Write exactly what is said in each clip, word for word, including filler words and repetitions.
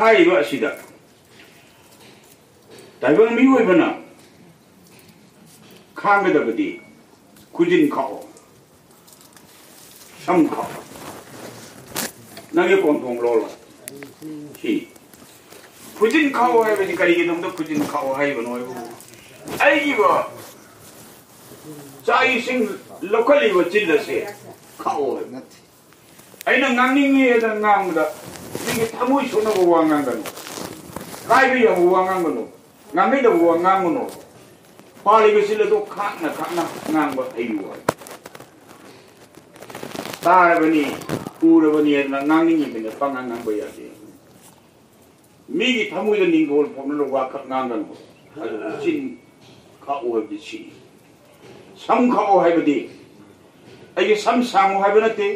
ꯍꯥꯏꯔꯤꯕ ꯑꯁꯤꯗ ꯇꯥꯏꯕꯪ ꯃꯤꯑꯣꯏꯕꯅ ꯈꯥꯡꯒꯗꯕꯗꯤ ꯈꯨꯖꯤꯟ ꯈꯥꯛꯑꯣ, ꯁꯝ ꯈꯥꯛꯑꯣ, ꯅꯪꯒꯤ ꯀꯣꯟꯊꯣꯡ ꯂꯣꯜꯂꯣ꯫ ꯁꯤ ꯈꯨꯖꯤꯟ ꯈꯥꯛꯑꯣ ꯍꯥꯏꯕꯁꯤ ꯀꯔꯤꯒꯤꯗꯃꯛꯇ ꯈꯨꯖꯤꯟ ꯈꯥꯛꯑꯣ ꯍꯥꯏꯕꯅꯣ ꯍꯥꯏꯕꯕꯨ, ꯑꯩꯒꯤ ꯆꯥꯛ ꯏꯁꯤꯡ ꯂꯧꯈꯠꯂꯤꯕ ꯆꯤꯟ ꯑꯁꯦ ꯈꯥꯛꯑꯣ ꯍꯥꯏꯕ꯫ ꯑꯩꯅ ꯉꯥꯡꯅꯤꯡꯉꯤ ꯍꯥꯏꯗꯅ ꯉꯥꯡꯕꯗ ꯃꯤꯒꯤ ꯊꯃꯣꯏ ꯁꯣꯛꯅꯕ ꯋꯥ ꯉꯥꯡꯒꯅꯨ, ꯀꯥꯏꯕ ꯌꯥꯕ ꯋꯥ ꯉꯥꯡꯒꯅꯨ, ꯉꯥꯡꯅꯤꯡꯗꯕ ꯋꯥ ꯉꯥꯡꯒꯅꯨ꯫ ꯄꯥꯜꯂꯤꯕ ꯆꯤꯟ ꯑꯗꯨ ꯈꯥꯛꯅ ꯈꯥꯛꯅ ꯉꯥꯡꯕ ꯍꯩꯌꯨ ꯍꯥꯏ꯫ ꯇꯥꯔꯕꯅꯤ, ꯎꯔꯕꯅꯤ ꯍꯥꯏꯗꯅ ꯉꯥꯡꯅꯤꯡꯉꯤꯕꯅ ꯄꯪꯉꯥꯡ ꯉꯥꯡꯕ ꯌꯥꯗꯦ꯫ ꯃꯤꯒꯤ ꯊꯃꯣꯏꯗ ꯅꯤꯡꯊꯧ ꯄꯣꯛꯅꯅ ꯋꯥꯈꯛ ꯉꯥꯡꯒꯅꯨ꯫ ꯑꯗꯨ ꯆꯤꯟ ꯈꯥꯛꯎ ꯍꯥꯏꯕꯗꯤ ꯁꯤ꯫ ꯁꯝ ꯈꯥꯛꯎ ꯍꯥꯏꯕꯗꯤ ꯑꯩꯒꯤ ꯁꯝ ꯁꯥꯡꯉꯨ ꯍꯥꯏꯕ ꯅꯠꯇꯦ꯫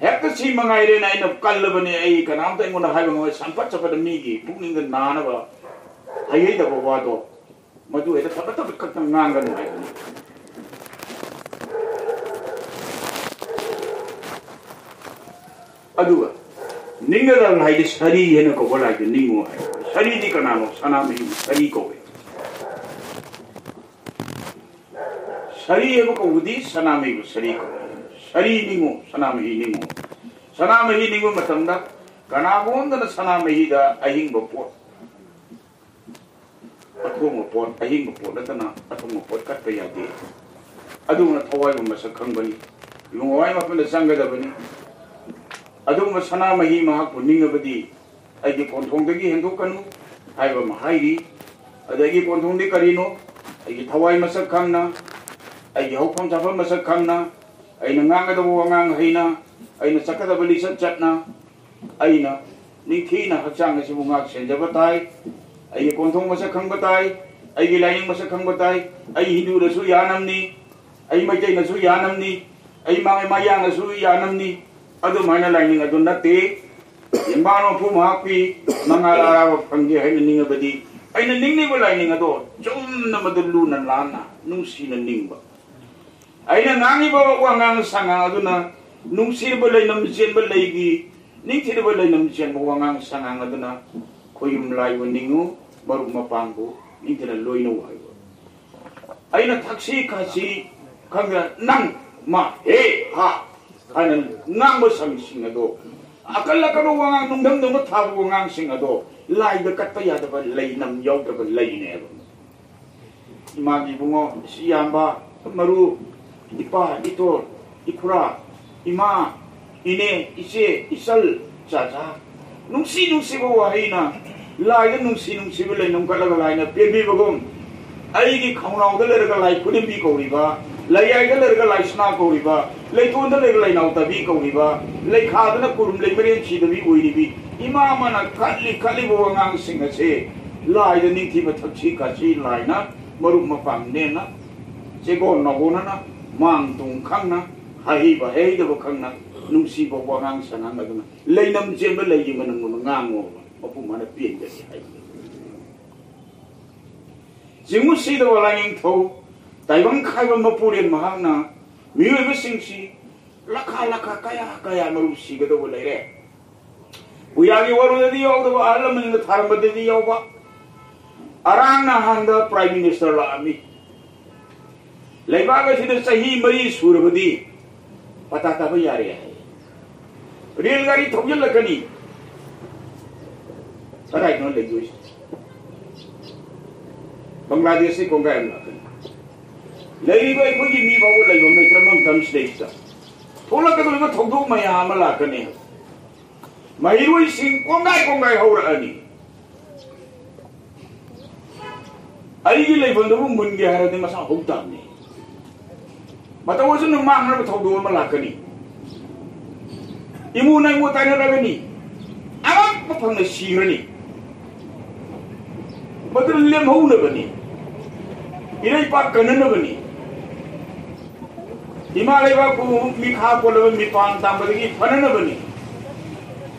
ꯍꯦꯛꯇ ꯁꯤ ꯃꯉꯥꯏꯔꯦꯅ ꯑꯩꯅ ꯀꯜꯂꯕꯅꯤ, ꯑꯩ ꯀꯅꯥꯝꯇ ꯑꯩꯉꯣꯟꯗ ꯍꯥꯏꯕ ꯉꯝꯃꯣꯏ꯫ ꯁꯝꯄꯠ ꯆꯠꯄꯗ ꯃꯤꯒꯤ ꯄꯨꯛꯅꯤꯡꯗ ꯅꯥꯅꯕ ꯍꯩꯍꯩꯗꯕ ꯋꯥꯗꯣ ꯃꯗꯨ ꯍꯦꯛꯇ ꯊꯕꯛ ꯊꯕꯛ ꯈꯛꯇꯪ ꯉꯥꯡꯒꯅꯨ ꯍꯥꯏꯕꯅꯤ꯫ ꯑꯗꯨꯒ ꯅꯤꯡꯒꯗꯕ ꯍꯥꯏꯗꯤ ꯁꯔꯤ ꯍꯥꯏꯅ ꯀꯧꯕ ꯂꯥꯏꯗꯨ ꯅꯤꯡꯉꯨ ꯍꯥꯏ꯫ ꯁꯔꯤꯗꯤ ꯀꯅꯥꯅꯣ? ꯁꯅꯥꯃꯍꯤ ꯁꯔꯤ ꯀꯧꯋꯦ꯫ ꯁꯔꯤ ꯍꯥꯏꯕ ꯀꯧꯕꯗꯤ ꯁꯅꯥꯃꯍꯤꯕꯨ ꯁꯔꯤ ꯀꯧꯋꯦ꯫ ꯁꯔꯤ ꯅꯤꯡꯉꯨ, ꯁꯅꯥꯃꯍꯤ ꯅꯤꯡꯉꯨ꯫ ꯁꯅꯥꯃꯍꯤ ꯅꯤꯡꯕ ꯃꯇꯝꯗ ꯀꯅꯥꯒꯨꯝꯕ ꯑꯃꯗꯅ ꯁꯅꯥꯃꯍꯤꯗ ꯑꯍꯤꯡꯕ ꯄꯣꯠ, ꯑꯊꯣꯡꯕ ꯄꯣꯠ, ꯑꯍꯤꯡꯕ ꯄꯣꯠ ꯅꯠꯇꯅ ꯑꯊꯣꯡꯕ ꯄꯣꯠ ꯀꯠꯄ ꯌꯥꯗꯦ꯫ ꯑꯗꯨꯒꯨꯝꯅ ꯊꯋꯥꯏꯕꯨ ꯃꯁꯛ ꯈꯪꯕꯅꯤ꯫ ꯏꯕꯨꯡ ꯑꯋꯥꯏ ꯃꯐꯝꯗ ꯆꯪꯒꯗꯕꯅꯤ꯫ ꯑꯗꯨꯒꯨꯝꯕ ꯁꯅꯥꯃꯍꯤ ꯃꯍꯥꯛꯄꯨ ꯅꯤꯡꯉꯕꯗꯤ ꯑꯩꯒꯤ ꯀꯣꯟꯊꯣꯡꯗꯒꯤ ꯍꯦꯟꯗꯣꯛꯀꯅꯨ ꯍꯥꯏꯕ ꯑꯃ ꯍꯥꯏꯔꯤ꯫ ꯑꯗꯒꯤ ꯀꯣꯟꯊꯣꯡꯗꯤ ꯀꯔꯤꯅꯣ? ꯑꯩꯒꯤ ꯊꯋꯥꯏ ꯃꯁꯛ ꯈꯪꯅ, ꯑꯩꯒꯤ ꯍꯧꯐꯝ ꯆꯥꯐꯝ ꯃꯁꯛ ꯈꯪꯅ, ꯑꯩꯅ ꯉꯥꯡꯒꯗꯕ ꯋꯥꯉꯥꯡ ꯍꯩꯅ, ꯑꯩꯅ ꯆꯠꯀꯗꯕ ꯂꯤꯆꯠ ꯆꯠꯅ, ꯑꯩꯅ ꯅꯤꯡꯊꯤꯅ ꯍꯛꯆꯥꯡ ꯑꯁꯤꯕꯨ ꯉꯥꯛ ꯁꯦꯟꯖꯕ ꯇꯥꯏ꯫ ꯑꯩꯒꯤ ꯀꯣꯟꯊꯣꯡ ꯃꯁꯛ ꯈꯪꯕ ꯇꯥꯏ꯫ ꯑꯩꯒꯤ ꯂꯥꯏꯅꯤꯡ ꯃꯁꯛ ꯈꯪꯕ ꯇꯥꯏ꯫ ꯑꯩ ꯍꯤꯟꯗꯨꯗꯁꯨ ꯌꯥꯅꯕꯅꯤ, ꯑꯩ ꯃꯩꯇꯩꯅꯁꯨ ꯌꯥꯅꯕꯅꯤ, ꯑꯩ ꯃꯥ-, ꯃꯌꯥꯡꯅꯁꯨ ꯌꯥꯅꯕꯅꯤ꯫ ꯑꯗꯨꯃꯥꯏꯅ ꯂꯥꯏꯅꯤꯡ ꯑꯗꯨ ꯅꯠꯇꯦ꯫ ꯌꯦꯡꯕꯥꯟ ꯃꯄꯨ ꯃꯍꯥꯛꯀꯤ ꯃꯉꯥꯜ ꯑꯔꯥꯕ ꯐꯪꯒꯦ ꯍꯥꯏꯅ ꯅꯤꯡꯉꯕꯗꯤ, ꯑꯩꯅ ꯅꯤꯡꯂꯤꯕ ꯂꯥꯏꯅꯤꯡ ꯑꯗꯣ ꯆꯨꯝꯅ ꯃꯗꯨ ꯂꯨꯅ ꯂꯥꯟꯅ ꯅꯨꯡꯁꯤꯅ ꯅꯤꯡꯕ꯫ ꯑꯩꯅ ꯉꯥꯡꯉꯤꯕ ꯋꯥꯉꯥꯡ ꯁꯉꯥꯡ ꯑꯗꯨꯅ ꯅꯨꯡꯁꯤꯔꯕ ꯂꯩꯅꯝ ꯆꯦꯟꯕ ꯂꯩꯒꯤ ꯅꯤꯡꯊꯤꯔꯕ ꯂꯩꯅꯝ ꯆꯦꯟꯕ ꯋꯥꯉꯥꯡ ꯁꯉꯥꯡ ꯑꯗꯨꯅ ꯈꯣꯏꯌꯨꯝ ꯂꯥꯏꯕꯨ ꯅꯤꯡꯉꯨ, ꯃꯔꯨꯞ ꯃꯄꯥꯡꯕꯨ ꯅꯤꯡꯊꯤꯅ ꯂꯣꯏꯅꯧ ꯍꯥꯏꯕ꯫ ꯑꯩꯅ ꯊꯛꯁꯤ ꯈꯥꯁꯤ ꯈꯪꯗꯅ ꯅꯪ ꯃꯥ ꯍꯦ ꯍꯥ ꯍꯥꯏꯅ ꯉꯥꯡꯕ ꯁꯪꯁꯤꯡ ꯑꯗꯣ, ꯑꯀꯜ ꯑꯀꯜꯕ ꯋꯥꯉꯥꯡ, ꯅꯨꯡꯗꯝꯗꯧꯅ ꯊꯥꯕ ꯋꯥꯉꯥꯡꯁꯤꯡ ꯑꯗꯣ ꯂꯥꯏꯗ ꯀꯠꯄ ꯌꯥꯗꯕ ꯂꯩꯅꯝ ꯌꯥꯎꯗ꯭ꯔꯕ ꯂꯩꯅꯦꯕ꯫ ꯏꯃꯥꯒꯤ ꯏꯕꯨꯡꯉꯣ, ꯏꯆꯦ ꯏꯌꯥꯝꯕ, ꯃꯔꯨꯞ, ꯏꯄꯥ, ꯏꯇꯣꯜ, ꯏꯈꯨꯔꯥ, ꯏꯃꯥ, ꯏꯅꯦ, ꯏꯆꯦ, ꯏꯆꯜ, ꯆꯥꯆꯥ, ꯅꯨꯡꯁꯤ ꯅꯨꯡꯁꯤꯕ ꯋꯥꯍꯩꯅ ꯂꯥꯏꯗ ꯅꯨꯡꯁꯤ ꯅꯨꯡꯁꯤꯕ ꯂꯩꯅꯝ ꯀꯠꯂꯒ ꯂꯥꯏꯅ ꯄꯦꯟꯕꯤꯕꯒꯨꯝ, ꯑꯩꯒꯤ ꯈꯧꯅꯥꯎꯗ ꯂꯩꯔꯒ ꯂꯥꯏ ꯈꯨꯗꯤꯡꯕꯤ ꯀꯧꯔꯤꯕ, ꯂꯩꯌꯥꯏꯗ ꯂꯩꯔꯒ ꯂꯥꯏ ꯁꯅꯥ ꯀꯧꯔꯤꯕ, ꯂꯩꯇꯣꯟꯗ ꯂꯩꯔꯒ ꯂꯥꯏꯅꯥꯎ ꯇꯥꯕꯤ ꯀꯧꯔꯤꯕ, ꯂꯩꯈꯥꯗꯅ ꯀꯨꯔꯨꯝ ꯂꯩꯃꯔꯦꯟ ꯁꯤꯗꯕꯤ ꯑꯣꯏꯔꯤꯕꯤ ꯏꯃꯥ ꯑꯃꯅ ꯀꯠꯂꯤ ꯈꯠꯂꯤꯕ ꯋꯥꯉꯥꯡꯁꯤꯡ ꯑꯁꯦ ꯂꯥꯏꯗ ꯅꯤꯡꯊꯤꯕ ꯊꯛꯁꯤ ꯈꯥꯁꯤ ꯂꯥꯏꯅ ꯃꯔꯨꯞ ꯃꯄꯥꯡ ꯅꯦꯅ, ꯆꯦꯒꯣꯟ ꯅꯒꯣꯟꯅꯅ, ꯃꯥꯡ ꯇꯨꯡ ꯈꯪꯅ, ꯍꯩꯕ ꯍꯩꯗꯕ ꯈꯪꯅ, ꯅꯨꯡꯁꯤꯕ ꯋꯥꯉꯥꯡ ꯁꯉꯥꯡ ꯑꯗꯨꯅ ꯂꯩꯅꯝ ꯆꯦꯟꯕ ꯂꯩꯒꯤ ꯃꯅꯨꯡꯗ ꯉꯥꯡꯉꯣꯕ, ꯃꯄꯨ ꯃꯥꯅ ꯄꯦꯟꯒꯅꯤ ꯍꯥꯏꯕ꯫ ꯆꯤꯡꯉꯨ ꯁꯤꯗꯕ ꯂꯥꯏꯅꯤꯡꯊꯧ ꯇꯥꯏꯕꯪ ꯈꯥꯏꯕ ꯃꯄꯨꯔꯦꯟ ꯃꯍꯥꯛꯅ ꯃꯤꯑꯣꯏꯕꯁꯤꯡꯁꯤ ꯂꯥꯈꯥ ꯂꯥꯈꯥ ꯀꯌꯥ ꯀꯌꯥ ꯃꯔꯨ ꯁꯤꯒꯗꯧꯕ ꯂꯩꯔꯦ꯫ ꯄꯨꯌꯥꯒꯤ ꯋꯥꯔꯣꯜꯗꯗꯤ ꯌꯥꯎꯗꯕ, ꯑꯍꯜ ꯂꯃꯟꯅ ꯊꯥꯔꯝꯕꯗꯗꯤ ꯌꯥꯎꯕ꯫ ꯑꯔꯥꯡ ꯅꯍꯥꯟꯗ Prime Minister ꯂꯥꯛꯑꯝꯃꯤ꯫ ꯂꯩꯕꯥꯛ ꯑꯁꯤꯗ ꯆꯍꯤ ꯃꯔꯤ ꯁꯨꯔꯕꯗꯤ ꯄꯇꯥ ꯇꯥꯕ ꯌꯥꯔꯦ ꯍꯥꯏ꯫ ꯔꯦꯜ ꯒꯥꯔꯤ ꯊꯧꯖꯤꯜꯂꯛꯀꯅꯤ꯫ ꯀꯗꯥꯏꯗꯅꯣ ꯂꯩꯗꯣꯏꯁꯦ? ꯕꯪꯒ꯭ꯂꯥꯗꯦꯁꯁꯤ ꯀꯣꯡꯒꯥꯏ ꯑꯃ ꯂꯥꯛꯀꯅꯤ꯫ ꯂꯩꯔꯤꯕ ꯑꯩꯈꯣꯏꯒꯤ ꯃꯤ ꯐꯥꯎꯕ ꯂꯩꯐꯝ ꯂꯩꯇ꯭ꯔꯕ ꯃꯇꯝꯁꯤꯗꯩꯁꯤꯗ ꯊꯣꯛꯂꯛꯀꯗꯧꯔꯤꯕ ꯊꯧꯗꯣꯛ ꯃꯌꯥꯝ ꯑꯃ ꯂꯥꯛꯀꯅꯤ꯫ ꯃꯍꯩꯔꯣꯏꯁꯤꯡ ꯀꯣꯡꯒꯥꯏ ꯀꯣꯡꯒꯥꯏ ꯍꯧꯔꯛꯑꯅꯤ꯫ ꯑꯩꯒꯤ ꯂꯩꯐꯝꯗꯨꯕꯨ ꯃꯨꯟꯒꯦ ꯍꯥꯏꯔꯗꯤ ꯃꯁꯥ ꯍꯧ ꯇꯥꯕꯅꯤ꯫ ꯃꯇꯧ ꯑꯁꯨꯝꯅ ꯃꯥꯡꯅꯕ ꯊꯧꯗꯣꯛ ꯑꯃ ꯂꯥꯛꯀꯅꯤ꯫ ꯏꯃꯨ ꯅꯥꯏꯃꯨ ꯇꯥꯏꯅꯔꯒꯅꯤ꯫ ꯑꯉꯛꯄ ꯐꯪꯅ ꯁꯤꯔꯅꯤ꯫ ꯃꯗꯨ ꯂꯦꯝꯍꯧꯅꯕꯅꯤ꯫ ꯏꯔꯩꯄꯥꯛ ꯀꯟꯅꯅꯕꯅꯤ꯫ ꯏꯃꯥ ꯂꯩꯕꯥꯛꯄꯨ ꯃꯤꯈꯥ ꯄꯣꯜꯂꯕ ꯃꯤꯄꯥꯟ ꯇꯥꯡꯕꯗꯒꯤ ꯐꯅꯅꯕꯅꯤ꯫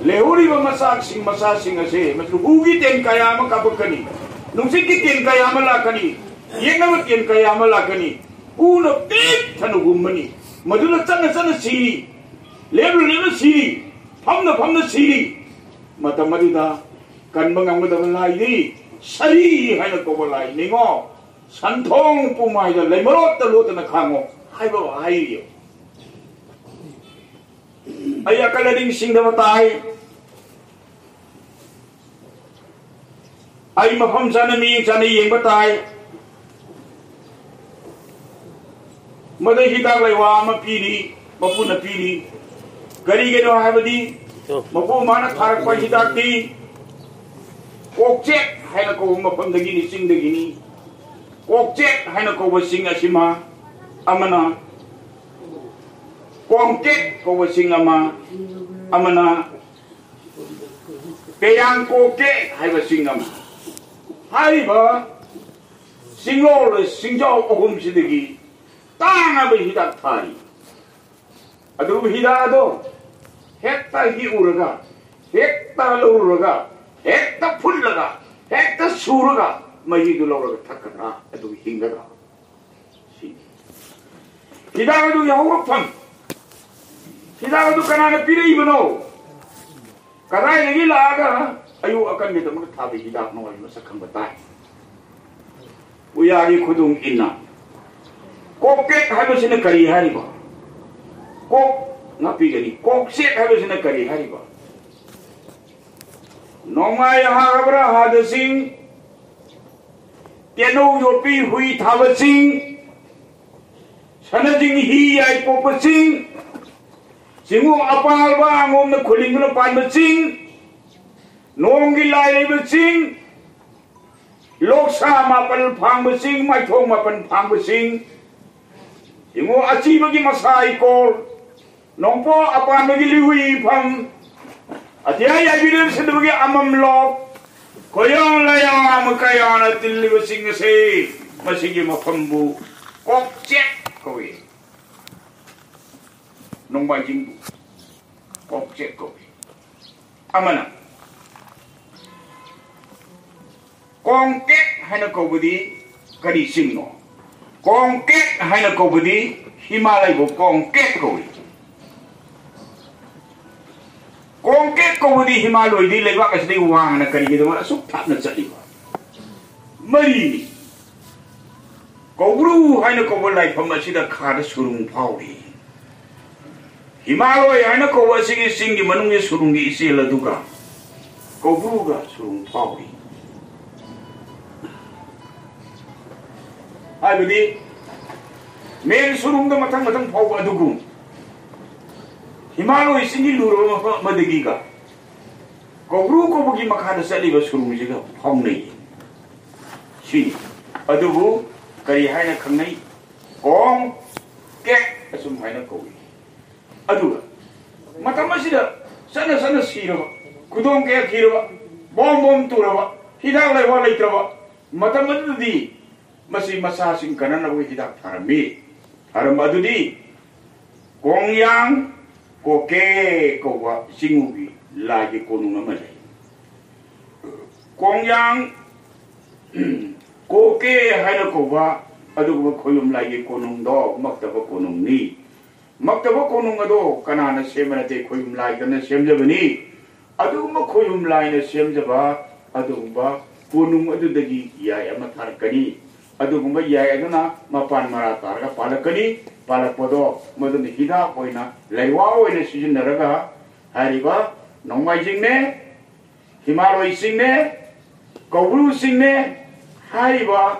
ꯂꯩꯍꯧꯔꯤꯕ ꯃꯆꯥꯁꯤꯡ, ꯃꯆꯥꯁꯤꯡ ꯑꯁꯦ ꯃꯁꯤ ꯍꯨꯒꯤ ꯇꯦꯟ ꯀꯌꯥ ꯑꯃ ꯀꯥꯞꯄꯛꯀꯅꯤ, ꯅꯨꯡꯁꯤꯠꯀꯤ ꯇꯦꯟ ꯀꯌꯥ ꯑꯃ ꯂꯥꯛꯀꯅꯤ, ꯌꯦꯛꯅꯕ ꯇꯦꯟ ꯀꯌꯥ ꯑꯃ ꯂꯥꯛꯀꯅꯤ꯫ ꯎꯅ ꯄꯤꯛ ꯊꯟꯅ ꯍꯨꯝꯃꯅꯤ꯫ ꯃꯗꯨꯅ ꯆꯠꯅ ꯆꯠꯅ ꯁꯤꯔꯤ, ꯂꯦꯞꯅ ꯂꯦꯞꯅ ꯁꯤꯔꯤ꯫ ꯐꯝꯅ ꯐꯝꯅ ꯁꯤꯔꯤ꯫ ꯃꯇꯝ ꯑꯗꯨꯗ ꯀꯟꯕ ꯉꯝꯒꯗꯕ ꯂꯥꯏꯗꯤ ꯁꯔꯤ ꯍꯥꯏꯅ ꯀꯧꯕ ꯂꯥꯏ ꯅꯤꯡꯉꯣ꯫ ꯁꯟꯊꯣꯡ ꯄꯨꯝꯍꯥꯏꯗ ꯂꯩꯃꯔꯣꯠꯇ ꯂꯣꯠꯇꯅ ꯈꯥꯡꯉꯣ ꯍꯥꯏꯕ ꯋꯥꯍꯩ꯫ ꯑꯩ ꯑꯀꯜ ꯑꯔꯤꯡ ꯁꯤꯡꯗꯕ ꯇꯥꯏ꯫ ꯑꯩ ꯃꯐꯝ ꯆꯥꯅ ꯃꯤꯠꯌꯦꯡ ꯆꯥꯅ ꯌꯦꯡꯕ ꯇꯥꯏ꯫ ꯃꯗꯨ ꯍꯤꯗꯥꯛ ꯂꯩꯋꯥ ꯑꯃ ꯄꯤꯔꯤ, ꯃꯄꯨꯅ ꯄꯤꯔꯤ꯫ ꯀꯔꯤꯒꯤꯅꯣ ꯍꯥꯏꯕꯗꯤ, ꯃꯄꯨ ꯃꯥꯅ ꯊꯥꯔꯛꯄ ꯍꯤꯗꯥꯛꯇꯤ ꯀꯣꯛꯆꯦꯛ ꯍꯥꯏꯅ ꯀꯧꯕ ꯃꯐꯝꯗꯒꯤꯅꯤ, ꯆꯤꯡꯗꯒꯤꯅꯤ꯫ ꯀꯣꯛꯆꯦꯛ ꯍꯥꯏꯅ ꯀꯧꯕ ꯆꯤꯡ ꯑꯁꯤꯃ ꯑꯃꯅ, ꯀꯣꯡꯀꯦꯛ ꯀꯧꯕ ꯆꯤꯡ ꯑꯃ ꯑꯃꯅ, ꯄꯦꯌꯥꯡ ꯀꯣꯛꯀꯦ ꯍꯥꯏꯕ ꯆꯤꯡ ꯑꯃ꯫ ꯍꯥꯏꯔꯤꯕ ꯆꯤꯡꯂꯣꯜ ꯆꯤꯡꯖꯥꯎ ꯑꯍꯨꯝꯁꯤꯗꯒꯤ ꯇꯥꯡꯉꯕ ꯍꯤꯗꯥꯛ ꯊꯥꯔꯤ꯫ ꯑꯗꯨꯕꯨ ꯍꯤꯗꯥꯛ ꯑꯗꯣ ꯍꯦꯛꯇ ꯍꯦꯛꯎꯔꯒ, ꯍꯦꯛꯇ ꯂꯧꯔꯨꯔꯒ, ꯍꯦꯛꯇ ꯐꯨꯠꯂꯒ, ꯍꯦꯛꯇ ꯁꯨꯔꯒ ꯃꯍꯤꯗꯨ ꯂꯧꯔꯒ ꯊꯛꯀꯗ꯭ꯔꯥ? ꯑꯗꯨ ꯍꯤꯡꯒꯗ꯭ꯔꯥ? ꯁꯤꯅꯤ꯫ ꯍꯤꯗꯥꯛ ꯑꯗꯨꯒꯤ ꯍꯧꯔꯛꯐꯝ, ꯍꯤꯗꯥꯛ ꯑꯗꯨ ꯀꯅꯥꯅ ꯄꯤꯔꯛꯏꯕꯅꯣ? ꯀꯗꯥꯏꯗꯒꯤ ꯂꯥꯛꯑꯒ ꯑꯌꯨꯛ ꯑꯀꯟꯒꯤꯗꯃꯛꯇ ꯊꯥꯕ ꯍꯤꯗꯥꯛꯅꯣ ꯍꯥꯏꯕ ꯃꯁꯛ ꯈꯪꯕ ꯇꯥꯏ꯫ ꯎꯌꯥꯒꯤ ꯈꯨꯗꯣꯡ ꯏꯟꯅ ꯀꯣꯛꯀꯦꯛ ꯍꯥꯏꯕꯁꯤꯅ ꯀꯔꯤ ꯍꯥꯏꯔꯤꯕ? ꯀꯣꯛ ꯉꯥꯛꯄꯤꯒꯅꯤ꯫ ꯀꯣꯛꯆꯦꯛ ꯍꯥꯏꯕꯁꯤꯅ ꯀꯔꯤ ꯍꯥꯏꯔꯤꯕ? ꯅꯣꯡꯃꯥꯏ ꯍꯥꯕ꯭ꯔꯥ ꯍꯥꯗ ꯆꯤꯡ, ꯇꯦꯅꯧ ꯌꯣꯠꯄꯤ ꯍꯨꯏ ꯊꯥꯕ ꯆꯤꯡ, ꯁꯅꯖꯤꯡ ꯍꯤ ꯌꯥꯏ ꯄꯣꯛꯄ ꯆꯤꯡ, ꯆꯤꯡꯉꯨ ꯑꯄꯥꯜꯕ ꯑꯉꯣꯝꯅ ꯈꯨꯂꯤꯡꯗꯨꯅ ꯄꯥꯟꯕ ꯆꯤꯡ, ꯅꯣꯡꯒꯤ ꯂꯥꯏ ꯂꯩꯕ ꯆꯤꯡ, ꯂꯣꯛꯁꯥ ꯃꯥꯄꯜ ꯐꯥꯡꯕ ꯆꯤꯡ, ꯃꯥꯏꯊꯣꯡ ꯃꯥꯄꯜ ꯐꯥꯡꯕ ꯆꯤꯡ, ꯆꯤꯡꯉꯨ ꯑꯆꯤꯕꯒꯤ ꯃꯁꯥ ꯏꯀꯣꯜ, ꯅꯣꯡꯄꯣꯛ ꯑꯄꯥꯟꯕꯒꯤ ꯂꯤꯍꯨꯏ ꯏꯐꯝ, ꯑꯇꯤꯌꯥ ꯌꯥꯏꯕꯤꯔꯦꯟ ꯁꯤꯟꯗꯕꯒꯤ ꯑꯃꯝ ꯂꯣꯛ, ꯀꯣꯌꯥ ꯂꯥꯌꯥ ꯑꯃ ꯀꯌꯥꯅ ꯇꯤꯜꯂꯤꯕ ꯆꯤꯡ ꯑꯁꯤ, ꯃꯁꯤꯒꯤ ꯃꯐꯝꯕꯨ ꯀꯣꯛꯆꯦꯛ ꯀꯧꯏ꯫ ꯅꯣꯡꯃꯥꯏꯖꯤꯡꯕꯨ ꯀꯣꯛꯆꯦꯛ ꯀꯧꯏ꯫ ꯑꯃꯅ ꯀꯣꯡꯀꯦꯛ ꯍꯥꯏꯅ ꯀꯧꯕꯗꯤ ꯀꯔꯤ ꯆꯤꯡꯅꯣ? ꯀꯣꯡꯀꯦꯛ ꯍꯥꯏꯅ ꯀꯧꯕꯗꯤ ꯍꯤꯃꯥꯂꯌꯕꯨ ꯀꯣꯡꯀꯦꯛ ꯀꯧꯏ꯫ ꯀꯧꯕꯗꯤ ꯍꯤꯃꯥꯂꯣꯏꯗꯤ ꯂꯩꯕꯥꯛ ꯑꯁꯤꯗꯒꯤ ꯋꯥꯡꯅ ꯀꯔꯤꯒꯤꯗꯃꯛ ꯑꯁꯨꯛ ꯊꯥꯞꯅ ꯆꯠꯂꯤꯕ? ꯃꯔꯤꯅꯤ꯫ ꯀꯧꯕ꯭ꯔꯨ ꯍꯥꯏꯅ ꯀꯧꯕ ꯂꯥꯏꯐꯝ ꯑꯁꯤꯗ ꯈꯥꯗ ꯁꯨꯔꯨꯡ ꯐꯥꯎꯔꯤ꯫ ꯍꯤꯃꯥꯂꯣꯏ ꯍꯥꯏꯅ ꯀꯧꯕ ꯑꯁꯤꯒꯤ ꯆꯤꯡꯒꯤ ꯃꯅꯨꯡꯒꯤ ꯁꯨꯔꯨꯡꯒꯤ ꯏꯆꯦꯜ ꯑꯗꯨꯒ ꯀꯧꯕ꯭ꯔꯨꯒ ꯁꯨꯔꯨꯡ ꯐꯥꯎꯔꯤ꯫ ꯍꯥꯏꯕꯗꯤ ꯃꯦꯟ ꯁꯨꯔꯨꯡꯗ ꯃꯊꯪ ꯃꯊꯪ ꯐꯥꯎꯕ ꯑꯗꯨꯒꯨꯝ ꯍꯤꯃꯥꯂꯣꯏ ꯆꯤꯡꯒꯤ ꯂꯨꯔꯕ ꯃꯐꯝ ꯑꯃꯗꯒꯤꯒ ꯀꯧꯕ꯭ꯔꯨ ꯀꯧꯕꯒꯤ ꯃꯈꯥꯗ ꯆꯠꯂꯤꯕ ꯁꯨꯔꯨꯡꯁꯤꯒ ꯐꯥꯎꯅꯩ꯫ ꯁꯤꯅꯤ꯫ ꯑꯗꯨꯕꯨ ꯀꯔꯤ ꯍꯥꯏꯅ ꯈꯪꯅꯩ? ꯀꯣꯡ ꯀꯦꯛ ꯑꯁꯨꯝ ꯍꯥꯏꯅ ꯀꯧꯏ꯫ ꯑꯗꯨꯒ ꯃꯇꯝ ꯑꯁꯤꯗ ꯆꯠꯅ ꯆꯠꯅ ꯁꯤꯔꯕ, ꯈꯨꯗꯣꯡ ꯀꯌꯥ ꯊꯤꯔꯕ, ꯕꯣꯝ ꯕꯣꯝ ꯇꯨꯔꯕ, ꯍꯤꯗꯥꯛ ꯂꯩꯋꯥ ꯂꯩꯇ꯭ꯔꯕ ꯃꯇꯝ ꯑꯗꯨꯗꯗꯤ ꯃꯁꯤ ꯃꯆꯥꯁꯤꯡ ꯀꯟꯅꯅꯕꯒꯤ ꯍꯤꯗꯥꯛ ꯊꯥꯔꯝꯃꯤ꯫ ꯊꯥꯔꯝꯕ ꯑꯗꯨꯗꯤ ꯀꯣꯡꯌꯥꯡ ꯀꯣꯀꯦ ꯀꯧꯕ ꯆꯤꯡꯉꯨꯒꯤ ꯂꯥꯏꯒꯤ ꯀꯣꯅꯨꯡ ꯑꯃ ꯂꯩ꯫ ꯀꯣꯡꯌꯥꯡ ꯀꯣꯀꯦ ꯍꯥꯏꯅ ꯀꯧꯕ ꯑꯗꯨꯒꯨꯝꯕ ꯈꯣꯌꯨꯝ ꯂꯥꯏꯒꯤ ꯀꯣꯅꯨꯡꯗꯣ ꯃꯛꯇꯕ ꯀꯣꯅꯨꯡꯅꯤ꯫ ꯃꯛꯇꯕ ꯀꯣꯅꯨꯡ ꯑꯗꯣ ꯀꯅꯥꯅ ꯁꯦꯝꯕ ꯅꯠꯇꯦ, ꯈꯣꯌꯨꯝ ꯂꯥꯏꯗꯅ ꯁꯦꯝꯖꯕꯅꯤ꯫ ꯑꯗꯨꯒꯨꯝꯕ ꯈꯣꯌꯨꯝ ꯂꯥꯏꯅ ꯁꯦꯝꯖꯕ ꯑꯗꯨꯒꯨꯝꯕ ꯀꯣꯅꯨꯡ ꯑꯗꯨꯗꯒꯤ ꯌꯥꯏ ꯑꯃ ꯊꯥꯔꯛꯀꯅꯤ꯫ ꯑꯗꯨꯒꯨꯝꯕ ꯌꯥꯏ ꯑꯗꯨꯅ ꯃꯄꯥꯟ ꯃꯔꯥ ꯇꯥꯔꯒ ꯄꯥꯜꯂꯛꯀꯅꯤ꯫ ꯄꯥꯜꯂꯛꯄꯗꯣ ꯃꯗꯨꯅ ꯍꯤꯗꯥꯛ ꯑꯣꯏꯅ, ꯂꯩꯋꯥ ꯑꯣꯏꯅ ꯁꯤꯖꯤꯟꯅꯔꯒ ꯍꯥꯏꯔꯤꯕ ꯅꯣꯡꯃꯥꯏꯖꯤꯡꯅꯦ, ꯍꯤꯃꯥꯂꯣꯏ ꯆꯤꯡꯅꯦ, ꯀꯧꯕ꯭ꯔꯨ ꯆꯤꯡꯅꯦ, ꯍꯥꯏꯔꯤꯕ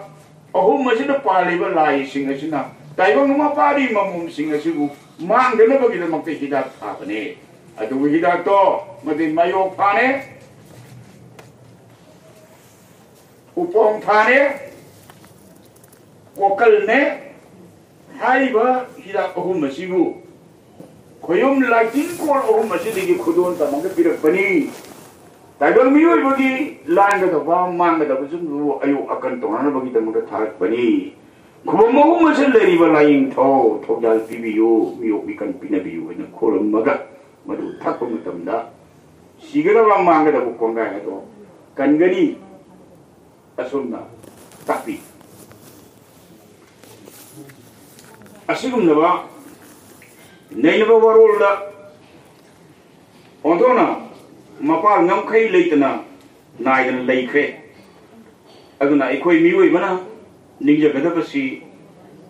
ꯑꯍꯨꯝ ꯑꯁꯤꯗ ꯄꯥꯜꯂꯤꯕ ꯂꯥꯏꯁꯤꯡ ꯑꯁꯤꯅ ꯇꯥꯏꯕꯪ ꯃꯄꯥꯔꯤ ꯃꯃꯣꯝꯁꯤꯡ ꯑꯁꯤꯕꯨ ꯃꯥꯡꯗꯅꯕꯒꯤꯗꯃꯛꯇ ꯍꯤꯗꯥꯛ ꯊꯥꯕꯅꯦ꯫ ꯑꯗꯨꯕꯨ ꯍꯤꯗꯥꯛꯇꯣ ꯃꯗꯨ ꯃꯌꯣꯛ ꯐꯥꯅꯦ, ꯎꯄꯣꯝ ꯊꯥꯅꯦ, ꯀꯣꯀꯜꯅꯦ꯫ ꯍꯥꯏꯔꯤꯕ ꯍꯤꯗꯥꯛ ꯑꯍꯨꯝ ꯑꯁꯤꯕꯨ ꯈꯣꯌꯨꯝ ꯂꯥꯏꯇꯤꯟ ꯀꯣꯜ ꯑꯍꯨꯝ ꯑꯁꯤꯗꯒꯤ ꯈꯨꯗꯣꯜ ꯇꯝꯃꯒ ꯄꯤꯔꯛꯄꯅꯤ꯫ ꯇꯥꯏꯕꯪ ꯃꯤꯑꯣꯏꯕꯒꯤ ꯂꯥꯟꯒꯗꯕ, ꯃꯥꯡꯒꯗꯕꯁꯤꯡꯗꯨꯕꯨ ꯑꯌꯣꯛ ꯑꯀꯟ ꯇꯧꯅꯅꯕꯒꯤꯗꯃꯛꯇ ꯊꯥꯔꯛꯄꯅꯤ꯫ ꯈꯨꯕꯝ ꯑꯍꯨꯝ ꯑꯁꯤꯗ ꯂꯩꯔꯤꯕ ꯂꯥꯏꯅꯤꯡꯊꯧ ꯊꯧꯖꯥꯜ ꯄꯤꯕꯤꯌꯨ, ꯃꯤꯑꯣꯛ ꯃꯤꯀꯟ ꯄꯤꯅꯕꯤꯌꯨ ꯍꯥꯏꯅ ꯈꯨꯔꯨꯝꯃꯒ ꯃꯗꯨ ꯊꯛꯄ ꯃꯇꯝꯗ ꯁꯤꯒꯗꯕ ꯃꯥꯡꯒꯗꯕ ꯀꯣꯡꯒꯥꯏ ꯑꯗꯣ ꯀꯟꯒꯅꯤ꯫ ꯑꯁꯨꯝꯅ ꯇꯥꯛꯄꯤ꯫ ꯑꯁꯤꯒꯨꯝꯂꯕ ꯅꯩꯅꯕ ꯋꯥꯔꯣꯜꯗ ꯑꯣꯟꯊꯣꯛꯅ ꯃꯄꯥꯜ ꯉꯝꯈꯩ ꯂꯩꯇꯅ ꯅꯥꯏꯗꯅ ꯂꯩꯈ꯭ꯔꯦ꯫ ꯑꯗꯨꯅ ꯑꯩꯈꯣꯏ ꯃꯤꯑꯣꯏꯕꯅ ꯅꯤꯡꯖꯒꯗꯕꯁꯤ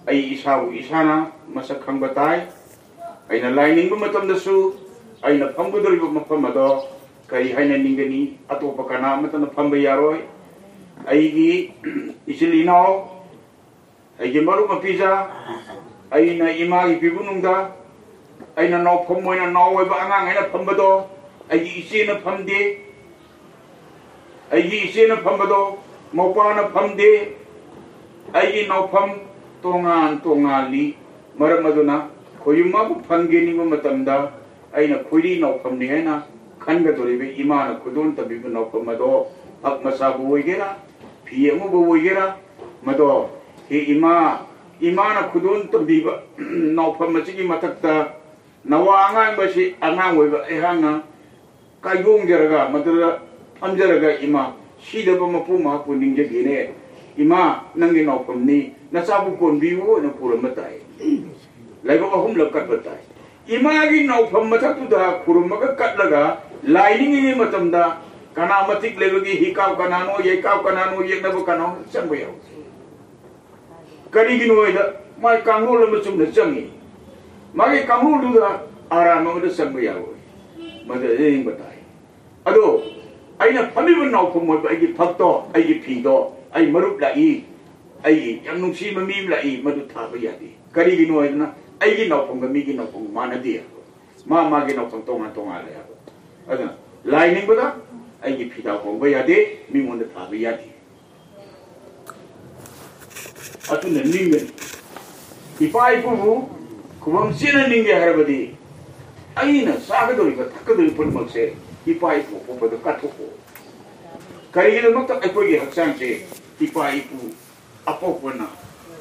ꯑꯩ ꯏꯁꯥꯕꯨ ꯏꯁꯥꯅ ꯃꯁꯛ ꯈꯪꯕ ꯇꯥꯏ꯫ ꯑꯩꯅ ꯂꯥꯏ ꯅꯤꯡꯕ ꯃꯇꯝꯗꯁꯨ ꯑꯩꯅ ꯐꯝꯒꯗꯧꯔꯤꯕ ꯃꯐꯝ ꯑꯗꯣ ꯀꯔꯤ ꯍꯥꯏꯅ ꯅꯤꯡꯒꯅꯤ? ꯑꯇꯣꯞꯄ ꯀꯅꯥ ꯑꯃꯠꯇꯅ ꯐꯝꯕ ꯌꯥꯔꯣꯏ꯫ ꯑꯩꯒꯤ ꯏꯆꯤꯜ ꯏꯅꯥꯎ, ꯑꯩꯒꯤ ꯃꯔꯨꯞ ꯃꯄꯤꯖꯥ, ꯑꯩꯅ ꯏꯃꯥꯒꯤ ꯄꯤꯕꯨꯅꯨꯡꯗ ꯑꯩꯅ ꯅꯥꯎꯐꯝ ꯑꯣꯏꯅ ꯅꯥꯎ ꯑꯣꯏꯕ ꯑꯉꯥꯡ ꯑꯩꯅ ꯐꯝꯕꯗꯣ ꯑꯩꯒꯤ ꯏꯆꯦꯅ ꯐꯝꯗꯦ꯫ ꯑꯩꯒꯤ ꯏꯆꯦꯅ ꯐꯝꯕꯗꯣ ꯃꯧꯄꯥꯅ ꯐꯝꯗꯦ꯫ ꯑꯩꯒꯤ ꯅꯥꯎꯐꯝ ꯇꯣꯉꯥꯟ ꯇꯣꯉꯥꯜꯂꯤ꯫ ꯃꯔꯝ ꯑꯗꯨꯅ ꯈꯣꯌꯨꯝ ꯑꯃ ꯐꯝꯒꯦ ꯅꯤꯡꯕ ꯃꯇꯝꯗ ꯑꯩꯅ ꯈꯣꯏꯔꯤ ꯅꯥꯎꯐꯝꯅꯤ ꯍꯥꯏꯅ ꯈꯟꯒꯗꯧꯔꯤꯕ ꯏꯃꯥꯅ ꯈꯨꯗꯣꯜ ꯇꯝꯕꯤꯕ ꯅꯥꯎꯐꯝ ꯑꯗꯣ ꯐꯛ ꯃꯆꯥꯕꯨ ꯑꯣꯏꯒꯦꯔꯥ, ꯐꯤ ꯑꯉꯧꯕ ꯑꯣꯏꯒꯦꯔꯥ, ꯃꯗꯣ ꯍꯦ ꯏꯃꯥ, ꯏꯃꯥꯅ ꯈꯨꯗꯣꯜ ꯇꯝꯕꯤꯕ ꯅꯥꯎꯐꯝ ꯑꯁꯤꯒꯤ ꯃꯊꯛꯇ ꯅꯋꯥ ꯑꯉꯥꯡꯕꯁꯤ ꯑꯉꯥꯡ ꯑꯣꯏꯕ ꯑꯩꯍꯥꯛꯅ ꯀꯥꯏꯗꯣꯡꯖꯔꯒ ꯃꯗꯨꯗ ꯐꯝꯖꯔꯒ ꯏꯃꯥ ꯁꯤꯗꯕ ꯃꯄꯨ ꯃꯍꯥꯛꯄꯨ ꯅꯤꯡꯖꯒꯦꯅꯦ꯫ ꯏꯃꯥ, ꯅꯪꯒꯤ ꯅꯥꯎꯐꯝꯅꯤ, ꯅꯆꯥꯕꯨ ꯀꯣꯟꯕꯤꯌꯨ ꯍꯥꯏꯅ ꯈꯨꯔꯨꯝꯕ ꯇꯥꯏ꯫ ꯂꯥꯏꯕꯛ ꯑꯍꯨꯝꯂꯛ ꯀꯠꯄ ꯇꯥꯏ꯫ ꯏꯃꯥꯒꯤ ꯅꯥꯎꯐꯝ ꯃꯊꯛꯇꯨꯗ ꯈꯨꯔꯨꯝꯃꯒ ꯀꯠꯂꯒ ꯂꯥꯏ ꯅꯤꯡꯉꯤꯉꯩ ꯃꯇꯝꯗ ꯀꯅꯥ ꯃꯇꯤꯛ ꯂꯩꯕꯒꯤ ꯍꯤꯀꯥꯎ ꯀꯅꯥꯅꯣ, ꯌꯩꯀꯥꯎ ꯀꯅꯥꯅꯣ, ꯌꯦꯛꯅꯕ ꯀꯅꯥꯅꯣ ꯆꯪꯕ ꯌꯥꯎꯏ꯫ ꯀꯔꯤꯒꯤꯅꯣ ꯍꯥꯏꯗ ꯃꯥꯒꯤ ꯀꯥꯡꯂꯣꯟ ꯑꯃ ꯆꯨꯝꯅ ꯆꯪꯉꯤ꯫ ꯃꯥꯒꯤ ꯀꯥꯡꯂꯣꯟꯗꯨꯗ ꯑꯔꯥꯟꯕ ꯑꯃꯗ ꯆꯪꯕ ꯌꯥꯔꯣꯏ꯫ ꯃꯗꯨ ꯑꯔꯦꯡꯕ ꯇꯥꯏ꯫ ꯑꯗꯣ ꯑꯩꯅ ꯐꯝꯃꯤꯕ ꯅꯥꯎꯐꯝ ꯑꯣꯏꯕ ꯑꯩꯒꯤ ꯐꯛꯇꯣ, ꯑꯩꯒꯤ ꯐꯤꯗꯣ, ꯑꯩ ꯃꯔꯨꯞ ꯂꯥꯛꯏ, ꯑꯩꯒꯤ ꯌꯥꯝ ꯅꯨꯡꯁꯤꯕ ꯃꯤ ꯑꯃ ꯂꯥꯛꯏ, ꯃꯗꯨ ꯊꯥꯕ ꯌꯥꯗꯦ꯫ ꯀꯔꯤꯒꯤꯅꯣ ꯍꯥꯏꯗꯅ ꯑꯩꯒꯤ ꯅꯥꯎꯐꯝꯒ ꯃꯤꯒꯤ ꯅꯥꯎꯐꯝꯒ ꯃꯥꯟꯅꯗꯦ ꯍꯥꯏꯕ꯫ ꯃꯥ ꯃꯥꯒꯤ ꯅꯥꯎꯐꯝ ꯇꯣꯉꯥꯟ ꯇꯣꯉꯥꯟꯂꯦ ꯍꯥꯏꯕ꯫ ꯑꯗꯨꯅ ꯂꯥꯏ ꯅꯤꯡꯕꯗ ꯑꯩꯒꯤ ꯐꯤꯗꯥ ꯍꯣꯡꯕ ꯌꯥꯗꯦ, ꯃꯤꯉꯣꯟꯗ ꯊꯥꯕ ꯌꯥꯗꯦ꯫ ꯑꯗꯨꯅ ꯅꯤꯡꯒꯅꯤ꯫ ꯏꯄꯥ ꯏꯄꯨꯕꯨ ꯈꯨꯕꯝ ꯆꯦꯠꯅ ꯅꯤꯡꯒꯦ ꯍꯥꯏꯔꯕꯗꯤ ꯑꯩꯅ ꯆꯥꯒꯗꯧꯔꯤꯕ ꯊꯛꯀꯗꯧꯔꯤꯕ ꯄꯨꯝꯅꯃꯛꯁꯦ ꯏꯄꯥ ꯏꯄꯨ ꯑꯄꯣꯛꯄꯗ ꯀꯠꯊꯣꯛꯑꯣ꯫ ꯀꯔꯤꯒꯤꯗꯃꯛꯇ ꯑꯩꯈꯣꯏꯒꯤ ꯍꯛꯆꯥꯡꯁꯦ ꯏꯄꯥ ꯏꯄꯨ ꯑꯄꯣꯛꯄꯅ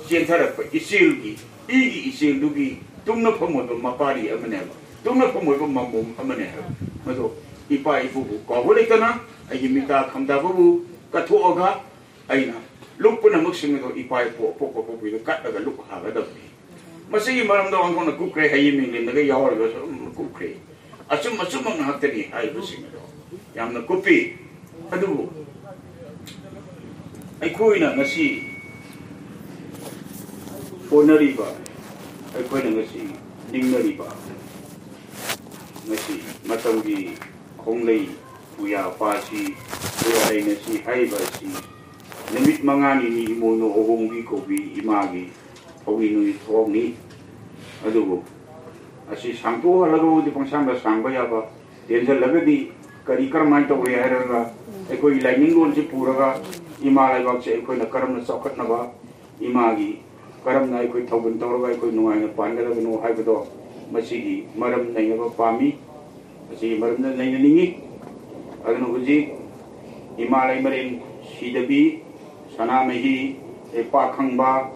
ꯆꯦꯟꯊꯔꯛꯄ ꯏꯆꯦꯜꯒꯤ, ꯏꯒꯤ ꯏꯆꯦꯜꯗꯨꯒꯤ ꯇꯨꯡꯅꯐꯝ ꯑꯣꯏꯕ ꯃꯄꯥꯔꯤ ꯑꯃꯅꯦꯕ, ꯇꯨꯡꯅꯐꯝ ꯑꯣꯏꯕ ꯃꯃꯣꯝ ꯑꯃꯅꯦ ꯍꯥꯏꯕ꯫ ꯃꯗꯣ ꯏꯄꯥ ꯏꯄꯨꯕꯨ ꯀꯥꯎꯕ ꯂꯩꯇꯅ ꯑꯩꯒꯤ ꯃꯤꯇꯥ ꯈꯝꯗꯥꯕꯕꯨ ꯀꯠꯊꯣꯛꯑꯒ ꯑꯩꯅ ꯂꯨꯞ ꯄꯨꯝꯅꯃꯛꯁꯤꯡ ꯑꯗꯣ ꯏꯄꯥ ꯏꯄꯨ ꯑꯄꯣꯛꯄ ꯄꯣꯛꯄꯤꯗ ꯀꯠꯂꯒ ꯂꯨꯞ ꯍꯥꯒꯗꯕꯅꯤ꯫ ꯃꯁꯤꯒꯤ ꯃꯔꯝꯗ ꯑꯣꯟꯊꯣꯛꯅ ꯀꯨꯞꯈ꯭ꯔꯦ, ꯍꯌꯦꯡ ꯃꯤꯡꯂꯦꯝꯗꯒ ꯌꯥꯎꯔꯒꯁꯨ ꯑꯗꯨꯝ ꯀꯨꯞꯈ꯭ꯔꯦ꯫ ꯑꯆꯨꯝ ꯑꯆꯨꯝꯕ ꯉꯥꯛꯇꯅꯤ ꯍꯥꯏꯔꯤꯕꯁꯤꯡ ꯑꯗꯣ ꯌꯥꯝꯅ ꯀꯨꯞꯄꯤ꯫ ꯑꯗꯨꯕꯨ ꯑꯩꯈꯣꯏꯅ ꯉꯁꯤ ꯍꯣꯠꯅꯔꯤꯕ, ꯑꯩꯈꯣꯏꯅ ꯉꯁꯤ ꯅꯤꯡꯅꯔꯤꯕ, ꯉꯁꯤ ꯃꯇꯝꯒꯤ ꯈꯣꯡꯂꯩ ꯄꯨꯌꯥ ꯄꯥꯁꯤ, ꯄꯨꯌꯥ ꯂꯩꯅꯁꯤ ꯍꯥꯏꯔꯤꯕ ꯑꯁꯤ ꯅꯨꯃꯤꯠ ꯃꯉꯥꯅꯤꯅꯤ ꯏꯃꯣꯏꯅꯨ ꯑꯍꯣꯡꯕꯤ ꯀꯧꯕꯤ ꯏꯃꯥꯒꯤ ꯍꯧꯅꯤ ꯅꯨꯃꯤꯠ ꯊꯣꯛꯅꯤ꯫ ꯑꯗꯨꯕꯨ ꯑꯁꯤ ꯁꯥꯡꯗꯣꯛꯍꯜꯂꯒꯕꯨꯗꯤ ꯄꯪꯁꯥꯡꯗ ꯁꯥꯡꯕ ꯌꯥꯕ, ꯇꯦꯟꯁꯤꯜꯂꯒꯗꯤ ꯀꯔꯤ ꯀꯔꯝꯍꯥꯏꯅ ꯇꯧꯔꯦ ꯍꯥꯏꯔꯒ ꯑꯩꯈꯣꯏꯒꯤ ꯂꯥꯏꯅꯤꯡꯂꯣꯟꯁꯤ ꯄꯨꯔꯒ ꯏꯃꯥ ꯂꯩꯕꯥꯛꯁꯦ ꯑꯩꯈꯣꯏꯅ ꯀꯔꯝꯅ ꯆꯥꯎꯈꯠꯅꯕ, ꯏꯃꯥꯒꯤ ꯀꯔꯝꯅ ꯑꯩꯈꯣꯏ ꯊꯧꯒꯜ ꯇꯧꯔꯒ ꯑꯩꯈꯣꯏ ꯅꯨꯡꯉꯥꯏꯅ ꯄꯥꯟꯒꯗꯕꯅꯣ ꯍꯥꯏꯕꯗꯣ ꯃꯁꯤꯒꯤ ꯃꯔꯝ ꯅꯩꯅꯕ ꯄꯥꯝꯃꯤ꯫ ꯃꯁꯤꯒꯤ ꯃꯔꯝꯗ ꯅꯩꯅꯅꯤꯡꯉꯤ꯫ ꯑꯗꯨꯅ ꯍꯧꯖꯤꯛ ꯏꯃꯥ ꯂꯩꯃꯔꯦꯟ ꯁꯤꯗꯕꯤ, ꯁꯅꯥꯃꯍꯤ, ꯂꯩꯄꯥꯛ ꯈꯪꯕ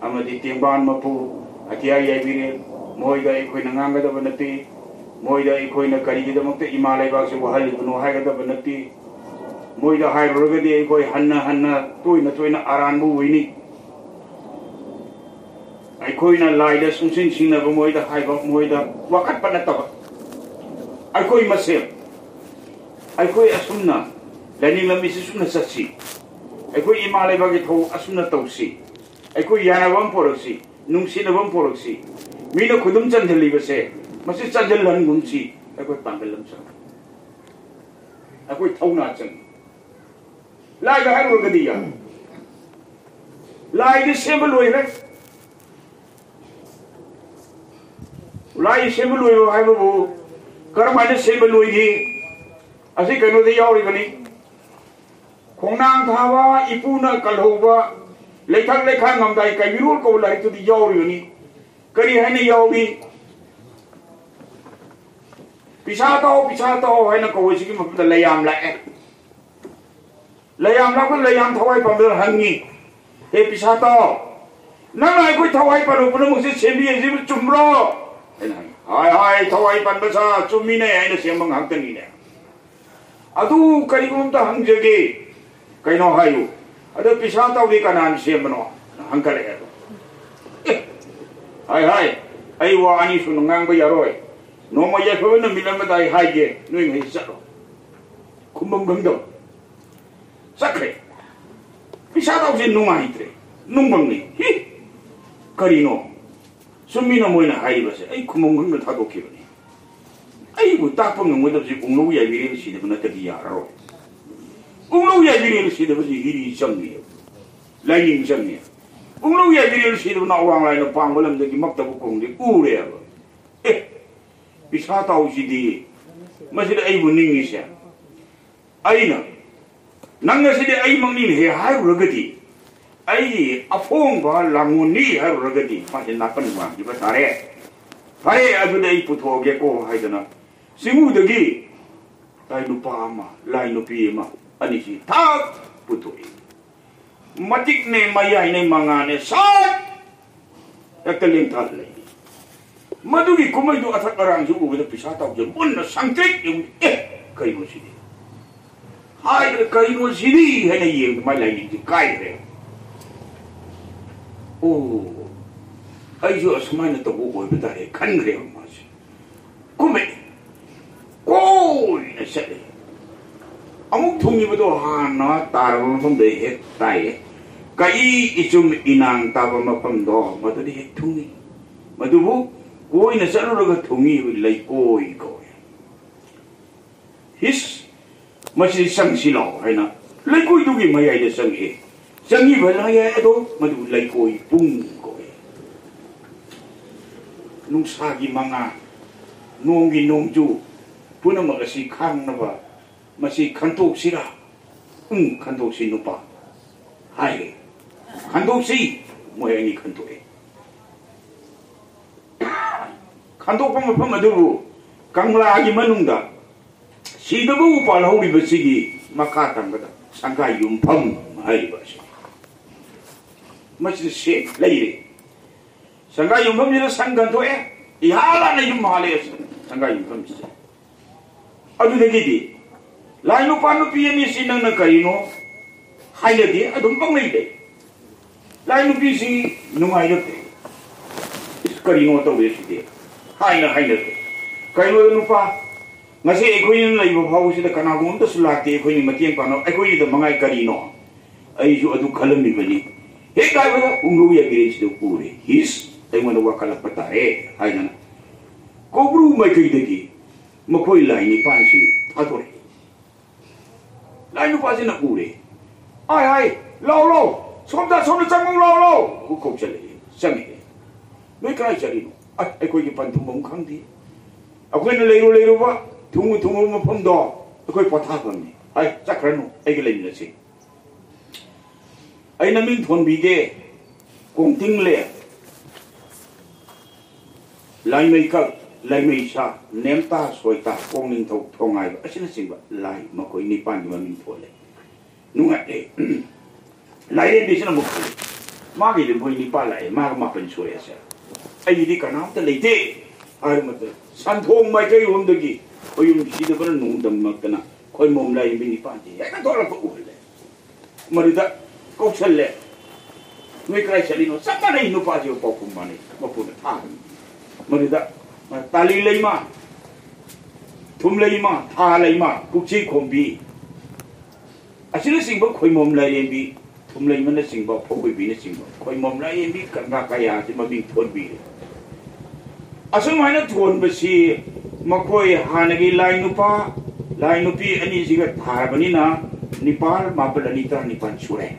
ꯑꯃꯗꯤ ꯇꯦꯡꯕꯥꯟ ꯃꯄꯨ ꯑꯇꯤꯌꯥ ꯌꯥꯏꯕꯤꯔꯦꯟ, ꯃꯣꯏꯗ ꯑꯩꯈꯣꯏꯅ ꯉꯥꯡꯒꯗꯕ ꯅꯠꯇꯦ꯫ ꯃꯣꯏꯗ ꯑꯩꯈꯣꯏꯅ ꯀꯔꯤꯒꯤꯗꯃꯛꯇ ꯏꯃꯥ ꯂꯩꯕꯥꯛꯁꯤ ꯋꯥꯍꯜꯂꯤꯕꯅꯣ ꯍꯥꯏꯒꯗꯕ ꯅꯠꯇꯦ꯫ ꯃꯣꯏꯗ ꯍꯥꯏꯔꯨꯔꯒꯗꯤ ꯑꯩꯈꯣꯏ ꯍꯟꯅ ꯍꯟꯅ ꯇꯣꯏꯅ ꯇꯣꯏꯅ ꯑꯔꯥꯟꯕ ꯑꯣꯏꯅꯤ꯫ ꯑꯩꯈꯣꯏꯅ ꯂꯥꯏꯗ ꯁꯨꯡꯁꯤꯟ ꯁꯤꯡꯅꯕ ꯃꯣꯏꯗ ꯍꯥꯏꯕ, ꯃꯣꯏꯗ ꯋꯥꯀꯠꯄ ꯅꯠꯇꯕ, ꯑꯩꯈꯣꯏ ꯃꯁꯦꯜ, ꯑꯩꯈꯣꯏ ꯑꯁꯨꯝꯅ ꯂꯥꯏꯅꯤꯡ ꯂꯝꯕꯤꯁꯤ ꯆꯨꯝꯅ ꯆꯠꯁꯤ, ꯑꯩꯈꯣꯏ ꯏꯃꯥ ꯂꯩꯕꯥꯛꯀꯤ ꯊꯧ ꯑꯁꯨꯝꯅ ꯇꯧꯁꯤ, ꯑꯩꯈꯣꯏ ꯌꯥꯅꯕ ꯑꯃ ꯄꯣꯔꯛꯁꯤ, ꯅꯨꯡꯁꯤꯅꯕ ꯑꯃ ꯄꯣꯔꯛꯁꯤ, ꯃꯤꯅ ꯈꯨꯗꯨꯝ ꯆꯟꯁꯤꯜꯂꯤꯕꯁꯦ ꯃꯁꯤ ꯆꯟꯁꯤꯜꯍꯟꯒꯨꯝꯁꯤ꯫ ꯑꯩꯈꯣꯏ ꯄꯥꯡꯒꯜ ꯑꯃ ꯆꯪꯉꯤ, ꯑꯩꯈꯣꯏ ꯊꯧꯅꯥ ꯆꯪꯉꯤ꯫ ꯂꯥꯏꯗ ꯍꯥꯏꯔꯨꯔꯒꯗꯤ ꯌꯥ, ꯂꯥꯏꯗꯤ ꯁꯦꯝꯕ ꯂꯣꯏꯈ꯭ꯔꯦ꯫ ꯂꯥꯏ ꯁꯦꯝꯕ ꯂꯣꯏꯕ ꯍꯥꯏꯕꯕꯨ ꯀꯔꯝꯍꯥꯏꯅ ꯁꯦꯝꯕ ꯂꯣꯏꯈꯤ? ꯑꯁꯤ ꯀꯩꯅꯣꯗ ꯌꯥꯎꯔꯤꯕꯅꯤ꯫ ꯈꯣꯡꯅꯥꯡ ꯊꯥꯕ ꯏꯄꯨꯅ ꯀꯜꯍꯧꯕ ꯂꯩꯊꯛ ꯂꯩꯈꯥ ꯉꯝꯗꯥꯏ ꯀꯩꯕꯤꯔꯣꯜ ꯀꯧꯕ ꯂꯥꯏꯔꯤꯛꯇꯨꯗꯤ ꯌꯥꯎꯔꯤꯕꯅꯤ꯫ ꯀꯔꯤ ꯍꯥꯏꯅ ꯌꯥꯎꯏ? "ꯄꯤꯁꯥ ꯇꯥꯎ, ꯄꯤꯁꯥ ꯇꯥꯎ" ꯍꯥꯏꯅ ꯀꯧꯕꯁꯤꯒꯤ ꯃꯐꯝꯗ ꯂꯩꯌꯥꯝ ꯂꯥꯛꯑꯦ꯫ ꯂꯩꯌꯥꯝ ꯂꯥꯛꯄ ꯂꯩꯌꯥꯝ ꯊꯋꯥꯏ ꯄꯥꯟꯕꯗ ꯍꯪꯉꯤ, "ꯍꯦ ꯄꯤꯁꯥ ꯇꯥꯎ, ꯅꯪꯅ ꯑꯩꯈꯣꯏ ꯊꯋꯥꯏ ꯄꯥꯟꯕ ꯄꯨꯝꯅꯃꯛꯁꯦ ꯁꯦꯝꯕꯤꯔꯤꯁꯤꯕꯨ ꯆꯨꯝꯕ꯭ꯔꯣ?" ꯍꯥꯏꯅ ꯍꯪꯉꯤ꯫ "ꯍꯥꯏ ꯍꯥꯏ, ꯊꯋꯥꯏ ꯄꯥꯟꯕ ꯁꯥ ꯆꯨꯝꯃꯤꯅꯦ, ꯑꯩꯅ ꯁꯦꯝꯕ ꯉꯥꯛꯇꯅꯤꯅꯦ꯫ ꯑꯗꯨ ꯀꯔꯤꯒꯨꯝꯕ ꯑꯝꯇ ꯍꯪꯖꯒꯦ, ꯀꯩꯅꯣ ꯍꯥꯏꯌꯨ, ꯑꯗꯣ ꯄꯤꯁꯥ ꯇꯥꯎꯗꯤ ꯀꯅꯥꯅ ꯁꯦꯝꯕꯅꯣ?" ꯍꯪꯒꯠꯂꯛꯑꯦꯕ꯫ "ꯑꯦ, ꯍꯥꯏ ꯍꯥꯏ, ꯑꯩ ꯋꯥ ꯑꯅꯤ ꯁꯨꯅ ꯉꯥꯡꯕ ꯌꯥꯔꯣꯏ꯫ ꯅꯣꯡꯃ ꯌꯥꯏꯐꯕ ꯅꯨꯃꯤꯠ ꯑꯃꯗ ꯑꯩ ꯍꯥꯏꯒꯦ, ꯅꯣꯏ ꯉꯩ ꯆꯠꯂꯣ꯫ ꯈꯨꯝꯕꯝ ꯈꯪꯗꯕ꯫ ꯆꯠꯈ꯭ꯔꯦ꯫ ꯄꯤꯁꯥ ꯇꯥꯎꯁꯦ ꯅꯨꯡꯉꯥꯏꯇ꯭ꯔꯦ꯫ ꯅꯨꯡꯕꯪꯅꯤ꯫ ꯍꯤ! ꯀꯔꯤꯅꯣ? ꯆꯨꯝꯃꯤꯅ ꯃꯣꯏꯅ ꯍꯥꯏꯔꯤꯕꯁꯦ꯫ ꯑꯩ ꯈꯨꯝꯕꯝ ꯈꯪꯗ ꯊꯥꯗꯣꯛꯈꯤꯕꯅꯤ꯫ ꯑꯩꯕꯨ ꯇꯥꯛꯄ ꯉꯝꯒꯗꯕꯁꯤ ꯎꯪꯂꯧ ꯌꯥꯏꯕꯤꯔꯦꯜ ꯁꯤꯗꯕ ꯅꯠꯇꯗꯤ ꯌꯥꯔꯔꯣꯏ꯫ ꯎꯪꯂꯧ ꯌꯥꯏꯕꯤꯔꯦꯜ ꯁꯤꯗꯕꯁꯤ ꯍꯤꯔꯤ ꯆꯪꯉꯦꯕ꯫ ꯂꯥꯏꯅꯤꯡ ꯆꯪꯉꯦ꯫ ꯎꯪꯂꯧ ꯌꯥꯏꯕꯤꯔꯦꯜ ꯁꯤꯗꯕꯅ ꯑꯋꯥꯡ ꯂꯥꯏꯅ ꯄꯥꯡꯕ ꯂꯝꯗꯒꯤ ꯃꯛꯇꯕ ꯈꯣꯡꯗꯤ ꯎꯔꯦꯕ꯫ ꯑꯦ, ꯄꯤꯁꯥ ꯇꯥꯎꯁꯤꯗꯤ ꯃꯁꯤꯗ ꯑꯩꯕꯨ ꯅꯤꯡꯉꯤꯁꯦ꯫ ꯑꯩꯅ, "ꯅꯪ ꯑꯁꯤꯗꯤ ꯑꯩꯃꯛꯅꯤꯅꯦꯍꯦ" ꯍꯥꯏꯔꯨꯔꯒꯗꯤ, ꯑꯩꯒꯤ ꯑꯐꯣꯡꯕ ꯂꯥꯡꯉꯣꯟꯅꯤ ꯍꯥꯏꯔꯨꯔꯒꯗꯤ, ꯃꯥꯁꯦ ꯅꯥꯀꯟ ꯋꯥꯡꯈꯤꯕ ꯇꯥꯔꯦ꯫ "ꯐꯔꯦ, ꯑꯗꯨꯗꯤ ꯑꯩ ꯄꯨꯊꯣꯛꯑꯒꯦꯀꯣ" ꯍꯥꯏꯗꯅ, ꯆꯤꯡꯎꯗꯒꯤ ꯂꯥꯏ ꯅꯨꯄꯥ ꯑꯃ, ꯂꯥꯏ ꯅꯨꯄꯤ ꯑꯃ, ꯑꯅꯤꯁꯤ ꯊꯛ ꯄꯨꯊꯣꯛꯏ꯫ ꯃꯇꯤꯛꯅꯦ, ꯃꯌꯥꯏꯅꯦ, ꯃꯉꯥꯅꯦ, ꯁꯠ! ꯍꯦꯛꯇ ꯂꯦꯡꯊꯥꯗ ꯂꯩ꯫ ꯃꯗꯨꯒꯤ ꯀꯨꯝꯍꯩꯗꯨ ꯑꯊꯛ ꯑꯔꯥꯡꯁꯨ ꯎꯕꯗ ꯄꯤꯁꯥ ꯇꯥꯎꯁꯦ ꯃꯨꯟꯅ ꯁꯪꯇ꯭ꯔꯤꯛ ꯌꯦꯡꯉꯤ꯫ "ꯑꯦ, ꯀꯩꯅꯣ ꯁꯤꯗꯤ?" ꯍꯥꯏꯗꯅ, "ꯀꯩꯅꯣ ꯁꯤꯗꯤ?" ꯍꯥꯏꯅ ꯌꯦꯡꯕꯗ ꯃꯥꯏ ꯂꯥꯏꯅꯤꯡꯁꯤ ꯀꯥꯏꯈ꯭ꯔꯦ꯫ "ꯑꯣ, ꯑꯩꯁꯨ ꯑꯁꯨꯃꯥꯏꯅ ꯇꯧꯕ ꯑꯣꯏꯕ ꯇꯥꯔꯦ" ꯈꯟꯈ꯭ꯔꯦꯕ ꯃꯥꯁꯦ꯫ ꯀꯨꯝꯃꯦ꯫ ꯀꯣꯏꯅ ꯆꯠꯂꯦ꯫ ꯑꯃꯨꯛ ꯊꯨꯡꯉꯤꯕꯗꯣ ꯍꯥꯟꯅ ꯇꯥꯔꯕ ꯃꯐꯝꯗ ꯍꯦꯛ ꯇꯥꯏꯌꯦ꯫ ꯀꯛꯏ ꯏꯆꯨꯝ ꯏꯅꯥꯡ ꯇꯥꯕ ꯃꯐꯝꯗꯣ ꯃꯗꯨꯗ ꯍꯦꯛ ꯊꯨꯡꯉꯤ꯫ ꯃꯗꯨꯕꯨ ꯀꯣꯏꯅ ꯆꯠꯂꯨꯔꯒ ꯊꯨꯡꯉꯤ ꯂꯩꯀꯣꯏ ꯀꯧꯋꯦ꯫ "ꯍꯤꯁ, ꯃꯁꯤ ꯆꯪꯁꯤ ꯂꯥꯎ" ꯍꯥꯏꯅ ꯂꯩꯀꯣꯏꯗꯨꯒꯤ ꯃꯌꯥꯏꯗ ꯆꯪꯉꯛꯑꯦ꯫ ꯆꯪꯉꯤꯕ ꯃꯌꯥꯏ ꯑꯗꯣ ꯃꯗꯨ ꯂꯩꯀꯣꯏ ꯄꯨꯡ ꯀꯧꯋꯦ꯫ ꯅꯨꯡꯁꯥꯒꯤ ꯃꯉꯥꯜ, ꯅꯣꯡꯒꯤ ꯅꯣꯡꯖꯨ ꯄꯨꯝꯅꯃꯛ ꯑꯁꯤ ꯈꯥꯡꯅꯕ ꯃꯁꯤ ꯈꯟꯗꯣꯛꯁꯤꯔꯥ? "ꯎꯝ, ꯈꯟꯗꯣꯛꯁꯤ ꯅꯨꯄꯥ" ꯍꯥꯏꯔꯦ꯫ "ꯈꯟꯗꯣꯛꯁꯤ" ꯃꯣꯏ ꯑꯅꯤ ꯈꯟꯗꯣꯛꯑꯦ꯫ ꯈꯟꯗꯣꯛꯄ ꯃꯐꯝ ꯑꯗꯨꯕꯨ ꯀꯪꯂꯥꯒꯤ ꯃꯅꯨꯡꯗ ꯁꯤꯗꯕ ꯎꯄꯥꯜ ꯍꯧꯔꯤꯕꯁꯤꯒꯤ ꯃꯈꯥ ꯊꯪꯕꯗ ꯁꯪꯒꯥꯏ ꯌꯨꯝꯐꯝ ꯍꯥꯏꯔꯤꯕ ꯑꯁꯤ꯫ ꯃꯁꯤꯗ ꯁꯦ ꯂꯩꯔꯦ꯫ ꯁꯪꯒꯥꯏ ꯌꯨꯝꯐꯝꯁꯤꯗ ꯁꯪ ꯀꯟꯊꯣꯛꯑꯦ꯫ ꯏꯍꯥꯟ ꯍꯥꯟꯅ ꯌꯨꯝ ꯍꯥꯜꯂꯦ ꯁꯪꯒꯥꯏ ꯌꯨꯝꯐꯝꯁꯤꯗ꯫ ꯑꯗꯨꯗꯒꯤꯗꯤ ꯂꯥꯏ ꯅꯨꯄꯥ ꯅꯨꯄꯤ ꯑꯅꯤꯁꯤ ꯅꯪꯅ ꯀꯔꯤꯅꯣ ꯍꯥꯏꯅꯗꯦ, ꯑꯗꯨꯝ ꯄꯪꯂꯩ ꯂꯩ꯫ ꯂꯥꯏ ꯅꯨꯄꯤꯁꯤ ꯅꯨꯡꯉꯥꯏꯔꯛꯇꯦ꯫ "ꯏꯁ, ꯀꯔꯤꯅꯣ ꯇꯧꯔꯦ ꯁꯤꯗꯤ?" ꯍꯥꯏꯅ ꯍꯥꯏꯅꯔꯦ꯫ ꯀꯩꯅꯣꯗ ꯅꯨꯄꯥ, ꯉꯁꯤ ꯑꯩꯈꯣꯏꯅ ꯂꯩꯕ ꯐꯥꯎꯕꯁꯤꯗ ꯀꯅꯥꯒꯨꯝꯕ ꯑꯝꯇꯁꯨ ꯂꯥꯛꯇꯦ, ꯑꯩꯈꯣꯏꯅ ꯃꯇꯦꯡ ꯄꯥꯡꯅꯕ, ꯑꯩꯈꯣꯏꯒꯤꯗ ꯃꯉꯥꯏ ꯀꯔꯤꯅꯣ? ꯑꯩꯁꯨ ꯑꯗꯨ ꯈꯜꯂꯝꯃꯤꯕꯅꯤ꯫ ꯍꯦꯛ ꯍꯥꯏꯕꯗ ꯎꯪꯂꯧ ꯌꯥꯕꯤꯔꯦ, ꯁꯤꯗ ꯎꯔꯦ꯫ ꯍꯤꯁ, ꯑꯩꯉꯣꯟꯗ ꯋꯥꯈꯠꯂꯛꯄ ꯇꯥꯔꯦ ꯍꯥꯏꯗꯅ ꯀꯧꯕ꯭ꯔꯨ ꯃꯥꯏꯀꯩꯗꯒꯤ ꯃꯈꯣꯏ ꯂꯥꯏ ꯅꯤꯄꯥꯟꯁꯤ ꯊꯥꯗꯣꯔꯛꯏ꯫ ꯂꯥꯏ ꯅꯨꯄꯥꯁꯤꯅ ꯎꯔꯦ꯫ "ꯑꯥꯏ, ꯑꯥꯏ, ꯂꯥꯎ, ꯂꯥꯎ, ꯁꯣꯝꯗ, ꯁꯣꯝꯗ ꯆꯪꯉꯨ, ꯂꯥꯎ, ꯂꯥꯎ!" ꯀꯧꯁꯜꯂꯛꯑꯦ꯫ ꯆꯪꯉꯛꯑꯦ꯫ "ꯅꯣꯏ ꯀꯗꯥꯏ ꯆꯠꯂꯤꯅꯣ?" "ꯑ, ꯑꯩꯈꯣꯏꯒꯤ ꯄꯟꯊꯨꯡꯐꯝ ꯈꯪꯗꯦ꯫ ꯑꯩꯈꯣꯏꯅ ꯂꯩꯔꯨ ꯂꯩꯔꯨꯕ, ꯊꯨꯡꯉꯨ ꯊꯨꯡꯉꯨꯕ ꯃꯐꯝꯗꯣ ꯑꯩꯈꯣꯏ ꯄꯣꯊꯥꯐꯝꯅꯤ꯫ ꯍꯥꯏ, ꯆꯠꯈ꯭ꯔꯅꯨ, ꯑꯩꯒ ꯂꯩꯃꯤꯟꯅꯁꯤ꯫ ꯑꯩ ꯅꯃꯤꯡ ꯊꯣꯟꯕꯤꯒꯦ, ꯀꯣꯡꯇꯤꯡꯂꯦ, ꯂꯥꯏꯃꯩꯀꯛ, ꯂꯥꯏꯃꯩꯁꯥ, ꯅꯦꯝꯇꯥ, ꯁꯣꯏꯇꯥ, ꯀꯣꯡꯅꯤꯡꯊꯧ, ꯊꯣꯡꯉꯥꯏꯕ ꯑꯁꯤꯅꯆꯤꯡꯕ ꯂꯥꯏ ꯃꯈꯣꯏ ꯅꯤꯄꯥꯟꯒꯤ ꯃꯃꯤꯡ ꯊꯣꯜꯂꯦ꯫ ꯅꯨꯡꯉꯥꯏꯔꯦ꯫ ꯂꯥꯏꯔꯦꯝꯕꯤꯁꯤꯅ ꯑꯃꯨꯛ ꯈꯜꯂꯤ, "ꯃꯥꯒꯤꯗꯤ ꯃꯣꯏ ꯅꯤꯄꯥꯟ ꯂꯥꯛꯑꯦ, ꯃꯥꯒ ꯃꯥꯄꯟ ꯁꯨꯔꯦ ꯑꯁꯦ꯫ ꯑꯩꯒꯤꯗꯤ ꯀꯅꯥꯝꯇ ꯂꯩꯇꯦ" ꯍꯥꯏꯕ ꯃꯇꯝꯗ ꯁꯟꯊꯣꯡ ꯃꯥꯏꯀꯩꯔꯣꯝꯗꯒꯤ ꯈꯣꯏꯌꯨꯝ ꯁꯤꯗꯕꯅ ꯅꯣꯡꯗꯝꯃꯛꯇꯅ ꯈꯣꯏꯃꯣꯝ ꯂꯥꯏꯔꯦꯝꯕꯤ ꯅꯤꯄꯥꯟꯁꯦ ꯍꯦꯛꯇ ꯊꯣꯛꯂꯛꯄ ꯎꯍꯜꯂꯦ꯫ ꯃꯗꯨꯗ ꯀꯧꯁꯜꯂꯦ꯫ "ꯅꯣꯏ ꯀꯗꯥꯏ ꯆꯠꯂꯤꯅꯣ?" ꯆꯞ ꯃꯥꯟꯅꯩ, ꯅꯨꯄꯥꯁꯤꯒ ꯄꯥꯎꯈꯨꯝ ꯃꯥꯟꯅꯩ꯫ ꯃꯄꯨꯅ ꯊꯥ ꯍꯪꯉꯤ꯫ ꯃꯗꯨꯗ ꯇꯥꯂꯤ ꯂꯩꯃ, ꯊꯨꯝ ꯂꯩꯃ, ꯊꯥ ꯂꯩꯃ, ꯄꯨꯛꯆꯤ ꯈꯣꯝꯕꯤ, ꯑꯁꯤꯅꯆꯤꯡꯕ ꯈꯣꯏꯃꯣꯝ ꯂꯥꯏꯔꯦꯝꯕꯤ, ꯊꯨꯝ ꯂꯩꯃꯅꯆꯤꯡꯕ, ꯐꯧꯕꯣꯏꯕꯤꯅꯆꯤꯡꯕ ꯈꯣꯏꯃꯣꯝ ꯂꯥꯏꯔꯦꯝꯕꯤ ꯀꯪꯂꯥ ꯀꯌꯥ ꯑꯁꯤ ꯃꯃꯤꯡ ꯊꯣꯟꯕꯤꯔꯦ꯫ ꯑꯁꯨꯃꯥꯏꯅ ꯊꯣꯟꯕꯁꯤ ꯃꯈꯣꯏ ꯍꯥꯟꯅꯒꯤ ꯂꯥꯏ ꯅꯨꯄꯥ, ꯂꯥꯏ ꯅꯨꯄꯤ ꯑꯅꯤꯁꯤꯒ ꯊꯥꯔꯕꯅꯤꯅ ꯅꯤꯄꯥꯜ, ꯃꯥꯄꯜ, ꯑꯅꯤ, ꯇꯔꯥꯅꯤꯄꯥꯜ ꯁꯨꯔꯦ꯫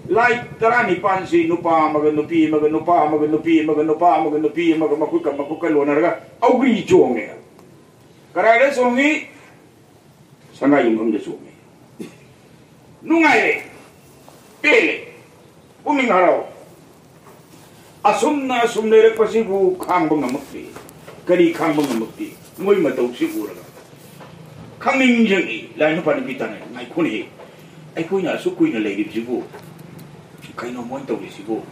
ꯂꯥꯏ ꯇꯔꯥꯅꯤꯄꯥꯜꯁꯤ ꯅꯨꯄꯥ ꯑꯃꯒ ꯅꯨꯄꯤ ꯑꯃꯒ, ꯅꯨꯄꯥ ꯑꯃꯒ ꯅꯨꯄꯤ ꯑꯃꯒ, ꯅꯨꯄꯥ ꯑꯃꯒ ꯅꯨꯄꯤ ꯑꯃꯒ, ꯃꯈꯨꯠꯀ ꯃꯈꯨꯠꯀ ꯂꯣꯟꯅꯔꯒ ꯑꯧꯒ꯭ꯔꯤ ꯆꯣꯡꯉꯦ꯫ ꯀꯗꯥꯏꯗ ꯆꯣꯡꯉꯤ? ꯁꯉꯥꯏ ꯌꯨꯝꯐꯝꯗ ꯆꯣꯡꯉꯤ꯫ ꯅꯨꯡꯉꯥꯏꯔꯦ, ꯄꯦꯜꯂꯦ, ꯄꯨꯛꯅꯤꯡ ꯍꯔꯥꯎ꯫ ꯑꯁꯨꯝꯅ ꯑꯁꯨꯝ ꯂꯩꯔꯛꯄꯁꯤꯕꯨ ꯈꯥꯡꯕ ꯉꯝꯃꯛꯇꯦ꯫ ꯀꯔꯤ ꯈꯥꯡꯕ ꯉꯝꯃꯛꯇꯦ? ꯃꯣꯏ ꯃꯇꯧꯁꯤ ꯎꯔꯒ ꯈꯪꯅꯤꯡ ꯅꯤꯡꯁꯤꯡꯉꯤ꯫ ꯂꯥꯏ ꯅꯨꯄꯥ ꯅꯨꯄꯤ ꯇꯥꯟꯅꯔꯦ꯫ "ꯉꯥꯏꯈꯣꯅꯦꯍꯦ, ꯑꯩꯈꯣꯏꯅ ꯑꯁꯨꯛ ꯀꯨꯏꯅ ꯂꯩꯔꯤꯕꯁꯤꯕꯨ ꯀꯩꯅꯣ ꯃꯣꯏꯅ ꯇꯧꯔꯤꯁꯤꯕꯨ?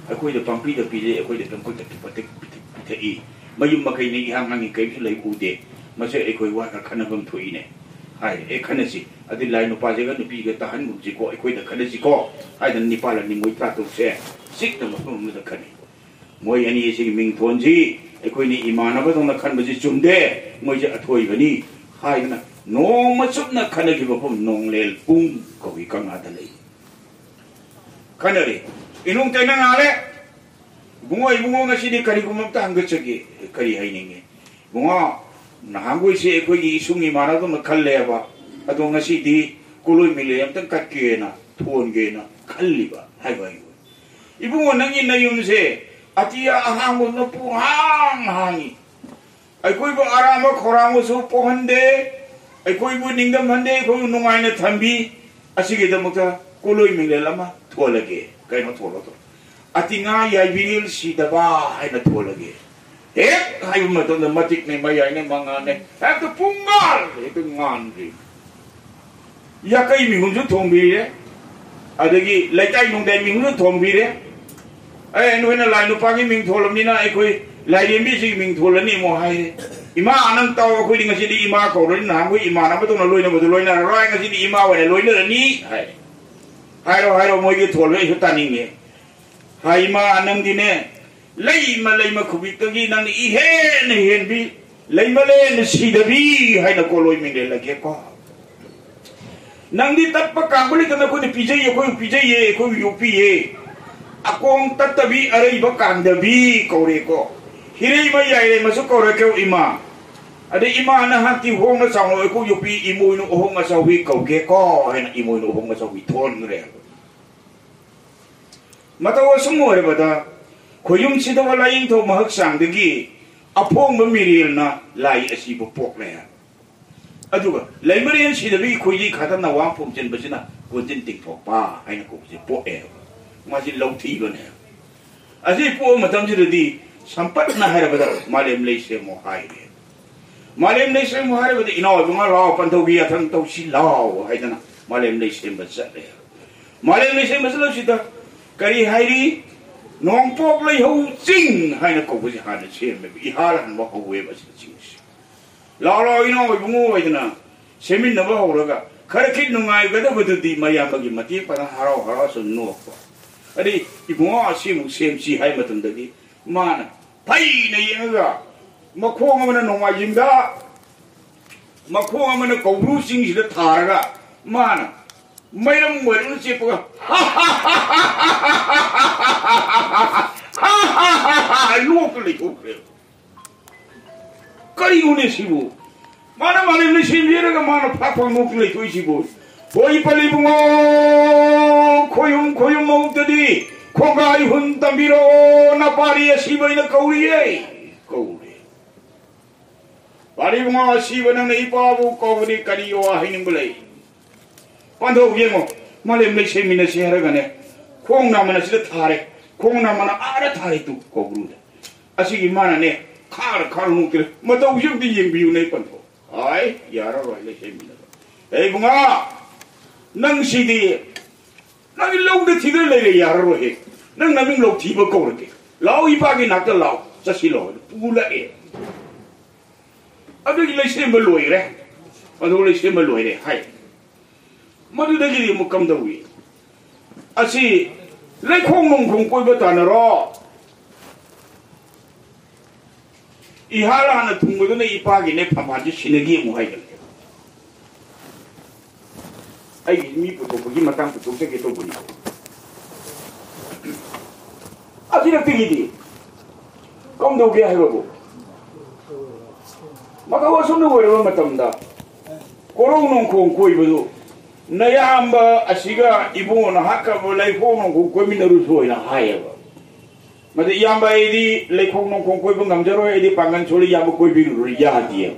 ꯑꯩꯈꯣꯏꯗ ꯄꯥꯡꯄꯤꯗ ꯄꯤꯖꯩ, ꯑꯩꯈꯣꯏꯗ ꯄꯪꯄꯤꯗ ꯄꯤꯊꯛ-, ꯄꯤꯊꯛꯏ, ꯃꯌꯨꯝ ꯃꯀꯩꯅ ꯏꯍꯥꯡ ꯍꯥꯡꯉꯤ, ꯀꯔꯤꯝꯁꯨ ꯂꯩꯕ ꯎꯗꯦ꯫ ꯃꯁꯦ ꯑꯩꯈꯣꯏ ꯋꯥꯅ ꯈꯟꯅꯐꯝ ꯊꯣꯛꯏꯅꯦ" ꯍꯥꯏ꯫ "ꯑꯦ, ꯈꯟꯅꯁꯤ꯫ ꯑꯗꯨ ꯂꯥꯏ ꯅꯨꯄꯥꯁꯤꯒ ꯅꯨꯄꯤꯒ ꯇꯥꯍꯟꯒꯨꯝꯁꯤꯀꯣ, ꯑꯩꯈꯣꯏꯗ ꯈꯟꯅꯁꯤꯀꯣ" ꯍꯥꯏꯗꯅ ꯅꯤꯄꯥꯜ ꯑꯅꯤ ꯃꯣꯏ ꯇꯔꯥꯇꯔꯨꯛꯁꯦ ꯆꯤꯛꯅ ꯃꯐꯝ ꯑꯃꯗ ꯈꯟꯅꯩ꯫ ꯃꯣꯏ ꯑꯅꯤ ꯑꯁꯤꯒꯤ ꯃꯤꯡꯊꯣꯟꯁꯤ ꯑꯩꯈꯣꯏꯅ ꯏꯃꯥꯟꯅꯕꯗꯧꯅ ꯈꯟꯕꯁꯤ ꯆꯨꯝꯗꯦ, ꯃꯣꯏꯁꯦ ꯑꯊꯣꯏꯕꯅꯤ ꯍꯥꯏꯗꯅ ꯅꯣꯡꯃ ꯆꯨꯞꯅ ꯈꯟꯅꯈꯤꯕ ꯃꯐꯝ ꯅꯣꯡꯂꯦꯜ ꯄꯨꯡ ꯀꯧꯏ ꯀꯪꯂꯥꯗ ꯂꯩ꯫ ꯈꯟꯅꯔꯦ꯫ ꯏꯅꯨꯡ ꯇꯩꯅ ꯉꯥꯜꯂꯦ꯫ ꯏꯕꯨꯡꯉꯣ, ꯏꯕꯨꯡꯉꯣ, ꯉꯁꯤꯗꯤ ꯀꯔꯤꯒꯨꯝꯕ ꯑꯝꯇ ꯍꯪꯒꯠꯆꯒꯦ꯫ ꯀꯔꯤ ꯍꯥꯏꯅꯤꯡꯉꯤ? ꯏꯕꯨꯡꯉꯣ, ꯅꯍꯥꯟꯈꯣꯏꯁꯦ ꯑꯩꯈꯣꯏꯒꯤ ꯏꯁꯨꯡ ꯏꯃꯥꯟꯅꯕꯗꯧꯅ ꯈꯜꯂꯦꯕ꯫ ꯑꯗꯣ ꯉꯁꯤꯗꯤ ꯀꯣꯂꯣꯏ ꯃꯤꯂꯩ ꯑꯝꯇꯪ ꯀꯠꯀꯦꯅ, ꯊꯣꯟꯒꯦꯅ ꯈꯜꯂꯤꯕ ꯍꯥꯏꯕ ꯍꯥꯏꯕ꯫ ꯏꯕꯨꯡꯉꯣ, ꯅꯪꯒꯤ ꯅꯌꯨꯝꯁꯦ ꯑꯇꯤꯌꯥ ꯑꯍꯥꯡꯕꯗꯧꯅ ꯄꯨꯡꯍꯥꯡ ꯍꯥꯡꯉꯤ꯫ ꯑꯩꯈꯣꯏꯕꯨ ꯑꯔꯥꯝꯕ ꯈꯧꯔꯥꯡꯕꯁꯨ ꯄꯣꯛꯍꯟꯗꯦ, ꯑꯩꯈꯣꯏꯕꯨ ꯅꯤꯡꯗꯝꯍꯟꯗꯦ, ꯑꯩꯈꯣꯏꯕꯨ ꯅꯨꯡꯉꯥꯏꯅ ꯊꯝꯕꯤ꯫ ꯑꯁꯤꯒꯤꯗꯃꯛꯇ ꯀꯣꯂꯣꯏ ꯃꯤꯂꯦꯜ ꯑꯃ ꯊꯣꯜꯂꯒꯦ꯫ ꯀꯩꯅꯣ ꯊꯣꯜꯂꯣ, ꯊꯣꯜꯂꯣ꯫ "ꯑꯇꯤꯉꯥ ꯌꯥꯏꯕꯤꯔꯦꯜ ꯁꯤꯗꯕ" ꯍꯥꯏꯅ ꯊꯣꯜꯂꯒꯦ꯫ ꯍꯦꯛ ꯍꯥꯏꯕ ꯃꯇꯝꯗ ꯃꯇꯤꯛꯅꯦ, ꯃꯌꯥꯏꯅꯦ, ꯃꯉꯥꯅꯦ, ꯍꯦꯛꯇ ꯄꯨꯡꯉꯥꯟ, ꯍꯦꯛꯇ ꯉꯥꯟꯈ꯭ꯔꯤ꯫ ꯌꯥꯀꯩ ꯃꯤꯍꯨꯟꯁꯨ ꯊꯣꯡꯕꯤꯔꯦ, ꯑꯗꯒꯤ ꯂꯩꯀꯥꯏ ꯅꯨꯡꯗꯥꯏ ꯃꯤꯍꯨꯟꯁꯨ ꯊꯣꯡꯕꯤꯔꯦ꯫ ꯑꯦ, ꯅꯣꯏꯅ ꯂꯥꯏ ꯅꯨꯄꯥꯒꯤ ꯃꯤꯡ ꯊꯣꯜꯂꯕꯅꯤꯅ ꯑꯩꯈꯣꯏ ꯂꯥꯏꯔꯦꯝꯕꯤꯁꯤꯒꯤ ꯃꯤꯡ ꯊꯣꯜꯂꯅꯤ ꯑꯃꯨꯛ ꯍꯥꯏꯔꯦ꯫ "ꯏꯃꯥ, ꯅꯪ ꯇꯥꯎ, ꯑꯩꯈꯣꯏꯗꯤ ꯉꯁꯤꯗꯤ ꯏꯃꯥ ꯀꯧꯔꯅꯤ, ꯅꯍꯥꯟꯈꯣꯏ ꯏꯃꯥꯟꯅꯕꯗꯧꯅ ꯂꯣꯏꯅꯕꯗꯨ ꯂꯣꯏꯅꯔꯔꯣꯏ, ꯉꯁꯤꯗꯤ ꯏꯃꯥ ꯑꯣꯏꯅ ꯂꯣꯏꯅꯔꯅꯤ" ꯍꯥꯏ꯫ "ꯍꯥꯏꯔꯣ, ꯍꯥꯏꯔꯣ, ꯃꯣꯏꯒꯤ ꯊꯣꯜꯕ ꯑꯩꯁꯨ ꯇꯥꯅꯤꯡꯉꯦ"꯫ ꯍꯥꯏ, "ꯏꯃꯥ, ꯅꯪꯗꯤꯅꯦ, ꯂꯩꯃ ꯂꯩꯃ ꯈꯨꯕꯤꯛꯇꯒꯤ ꯅꯪꯅ ꯏꯍꯦꯟꯅ ꯍꯦꯟꯕꯤ, ꯂꯩꯃ ꯂꯦꯟꯅ ꯁꯤꯗꯕꯤ" ꯍꯥꯏꯅ ꯀꯣꯂꯣꯏ ꯃꯤꯡꯂꯦꯜꯂꯒꯦꯀꯣ꯫ "ꯅꯪꯗꯤ ꯇꯠꯄ ꯀꯥꯡꯕ ꯂꯩꯇꯅ ꯑꯩꯈꯣꯏꯅ ꯄꯤꯖꯩ, ꯑꯩꯈꯣꯏꯕꯨ ꯄꯤꯖꯩꯌꯦ, ꯑꯩꯈꯣꯏꯕꯨ ꯌꯣꯛꯄꯤꯌꯦ꯫ ꯑꯀꯣꯡ ꯇꯠꯇꯕꯤ, ꯑꯔꯩꯕ ꯀꯥꯡꯗꯕꯤ" ꯀꯧꯔꯦꯀꯣ꯫ "ꯍꯤꯔꯩꯃ ꯌꯥꯏꯔꯩꯃꯁꯨ ꯀꯧꯔꯛꯀꯦ ꯏꯃꯥ"꯫ ꯑꯗꯩ "ꯏꯃꯥ, ꯅꯍꯥꯛꯇꯤ ꯍꯣꯡꯅ ꯆꯥꯎꯅ ꯑꯩꯈꯣꯏ ꯌꯣꯛꯄꯤ ꯏꯃꯣꯏꯅꯨ ꯑꯍꯣꯡ ꯑꯆꯥꯎꯕꯤ ꯀꯧꯒꯦꯀꯣ" ꯍꯥꯏꯅ ꯏꯃꯣꯏꯅꯨ ꯑꯍꯣꯡ ꯑꯆꯥꯎꯕꯤ ꯊꯣꯟꯈ꯭ꯔꯦ꯫ ꯃꯇꯧ ꯑꯁꯨꯝ ꯑꯣꯏꯔꯕꯗ, ꯈꯣꯌꯨꯝ ꯁꯤꯗꯕ ꯂꯥꯏꯌꯦꯡꯊꯧ ꯃꯍꯛꯆꯥꯡꯗꯒꯤ ꯑꯐꯣꯡꯕ ꯃꯤꯔꯦꯜꯅ ꯂꯥꯏ ꯑꯁꯤꯕꯨ ꯄꯣꯛꯂꯦ꯫ ꯑꯗꯨꯒ ꯂꯩꯃꯔꯦꯟ ꯁꯤꯗꯕꯤ ꯈꯣꯏꯖꯤ ꯈꯥꯗꯝꯅ ꯋꯥ ꯐꯣꯝꯖꯤꯟꯕꯁꯤꯅ ꯀꯣꯟꯖꯤꯟ ꯇꯤꯡꯊꯣꯛꯄ ꯍꯥꯏꯅ ꯀꯧꯕꯁꯦ ꯄꯣꯛꯑꯦ꯫ ꯃꯥꯁꯤ ꯂꯧꯊꯤꯕꯅꯦ꯫ ꯑꯁꯤ ꯄꯣꯛꯄ ꯃꯇꯝꯁꯤꯗꯗꯤ ꯁꯝꯄꯠꯅ ꯍꯥꯏꯔꯕꯗ "ꯃꯥꯂꯦꯝ ꯂꯩ ꯁꯦꯝꯃꯣ" ꯍꯥꯏꯔꯦ꯫ "ꯃꯥꯂꯦꯝ ꯂꯩ ꯁꯦꯝꯃꯣ" ꯍꯥꯏꯔꯕꯗ "ꯏꯅꯥꯎ ꯏꯕꯨꯡꯉꯣ ꯂꯥꯎ, ꯄꯟꯊꯧꯒꯤ ꯌꯥꯊꯪ ꯇꯧꯁꯤ ꯂꯥꯎ" ꯍꯥꯏꯗꯅ ꯃꯥꯂꯦꯝ ꯂꯩ ꯁꯦꯝꯕ ꯆꯠꯂꯦ꯫ ꯃꯥꯂꯦꯝ ꯂꯩ ꯁꯦꯝꯕ ꯆꯠꯂꯁꯤꯗ ꯀꯔꯤ ꯍꯥꯏꯔꯤ? "ꯅꯣꯡꯄꯣꯛ ꯂꯩꯍꯧ ꯆꯤꯡ" ꯍꯥꯏꯅ ꯀꯧꯕꯁꯦ ꯍꯥꯟꯅ ꯁꯦꯝꯃꯦꯕ, ꯏꯍꯥꯜ ꯍꯟꯕ ꯍꯧꯋꯦꯕ ꯑꯁꯤꯗ ꯆꯤꯡꯁꯦ꯫ "ꯂꯥꯎ ꯂꯥꯎ ꯏꯅꯥꯎ ꯏꯕꯨꯡꯉꯣ" ꯍꯥꯏꯗꯅ ꯁꯦꯝꯃꯤꯟꯅꯕ ꯍꯧꯔꯒ ꯈꯔ ꯈꯤꯠ ꯅꯨꯡꯉꯥꯏꯒꯗꯕꯗꯨꯗꯤ ꯃꯌꯥꯝꯕꯒꯤ ꯃꯇꯦꯡ ꯄꯥꯡꯉ ꯍꯔꯥꯎ ꯍꯔꯥꯎ ꯁꯨꯝ ꯅꯣꯛꯄ꯫ ꯑꯗꯩ "ꯏꯕꯨꯡꯉꯣ, ꯑꯁꯤꯃꯨꯛ ꯁꯦꯝꯁꯤ" ꯍꯥꯏ ꯃꯇꯝꯗꯗꯤ ꯃꯥꯅ ꯐꯩꯅ ꯌꯦꯡꯉꯒ, ꯃꯈꯣꯡ ꯑꯃꯅ ꯅꯣꯡꯃꯥꯏꯖꯤꯡꯗ, ꯃꯈꯣꯡ ꯑꯃꯅ ꯀꯧꯕ꯭ꯔꯨ ꯆꯤꯡꯁꯤꯗ ꯊꯥꯔꯒ, ꯃꯥꯅ ꯃꯩꯔꯝ ꯑꯣꯏꯔꯒ ꯆꯦꯞꯄꯒ ꯅꯣꯛꯇ ꯂꯩꯊꯣꯛꯈ꯭ꯔꯦ꯫ ꯀꯔꯤꯅꯣꯅꯦ ꯁꯤꯕꯨ? ꯃꯥꯅ ꯃꯥꯂꯦꯝ ꯂꯩꯁꯦꯝꯕꯤꯔꯒ ꯃꯥꯅ ꯐꯥꯛ ꯐꯥꯛ ꯅꯣꯛꯇ ꯂꯩꯊꯣꯛꯏꯁꯤꯕꯨ? ꯍꯣꯏ, ꯄꯜꯂꯤ ꯏꯕꯨꯡꯉꯣ, ꯈꯣꯌꯨꯝ ꯈꯣꯌꯨꯝ ꯃꯧꯛꯇꯗꯤ ꯈꯣꯡꯒꯥꯏ ꯍꯨꯟ ꯇꯝꯕꯤꯔꯛꯑꯣ, ꯅꯄꯥꯔꯤ ꯑꯁꯤꯕ ꯑꯩꯅ ꯀꯧꯔꯤꯌꯦ꯫ ꯀꯧꯔꯦ꯫ ꯄꯥꯔꯤ ꯏꯕꯨꯡꯉꯣ, ꯑꯁꯤꯕ ꯅꯪꯅ ꯏꯄꯥꯕꯨ ꯀꯧꯕꯗꯤ ꯀꯔꯤ ꯋꯥ ꯍꯥꯏꯅꯤꯡꯕ ꯂꯩ? ꯄꯥꯟꯊꯣꯛ ꯌꯦꯡꯉꯣ, ꯃꯥꯂꯦꯝ ꯂꯩꯁꯦꯝꯃꯤꯟꯅꯁꯤ ꯍꯥꯏꯔꯒꯅꯦ, ꯈꯣꯡ ꯅꯥꯃꯟ ꯑꯁꯤꯗ ꯊꯥꯔꯦ, ꯈꯣꯡ ꯅꯥꯃꯟ ꯑꯥꯗ ꯊꯥꯔꯦ ꯇꯨ ꯀꯧꯕ꯭ꯔꯨꯗ꯫ ꯑꯁꯤꯒꯤ ꯃꯥꯅꯅꯦ, ꯈꯥꯔ ꯈꯥꯔ ꯅꯣꯛꯇ꯭ꯔꯦ, ꯃꯇꯧꯁꯤ ꯑꯝꯇ ꯌꯦꯡꯕꯤꯌꯨꯅꯦ ꯄꯟꯊꯣ꯫ ꯑꯥꯏ, ꯌꯥꯔꯔꯣꯏ ꯂꯩꯁꯦꯝꯃꯤꯟꯅꯕ꯫ ꯑꯦ ꯏꯕꯨꯡꯉꯣ, ꯅꯪ ꯁꯤꯗꯤ, ꯅꯪꯒꯤ ꯂꯧꯗ ꯊꯤꯗ ꯂꯩꯔꯦ, ꯌꯥꯔꯔꯣꯏꯍꯦ꯫ ꯅꯪ ꯅꯃꯤꯡ ꯂꯧ ꯊꯤꯕ ꯀꯧꯔꯒꯦ꯫ ꯂꯥꯛꯑꯣ, ꯏꯄꯥꯒꯤ ꯅꯥꯛꯇ ꯂꯥꯛꯑꯣ, ꯆꯠꯁꯤ ꯂꯥꯛꯑꯣ꯫ ꯄꯨꯂꯛꯑꯦ꯫ ꯑꯗꯨꯒꯤ ꯂꯩꯁꯦꯝꯕ ꯂꯣꯏꯔꯦ꯫ ꯑꯗꯨ ꯂꯩꯁꯦꯝꯕ ꯂꯣꯏꯔꯦ ꯍꯥꯏ꯫ ꯃꯗꯨꯗꯒꯤꯗꯤ ꯑꯃꯨꯛ ꯀꯝꯗꯧꯏ? ꯑꯁꯤ ꯂꯩꯈꯣꯡ ꯅꯣꯡꯈꯣꯡ ꯀꯣꯏꯕ ꯇꯥꯟꯅꯔꯣ꯫ ꯏꯍꯥ ꯍꯥꯟꯅ ꯊꯨꯡꯕꯗꯨꯅ ꯏꯄꯥꯒꯤꯅꯦ ꯐꯝꯐꯥꯟꯁꯦ ꯁꯤꯟꯅꯈꯤ ꯑꯃꯨꯛ ꯍꯥꯏꯒꯅꯤ꯫ ꯑꯩꯒꯤ ꯃꯤ ꯄꯨꯊꯣꯛꯄꯒꯤ ꯃꯇꯥꯡ ꯄꯨꯊꯣꯛꯆꯒꯦ ꯇꯧꯕꯅꯤ꯫ ꯑꯁꯤꯔꯛꯇꯒꯤꯗꯤ ꯀꯝꯗꯧꯒꯦ ꯍꯥꯏꯕꯕꯨ, ꯃꯇꯧ ꯑꯁꯨꯝꯅ ꯑꯣꯏꯔꯕ ꯃꯇꯝꯗ ꯀꯣꯔꯧ ꯅꯣꯡꯈꯣꯡ ꯀꯣꯏꯕꯗꯨ ꯅꯌꯥꯝꯕ ꯑꯁꯤꯒ ꯏꯕꯨꯡꯉꯣ ꯅꯍꯥꯛꯀ ꯂꯩꯈꯣꯡ ꯅꯣꯡꯈꯣꯡ ꯀꯣꯏꯃꯤꯟꯅꯔꯨꯁꯨ ꯍꯥꯏꯅ ꯍꯥꯏꯌꯦꯕ꯫ ꯃꯗꯨ ꯏꯌꯥꯝꯕ ꯑꯩꯗꯤ ꯂꯩꯈꯣꯡ ꯅꯣꯡꯈꯣꯡ ꯀꯣꯏꯕ ꯉꯝꯖꯔꯣꯏ, ꯑꯩꯗꯤ ꯄꯥꯡꯒꯜ ꯁꯣꯜꯂꯤ, ꯏꯌꯥꯝꯕ ꯀꯣꯏꯕꯤꯔꯨꯔꯣꯏ, ꯌꯥꯗꯦꯕ꯫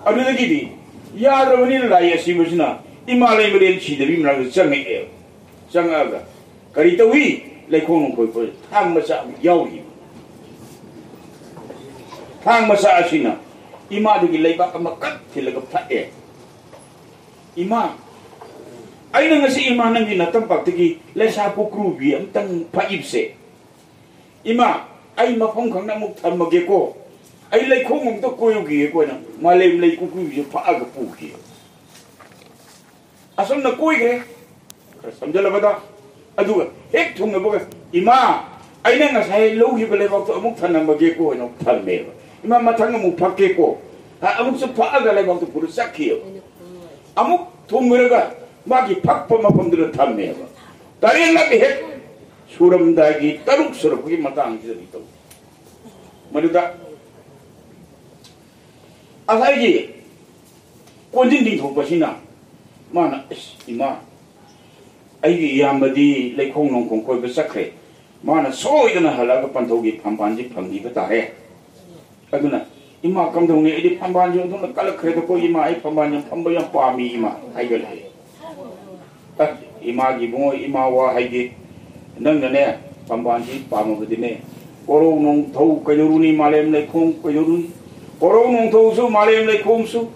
ꯑꯗꯨꯗꯒꯤꯗꯤ ꯌꯥꯗ꯭ꯔꯕꯅꯤꯅ ꯂꯥꯏ ꯑꯁꯤꯕꯁꯤꯅ ꯏꯃꯥ ꯂꯩꯃꯔꯦꯟ ꯁꯤꯗꯕꯤ ꯃꯅꯥꯛꯇ ꯆꯪꯉꯛꯑꯦꯕ꯫ ꯆꯪꯉꯛꯑꯒ ꯀꯔꯤ ꯇꯧꯏ? ꯂꯩꯈꯣꯡ ꯅꯣꯡꯈꯣꯡ ꯀꯣꯏ ꯊꯥꯡ ꯃꯆꯥ ꯑꯃ ꯌꯥꯎꯔꯤ꯫ ꯊꯥꯡ ꯃꯆꯥ ꯑꯁꯤꯅ ꯏꯃꯥꯗꯒꯤ ꯂꯩꯕꯥꯛ ꯑꯃ ꯀꯠ ꯊꯤꯜꯂꯒ ꯐꯛꯑꯦ꯫ ꯏꯃꯥ, ꯑꯩꯅ ꯉꯁꯤ ꯏꯃꯥ ꯅꯪꯒꯤ ꯅꯇꯝꯄꯥꯛꯇꯒꯤ ꯂꯩꯁꯥ ꯄꯨꯀ꯭ꯔꯨꯕꯤ ꯑꯝꯇꯪ ꯐꯛꯏꯕꯁꯦ, ꯏꯃꯥ, ꯑꯩ ꯃꯐꯝ ꯈꯪꯅ ꯑꯃꯨꯛ ꯊꯝꯃꯒꯦꯀꯣ, ꯑꯩ ꯂꯩꯈꯣꯝ ꯑꯝꯇ ꯀꯣꯏꯔꯨꯈꯤꯒꯦꯀꯣ, ꯅꯪ ꯃꯥꯂꯦꯝ ꯂꯩ ꯄꯨꯀ꯭ꯔꯨꯕꯤꯁꯦ ꯐꯛꯑꯒ ꯄꯨꯈꯤ꯫ ꯑꯁꯨꯝꯅ ꯀꯣꯏꯈ꯭ꯔꯦ꯫ ꯈꯔ ꯆꯝꯖꯜꯂꯕꯗ, ꯑꯗꯨꯒ ꯍꯦꯛ ꯊꯨꯡꯅꯕꯒ, "ꯏꯃꯥ, ꯑꯩꯅ ꯉꯁꯥꯏ ꯂꯧꯈꯤꯕ ꯂꯩꯕꯥꯛꯇꯣ ꯑꯃꯨꯛ ꯊꯅꯝꯃꯒꯦꯀꯣ ꯍꯥꯏꯅ ꯊꯝꯃꯦꯕ꯫ "ꯏꯃꯥ, ꯃꯊꯪ ꯑꯃꯨꯛ ꯐꯛꯀꯦꯀꯣ"꯫ ꯑ-, ꯑꯃꯨꯛꯁꯨ ꯐꯛꯑꯒ ꯂꯩꯕꯥꯛꯇꯣ ꯄꯨꯔ ꯆꯠꯈꯤꯑꯕ꯫ ꯑꯃꯨꯛ ꯊꯣꯡꯉꯨꯔꯒ ꯃꯥꯒꯤ ꯐꯛꯄ ꯃꯐꯝꯗꯨꯗ ꯊꯝꯃꯦꯕ꯫ ꯇꯔꯦꯠꯂꯛ ꯍꯦꯛ ꯁꯨꯔꯝꯗꯥꯏꯒꯤ ꯇꯔꯨꯛ ꯁꯨꯔꯛꯄꯒꯤ ꯃꯇꯥꯡꯁꯤꯗꯗꯤ ꯇꯧ꯫ ꯃꯗꯨꯗ ꯉꯁꯥꯏꯒꯤ ꯀꯣꯟꯖꯤꯟ ꯅꯤꯡꯊꯧꯄꯁꯤꯅ ꯃꯥꯅ, "ꯑꯁ, ꯏꯃꯥ, ꯑꯩꯒꯤ ꯏꯌꯥꯝꯕꯗꯤ ꯂꯩꯈꯣꯡ ꯅꯣꯡꯈꯣꯡ ꯀꯣꯏꯕ ꯆꯠꯈ꯭ꯔꯦ꯫ ꯃꯥꯅ ꯁꯣꯏꯗꯅ ꯍꯜꯂꯛꯑꯒ ꯄꯟꯊꯧꯒꯤ ꯐꯝꯕꯥꯜꯁꯤ ꯐꯪꯈꯤꯕ ꯇꯥꯔꯦ꯫ ꯑꯗꯨꯅ ꯏꯃꯥ, ꯀꯝꯗꯧꯅꯤ? ꯑꯩꯗꯤ ꯐꯝꯕꯥꯜꯁꯦ ꯑꯣꯟꯊꯣꯛꯅ ꯀꯜꯂꯛꯈ꯭ꯔꯦꯗꯀꯣ ꯏꯃꯥ, ꯑꯩ ꯐꯝꯕꯥꯜ ꯌꯥꯝ ꯐꯝꯕ ꯌꯥꯝ ꯄꯥꯝꯃꯤ ꯏꯃꯥ" ꯍꯥꯏꯒꯠꯂꯛꯑꯦ꯫ ꯑ, ꯏꯃꯥꯒꯤ ꯏꯕꯨꯡꯉꯣ, ꯏꯃꯥ ꯋꯥ ꯍꯥꯏꯒꯦ꯫ ꯅꯪꯅꯅꯦ, ꯄꯥꯝꯕꯥꯟꯁꯤ ꯄꯥꯝꯃꯕꯗꯤꯅꯦ, ꯀꯣꯔꯧ ꯅꯣꯡꯊꯧ ꯀꯩꯗꯧꯔꯨꯅꯤ, ꯃꯥꯂꯦꯝ ꯂꯩꯈꯣꯡ ꯀꯩꯗꯧꯔꯨꯅꯤ? ꯀꯣꯔꯧ ꯅꯣꯡꯊꯧꯁꯨ, ꯃꯥꯂꯦꯝ ꯂꯩꯈꯣꯡꯁꯨ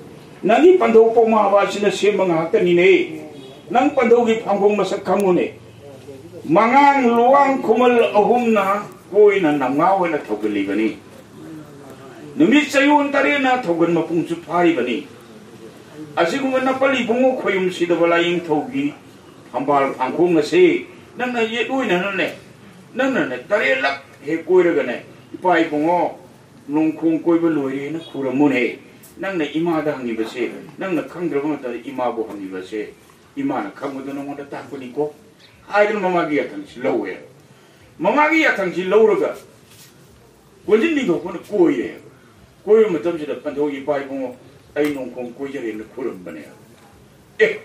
ꯅꯪꯒꯤ ꯄꯟꯊꯧ ꯄꯣꯛꯃꯥꯕ ꯑꯁꯤꯅ ꯁꯦꯝꯕ ꯉꯥꯛꯇꯅꯤꯅꯦ꯫ ꯅꯪ ꯄꯟꯊꯧꯒꯤ ꯐꯥꯡꯈꯣꯡ ꯃꯁꯛ ꯈꯪꯉꯨꯅꯦ꯫ ꯃꯉꯥꯡ ꯂꯨꯋꯥꯡ ꯈꯨꯃꯜ ꯑꯍꯨꯝꯅ ꯀꯣꯏꯅ ꯅꯝꯉꯥ ꯑꯣꯏꯅ ꯊꯧꯒꯜꯂꯤꯕꯅꯤ꯫ ꯅꯨꯃꯤꯠ ꯆꯌꯣꯜ ꯇꯔꯦꯠꯅ ꯊꯧꯒꯜ ꯃꯄꯨꯡꯁꯨ ꯐꯥꯔꯤꯕꯅꯤ꯫ ꯑꯁꯤꯒꯨꯝꯕ ꯅꯄꯜ ꯏꯕꯨꯡꯉꯣ ꯈꯣꯌꯨꯝ ꯁꯤꯗꯕ ꯂꯥꯏꯌꯦꯡꯊꯧꯒꯤ ꯐꯝꯕꯥꯜ ꯐꯥꯡꯈꯣꯡ ꯑꯁꯤ ꯅꯪꯅ ꯌꯦꯠ ꯑꯣꯏꯅꯅꯅꯦ, ꯅꯪꯅꯅꯦ ꯇꯔꯦꯠꯂꯛ ꯍꯦꯛ ꯀꯣꯏꯔꯒꯅꯦ, "ꯏꯄꯥ ꯏꯕꯨꯡꯉꯣ, ꯅꯣꯡꯈꯣꯡ ꯀꯣꯏꯕ ꯂꯣꯏꯔꯦꯅ ꯈꯨꯔꯝꯃꯨꯅꯦ꯫ ꯅꯪꯅ ꯏꯃꯥꯗ ꯍꯪꯉꯤꯕꯁꯦ, ꯅꯪꯅ ꯈꯪꯗ꯭ꯔꯕ ꯃꯇꯝꯗ ꯏꯃꯥꯕꯨ ꯍꯪꯉꯤꯕꯁꯦ, ꯏꯃꯥꯅ ꯈꯪꯕꯗꯣ ꯅꯉꯣꯟꯗ ꯇꯥꯛꯄꯅꯤꯀꯣ" ꯍꯥꯏꯗꯅ ꯃꯃꯥꯒꯤ ꯌꯥꯊꯪꯁꯤ ꯂꯧꯋꯦ꯫ ꯃꯃꯥꯒꯤ ꯌꯥꯊꯪꯁꯤ ꯂꯧꯔꯒ ꯀꯣꯟꯖꯤꯟ ꯅꯤꯡꯊꯧꯄꯅ ꯀꯣꯏꯔꯦ꯫ ꯀꯣꯏꯕ ꯃꯇꯝꯁꯤꯗ ꯄꯟꯊꯧ, "ꯏꯄꯥ ꯏꯕꯨꯡꯉꯣ, ꯑꯩ ꯅꯣꯡꯈꯣꯡ ꯀꯣꯏꯖꯔꯦꯅ" ꯈꯨꯔꯝꯕꯅꯦ꯫ "ꯑꯦ,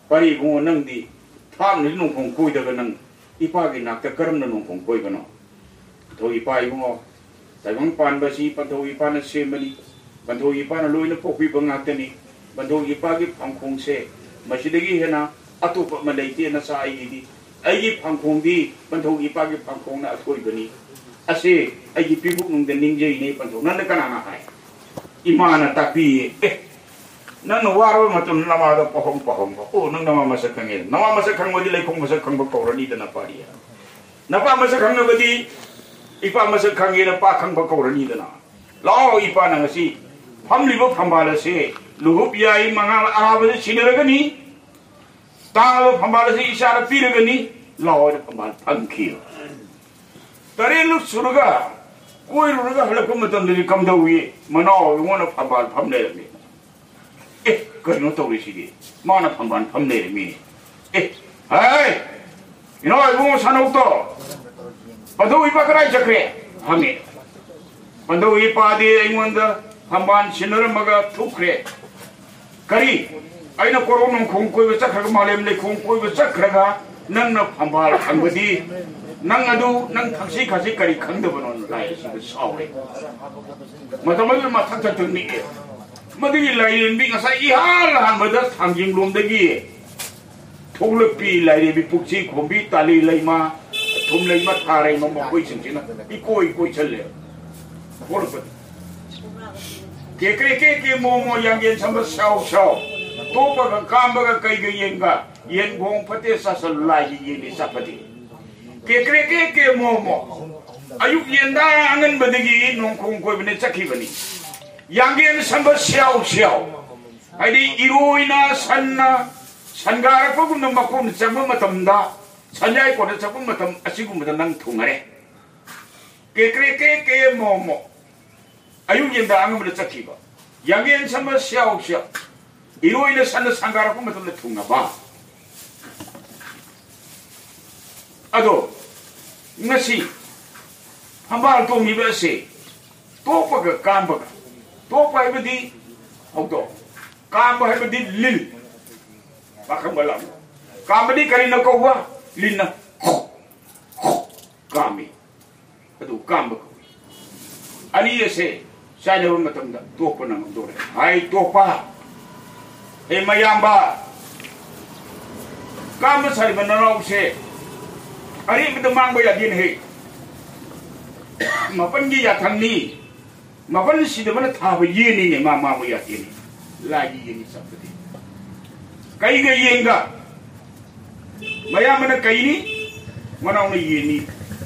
ꯄꯥꯔꯤ ꯏꯕꯨꯡꯉꯣ, ꯅꯪꯗꯤ ꯊꯥꯞꯅꯗꯤ ꯅꯣꯡꯈꯣꯡ ꯀꯣꯏꯗꯕ ꯅꯪ ꯏꯄꯥꯒꯤ ꯅꯥꯛꯇ ꯀꯔꯝꯅ ꯅꯣꯡꯈꯣꯡ ꯀꯣꯏꯕꯅꯣ?" "ꯄꯟꯊꯧ ꯏꯄꯥ ꯏꯕꯨꯡꯉꯣ, ꯇꯥꯏꯕꯪ ꯄꯥꯟꯕꯁꯤ ꯄꯟꯊꯧ ꯏꯄꯥꯅ ꯁꯦꯝꯕꯅꯤ꯫ ꯄꯟꯊꯧ ꯏꯄꯥꯅ ꯂꯣꯏꯅ ꯄꯣꯛꯄꯤꯕ ꯉꯥꯛꯇꯅꯤ꯫ ꯄꯟꯊꯧ ꯏꯄꯥꯒꯤ ꯐꯥꯡꯈꯣꯡꯁꯦ ꯃꯁꯤꯗꯒꯤ ꯍꯦꯟꯅ ꯑꯇꯣꯞꯄ ꯑꯃ ꯂꯩꯇꯦ ꯅꯆꯥ ꯑꯩꯒꯤꯗꯤ꯫ ꯑꯩꯒꯤ ꯐꯥꯡꯈꯣꯡꯗꯤ ꯄꯟꯊꯧ ꯏꯄꯥꯒꯤ ꯐꯥꯡꯈꯣꯡꯅ ꯑꯊꯣꯏꯕꯅꯤ꯫ ꯑꯁꯦ ꯑꯩꯒꯤ ꯄꯤꯕꯨꯛꯅꯨꯡꯗ ꯅꯤꯡꯖꯩꯅꯦ ꯄꯟꯊꯧ"꯫ "ꯅꯪꯅ ꯀꯅꯥꯅ ꯍꯥꯏ?" "ꯏꯃꯥꯅ ꯇꯥꯛꯄꯤꯌꯦ"꯫ "ꯑꯦ, ꯅꯪꯅ ꯋꯥꯔꯕ ꯃꯇꯝꯗ ꯅꯃꯥꯗ ꯄꯥꯎꯍꯣꯡ ꯄꯥꯎꯍꯣꯡꯕ꯫ ꯑꯣ, ꯅꯪ ꯅꯃꯥ ꯃꯁꯛ ꯈꯪꯉꯦ꯫ ꯅꯃꯥ ꯃꯁꯛ ꯈꯪꯕꯗꯤ ꯂꯩꯈꯣꯡ ꯃꯁꯛ ꯈꯪꯕ ꯀꯧꯔꯅꯤꯗꯅ ꯄꯥꯔꯤ꯫ ꯅꯄꯥ ꯃꯁꯛ ꯈꯪꯅꯕꯗꯤ ꯏꯄꯥ ꯃꯁꯛ ꯈꯪꯉꯦꯅ ꯄꯥ ꯈꯪꯕ ꯀꯧꯔꯅꯤꯗꯅ꯫ ꯂꯥꯛꯑꯣ, ꯏꯄꯥꯅ ꯉꯁꯤ ꯐꯝꯂꯤꯕ ꯐꯝꯕꯥꯜ ꯑꯁꯦ ꯂꯨꯍꯨꯞ ꯌꯥꯏ ꯃꯉꯥꯜ ꯑꯔꯥꯕꯗ ꯁꯤꯟꯅꯔꯒꯅꯤ꯫ ꯇꯥꯡꯂꯕ ꯐꯝꯕꯥꯜ ꯑꯁꯤ ꯏꯆꯥꯗ ꯄꯤꯔꯒꯅꯤ꯫ ꯂꯥꯛꯑꯣ ꯍꯥꯏꯅ ꯐꯝꯕꯥꯜ ꯐꯝꯈꯤ꯫ ꯇꯔꯦꯠꯂꯛ ꯁꯨꯔꯒ ꯀꯣꯏꯔꯨꯔꯒ ꯍꯜꯂꯛꯄ ꯃꯇꯝꯗꯗꯤ ꯀꯝꯗꯧꯏ? ꯃꯅꯥꯎ ꯏꯕꯨꯡꯉꯣꯅ ꯐꯝꯕꯥꯜ ꯐꯝ ꯂꯩꯔꯝꯃꯤ꯫ "ꯑꯦ, ꯀꯩꯅꯣ ꯇꯧꯔꯤꯁꯤꯗꯤ? ꯃꯥꯅ ꯐꯝꯕꯥꯜ ꯐꯝ ꯂꯩꯔꯝꯃꯤ꯫ ꯑꯦ, ꯍꯥꯏ, ꯏꯅꯥꯎ ꯏꯕꯨꯡꯉꯣ ꯁꯥꯅꯧꯇꯣ, ꯄꯟꯊꯧ ꯏꯄꯥ ꯀꯗꯥꯏ ꯆꯠꯈ꯭ꯔꯦ?" ꯍꯪꯉꯦ꯫ ꯄꯟꯊꯧ ꯏꯄꯥꯗꯤ ꯑꯩꯉꯣꯟꯗ ꯐꯝꯕꯥꯜ ꯁꯤꯟꯅꯔꯝꯃꯒ ꯊꯨꯞꯈ꯭ꯔꯦ꯫ "ꯀꯔꯤ? ꯑꯩꯅ ꯀꯣꯔꯧ ꯅꯣꯡꯈꯣꯡ ꯀꯣꯏꯕ ꯆꯠꯈ꯭ꯔꯒ, ꯃꯥꯂꯦꯝ ꯂꯩꯈꯣꯡ ꯀꯣꯏꯕ ꯆꯠꯈ꯭ꯔꯒ, ꯅꯪꯅ ꯐꯝꯕꯥꯜ ꯈꯪꯕꯗꯤ? ꯅꯪ ꯑꯗꯨ, ꯅꯪ ꯊꯛꯁꯤ ꯈꯥꯁꯤ ꯀꯔꯤ ꯈꯪꯗꯕꯅꯣ?" ꯂꯥꯏ ꯑꯁꯤꯗ ꯁꯥꯎꯔꯦ꯫ ꯃꯇꯝ ꯑꯗꯨꯗ ꯃꯊꯛ ꯊꯛꯇ ꯅꯤꯛꯑꯦ꯫ ꯃꯗꯨꯒꯤ ꯂꯥꯏꯔꯦꯝꯕꯤ ꯉꯁꯥꯏ ꯏꯍꯥꯟ ꯍꯥꯟꯕꯗ ꯊꯥꯡꯖꯤꯡꯂꯣꯝꯗꯒꯤ ꯊꯣꯛꯂꯛꯄꯤ ꯂꯥꯏꯔꯦꯝꯕꯤ ꯄꯨꯛꯆꯤ ꯈꯣꯝꯕꯤ ꯇꯥꯂꯤ ꯂꯩꯃ, ꯊꯨꯝ ꯂꯩꯃ, ꯊꯥ ꯂꯩꯃ ꯃꯈꯣꯏꯁꯤꯡꯁꯤꯅ ꯏꯀꯣꯏ ꯀꯣꯏꯁꯜꯂꯦ꯫ ꯊꯣꯛꯂꯛꯄꯗ ꯀꯦꯀ꯭ꯔꯦ ꯀꯦ ꯀꯦ ꯃꯣ ꯃꯣ, ꯌꯥꯡꯌꯦꯟ ꯁꯝꯕ ꯁ꯭ꯌꯥꯎ ꯁ꯭ꯌꯥꯎ, ꯇꯣꯞꯄꯒ ꯀꯥꯝꯕꯒ ꯀꯩꯒ ꯌꯦꯟꯒ, ꯌꯦꯟ ꯈꯣꯡ ꯐꯠꯇꯦ ꯆꯥꯁꯜꯂꯨ, ꯂꯥꯏꯒꯤ ꯌꯦꯟꯅꯤ ꯆꯥ ꯐꯠꯇꯦ꯫ ꯀꯦꯀ꯭ꯔꯦ ꯀꯦ ꯀꯦ ꯃꯣ ꯃꯣ, ꯑꯌꯨꯛ ꯌꯦꯟꯗꯥ ꯑꯉꯟꯕꯗꯒꯤ ꯅꯣꯡꯈꯣꯡ ꯀꯣꯏꯕꯅ ꯆꯠꯈꯤꯕꯅꯤ꯫ ꯌꯥꯡꯌꯦꯟ ꯁꯝꯕ ꯁ꯭ꯌꯥꯎ ꯁ꯭ꯌꯥꯎ, ꯍꯥꯏꯗꯤ ꯏꯔꯣꯏꯅ ꯁꯟꯅ ꯁꯟꯒꯥꯔꯛꯄꯒꯨꯝꯅ ꯃꯀꯣꯟꯗ ꯆꯪꯕ ꯃꯇꯝꯗ, ꯁꯟꯌꯥꯏ ꯀꯣꯟꯗ ꯆꯪꯕ ꯃꯇꯝ ꯑꯁꯤꯒꯨꯝꯕꯗ ꯅꯪ ꯊꯨꯡꯉꯔꯦ꯫ ꯀꯦꯀ꯭ꯔꯦ ꯀꯦ ꯀꯦ ꯃꯣ ꯃꯣ, ꯑꯌꯨꯛ ꯌꯦꯟꯗꯥ ꯑꯉꯟꯕꯗ ꯆꯠꯈꯤꯕ꯫ ꯌꯥꯡꯌꯦꯟ ꯁꯝꯕ ꯁ꯭ꯌꯥꯎ ꯁ꯭ꯌꯥꯎ, ꯏꯔꯣꯏꯅ ꯁꯟꯅ ꯁꯟꯒꯥꯔꯛꯄ ꯃꯇꯝꯗ ꯊꯨꯡꯅꯕ꯫ ꯑꯗꯣ ꯉꯁꯤ ꯐꯝꯕꯥꯜ ꯇꯣꯡꯉꯤꯕ ꯑꯁꯦ ꯇꯣꯛꯄꯒ ꯀꯥꯝꯕꯒ, ꯇꯣꯛꯄ ꯍꯥꯏꯕꯗꯤ ꯍꯧꯗꯣꯛ, ꯀꯥꯝꯕ ꯍꯥꯏꯕꯗꯤ ꯂꯤꯟ, ꯄꯥꯈꯪꯕ ꯂꯥꯛꯅ ꯀꯥꯝꯕꯗꯤ ꯀꯔꯤꯅ ꯀꯧꯕ? ꯂꯤꯟꯅ ꯀꯥꯝꯃꯤ꯫ ꯑꯗꯨ ꯀꯥꯝꯕ ꯀꯧꯏ꯫ ꯑꯅꯤ ꯑꯁꯦ ꯆꯥꯏꯅꯕ ꯃꯇꯝꯗ ꯇꯣꯛꯄꯅ ꯉꯝꯗꯣꯔꯦ꯫ ꯍꯥꯏ ꯇꯣꯛꯄ, ꯍꯦ ꯃꯌꯥꯝꯕ, ꯀꯥꯝꯕ ꯁꯥꯔꯤꯕ ꯅꯅꯥꯎꯁꯦ ꯑꯔꯦꯝꯕꯗ ꯃꯥꯡꯕ ꯌꯥꯗꯦꯅꯦꯍꯦ꯫ ꯃꯥꯄꯟꯒꯤ ꯌꯥꯊꯪꯅꯤ꯫ ꯃꯥꯄꯟ ꯁꯤꯗꯕꯅ ꯊꯥꯕ ꯌꯦꯟꯅꯤꯅꯦ, ꯃꯥ ꯃꯥꯡꯕ ꯌꯥꯗꯦꯅꯦ꯫ ꯂꯥꯏꯒꯤ ꯌꯦꯟꯅꯤ ꯆꯠꯄꯗꯤ꯫ ꯀꯩꯒ ꯌꯦꯟꯒ? ꯃꯌꯥꯝꯕꯅ ꯀꯩꯅꯤ, ꯃꯅꯥꯎꯅ ꯌꯦꯟꯅꯤ꯫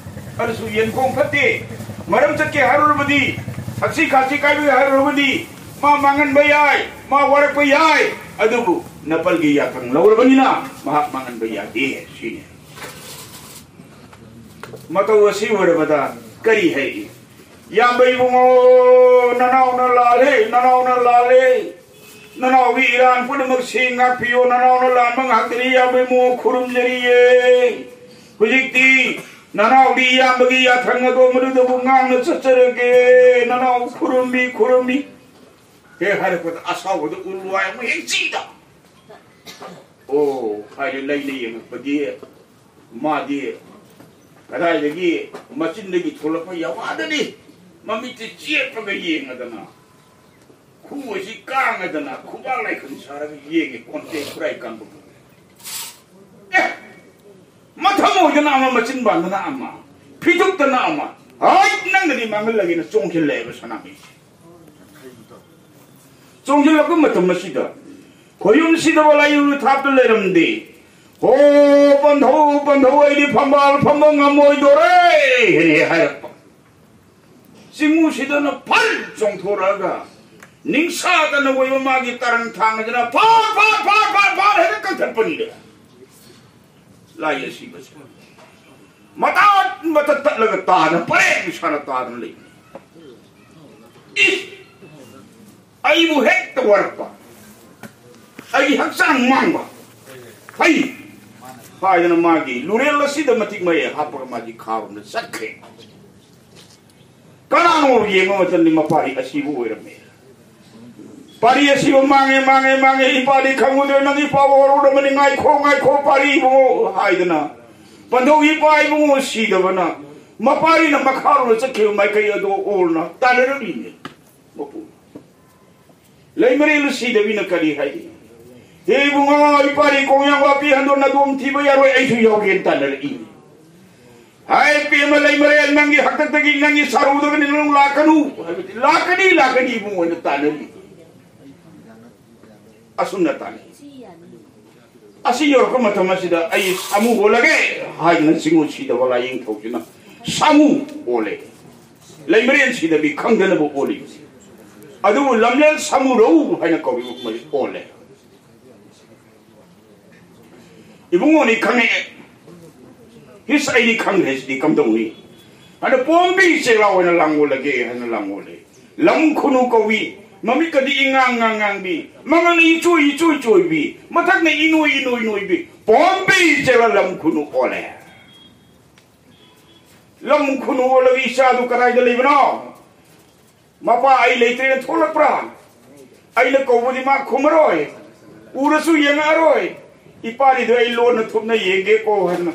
ꯑꯗꯨꯁꯨ ꯌꯦꯟꯈꯣꯡ ꯐꯠꯇꯦ꯫ ꯃꯔꯝ ꯆꯠꯀꯦ ꯍꯥꯏꯔꯨꯔꯕꯗꯤ, ꯊꯛꯁꯤ ꯈꯥꯁꯤ ꯀꯥꯏꯕꯒꯦ ꯍꯥꯏꯔꯨꯔꯕꯗꯤ, ꯃꯥ ꯃꯥꯡꯍꯟꯕ ꯌꯥꯏ, ꯃꯥ ꯋꯥꯔꯛꯄ ꯌꯥꯏ꯫ ꯑꯗꯨꯕꯨ ꯅꯄꯜꯒꯤ ꯌꯥꯊꯪ ꯂꯧꯔꯕꯅꯤꯅ ꯃꯍꯥꯛ ꯃꯥꯡꯍꯟꯕ ꯌꯥꯗꯦ ꯁꯤꯅꯤ꯫ ꯃꯇꯧ ꯑꯁꯤ ꯎꯔꯕꯗ ꯀꯔꯤ ꯍꯥꯏꯔꯤ? ꯏꯌꯥꯝꯕ ꯏꯕꯨꯡꯉꯣ, ꯅꯅꯥꯎꯅ ꯂꯥꯜꯂꯦ, ꯅꯅꯥꯎꯅ ꯂꯥꯜꯂꯦ꯫ ꯅꯅꯥꯎꯒꯤ ꯏꯔꯥꯟ ꯄꯨꯝꯅꯃꯛꯁꯤ ꯉꯥꯛꯄꯤꯌꯣ, ꯅꯅꯥꯎꯅ ꯂꯥꯟꯕ ꯉꯥꯛꯇꯅꯤ, ꯏꯌꯥꯝꯕ ꯏꯕꯨꯡꯉꯣ, ꯈꯨꯔꯨꯝꯖꯔꯤꯌꯦ꯫ ꯍꯧꯖꯤꯛꯇꯤ ꯅꯅꯥꯎꯗꯤ ꯏꯌꯥꯝꯕꯒꯤ ꯌꯥꯊꯪ ꯑꯗꯣ ꯃꯗꯨꯗꯕꯨ ꯉꯥꯡꯅ ꯆꯠꯆꯔꯒꯦ꯫ ꯅꯅꯥꯎ ꯈꯨꯔꯨꯝꯃꯤ, ꯈꯨꯔꯨꯝꯃꯤ꯫ ꯍꯦꯛ ꯍꯥꯏꯔꯛꯄꯗ ꯑꯁꯥꯎꯕꯗ ꯎꯔꯨ ꯋꯥꯏ ꯑꯃꯨꯛ ꯍꯦꯛ ꯆꯤꯗ꯫ ꯑꯣ ꯍꯥꯏꯔꯦ, ꯂꯩꯅ ꯌꯦꯡꯉꯛꯄꯗꯤ ꯃꯥꯗꯤ ꯀꯗꯥꯏꯗꯒꯤ ꯃꯆꯤꯟꯗꯒꯤ ꯊꯣꯛꯂꯛꯄ ꯌꯥꯋꯥꯗꯅꯤ꯫ ꯃꯃꯤꯠꯇꯤ ꯆꯦꯠꯄꯒ ꯌꯦꯡꯉꯗꯅ, ꯈꯨ ꯑꯁꯤ ꯀꯥꯡꯉꯗꯅ ꯈꯨꯕꯥꯛ ꯂꯥꯏꯈꯨꯝ ꯁꯥꯔꯒ ꯌꯦꯡꯉꯤ ꯀꯣꯟꯇꯦ ꯈꯨꯔꯥꯏ ꯀꯥꯡꯕꯨ꯫ ꯑꯦ! ꯃꯊꯃꯣꯏꯗꯅ ꯑꯃ, ꯃꯆꯤꯟ ꯕꯥꯟꯗꯅ ꯑꯃ, ꯐꯤꯗꯨꯛꯇꯅ ꯑꯃ꯫ ꯍꯥꯏ, ꯅꯪꯅꯗꯤ ꯃꯥꯡꯍꯜꯂꯒꯦꯅ ꯆꯣꯡꯁꯤꯜꯂꯛꯑꯦꯕ ꯁꯅꯥꯃꯍꯤꯁꯦ꯫ ꯆꯣꯡꯁꯤꯜꯂꯛꯄ ꯃꯇꯝ ꯑꯁꯤꯗ ꯈꯣꯌꯨꯝꯁꯤꯗꯕ ꯂꯥꯏꯌꯨ ꯊꯥꯞꯇ ꯂꯩꯔꯝꯗꯦ꯫ "ꯍꯣ, ꯄꯟꯊꯧ, ꯄꯟꯊꯧ, ꯑꯩꯗꯤ ꯐꯝꯕꯥꯜ ꯐꯝꯕ ꯉꯝꯃꯣꯏꯗꯣꯔꯦ" ꯍꯥꯏꯅ ꯍꯦꯛ ꯍꯥꯏꯔꯛꯄ꯫ ꯆꯤꯡꯃꯨꯁꯤꯗꯅ ꯐꯜ ꯆꯣꯡꯊꯣꯔꯛꯑꯒ ꯅꯤꯡꯁꯥꯗꯅ ꯑꯣꯏꯕ ꯃꯥꯒꯤ ꯇꯔꯪ ꯊꯥꯡ ꯑꯗꯨꯅ ꯐꯥꯠ, ꯐꯥꯠ, ꯐꯥꯠ, ꯐꯥꯠ, ꯐꯥꯠ ꯍꯦꯛꯇ ꯀꯟꯊꯠꯄꯅꯤꯗ꯫ ꯂꯥꯏ ꯑꯁꯤꯕꯁꯦ ꯃꯇꯥꯠ ꯃꯇꯠ ꯇꯠꯂꯒ ꯇꯥꯗꯅ ꯄꯔꯦꯡ ꯁꯥꯅ ꯇꯥꯗꯅ ꯂꯩꯕꯅꯤ꯫ ꯏ! ꯑꯩꯕꯨ ꯍꯦꯛꯇ ꯋꯥꯔꯛꯄ, ꯑꯩꯒꯤ ꯍꯛꯆꯥꯡ ꯃꯥꯡꯕ, ꯐꯩ ꯍꯥꯏꯗꯅ ꯃꯥꯒꯤ ꯂꯨꯔꯦꯜ ꯑꯁꯤꯗ ꯃꯇꯤꯛ ꯃꯌꯦꯛ ꯍꯥꯞꯄꯒ ꯃꯥꯒꯤ ꯈꯥꯔꯣꯝꯗ ꯆꯠꯈ꯭ꯔꯦ꯫ ꯀꯅꯥꯅꯣ ꯌꯦꯡꯕ ꯃꯇꯝꯗ ꯃꯄꯥꯔꯤ ꯑꯁꯤꯕꯨ ꯑꯣꯏꯔꯝꯃꯦ꯫ "ꯄꯥꯔꯤ ꯑꯁꯤꯕꯨ ꯃꯥꯡꯉꯦ, ꯃꯥꯡꯉꯦ, ꯃꯥꯡꯉꯦ, ꯏꯄꯥꯗꯤ ꯈꯪꯉꯨꯗ꯭ꯔꯦ, ꯅꯪ ꯏꯄꯥꯕꯨ ꯍꯧꯔꯛꯂꯕꯅꯤ, ꯉꯥꯏꯈꯣ, ꯉꯥꯏꯈꯣ, ꯄꯥꯔꯤ ꯏꯕꯨꯡꯉꯣ" ꯍꯥꯏꯗꯅ ꯄꯟꯊꯧ ꯏꯄꯥ ꯏꯕꯨꯡꯉꯣ ꯁꯤꯗꯕꯅ ꯃꯄꯥꯔꯤꯅ ꯃꯈꯥꯔꯣꯝꯗ ꯆꯠꯈꯤꯕ ꯃꯥꯏꯀꯩ ꯑꯗꯨ ꯑꯣꯜꯅ ꯇꯥꯟꯅꯔꯛꯂꯤꯅꯦ꯫ ꯃꯄꯨ ꯂꯩꯃꯔꯦꯜ ꯁꯤꯗꯕꯤꯅ ꯀꯔꯤ ꯍꯥꯏꯔꯤ? "ꯍꯦ ꯏꯕꯨꯡꯉꯣ, ꯏꯄꯥꯔꯤ ꯀꯣꯡꯌꯥꯡ ꯋꯥꯄꯤ ꯍꯟꯗꯣ ꯅꯗꯣꯝ ꯊꯤꯕ ꯌꯥꯔꯣꯏ, ꯑꯩꯁꯨ ꯌꯥꯎꯒꯦꯅ" ꯇꯥꯟꯅꯔꯛꯏ꯫ "ꯍꯥꯏ ꯄꯦꯝꯃ ꯂꯩꯃꯔꯦꯜ, ꯅꯪꯒꯤ ꯍꯥꯛꯇꯛꯇꯒꯤ, ꯅꯪꯒꯤ ꯁꯥꯔꯨꯗꯒꯤ ꯅꯪ ꯂꯥꯛꯀꯅꯨ" ꯍꯥꯏꯕꯗꯤ, "ꯂꯥꯛꯀꯅꯤ, ꯂꯥꯛꯀꯅꯤ ꯏꯕꯨꯡꯉꯣ" ꯍꯥꯏꯅ ꯇꯥꯟꯅꯔꯤ꯫ ꯑꯁꯨꯝꯅ ꯇꯥꯟꯅꯩ꯫ ꯑꯁꯤ ꯌꯧꯔꯛꯄ ꯃꯇꯝ ꯑꯁꯤꯗ ꯑꯩ ꯁꯥꯃꯨ ꯑꯣꯜꯂꯒꯦ ꯍꯥꯏꯗꯅ ꯆꯤꯡꯉꯨ ꯁꯤꯗꯕ ꯂꯥꯏꯌꯦꯡꯊꯧꯁꯤꯅ ꯁꯥꯃꯨ ꯑꯣꯜꯂꯦ꯫ ꯂꯩꯃꯔꯦꯟ ꯁꯤꯗꯕꯤ ꯈꯪꯗꯅꯕ ꯑꯣꯜꯂꯤꯕꯁꯤ꯫ ꯑꯗꯨꯕꯨ ꯂꯝꯂꯦꯜ ꯁꯥꯃꯨꯔꯧ ꯍꯥꯏꯅ ꯀꯧꯔꯤꯕ ꯃꯩ ꯑꯣꯜꯂꯦ꯫ ꯏꯕꯨꯡꯉꯣꯅꯤ ꯈꯪꯉꯛꯑꯦ꯫ ꯍꯤꯁ, ꯑꯩꯗꯤ ꯈꯪꯗ꯭ꯔꯦ, ꯁꯤꯗꯤ ꯀꯝꯗꯧꯅꯤ? ꯑꯗ ꯄꯣꯝꯕꯤ ꯆꯦꯛꯂꯥꯎ ꯑꯣꯏꯅ ꯂꯥꯡꯒꯣꯜꯂꯒꯦ ꯍꯥꯏꯅ ꯂꯥꯡꯒꯣꯜꯂꯦ꯫ ꯂꯝ ꯈꯨꯅꯨ ꯀꯧꯏ, ꯃꯃꯤꯠꯀꯗꯤ ꯏꯉꯥꯡ ꯉꯥꯡ ꯉꯥꯡꯕꯤ, ꯃꯉꯛꯅ ꯏꯆꯣꯏ ꯏꯆꯣꯏ ꯆꯣꯏꯕꯤ, ꯃꯊꯛꯅ ꯏꯅꯣꯏ ꯏꯅꯣꯏ ꯅꯣꯏꯕꯤ, ꯄꯣꯝꯕꯤ ꯆꯦꯛꯂꯥꯎ ꯂꯝ ꯈꯨꯅꯨ ꯑꯣꯜꯂꯦ꯫ ꯂꯝ ꯈꯨꯅꯨ ꯑꯣꯜꯂꯒ ꯏꯆꯥꯗꯨ ꯀꯗꯥꯏꯗ ꯂꯩꯕꯅꯣ? ꯃꯄꯥ ꯑꯩ ꯂꯩꯇ꯭ꯔꯦꯅ ꯊꯣꯛꯂꯛꯄ꯭ꯔꯥ? ꯑꯩꯅ ꯀꯧꯕꯗꯤ ꯃꯥ ꯈꯨꯝꯃꯔꯣꯏ, ꯎꯔꯁꯨ ꯌꯦꯡꯉꯛꯑꯔꯣꯏ꯫ ꯏꯄꯥꯅꯤꯗꯣ ꯑꯩ ꯂꯣꯟꯅ ꯊꯨꯞꯅ ꯌꯦꯡꯒꯦꯀꯣ ꯍꯥꯏꯅ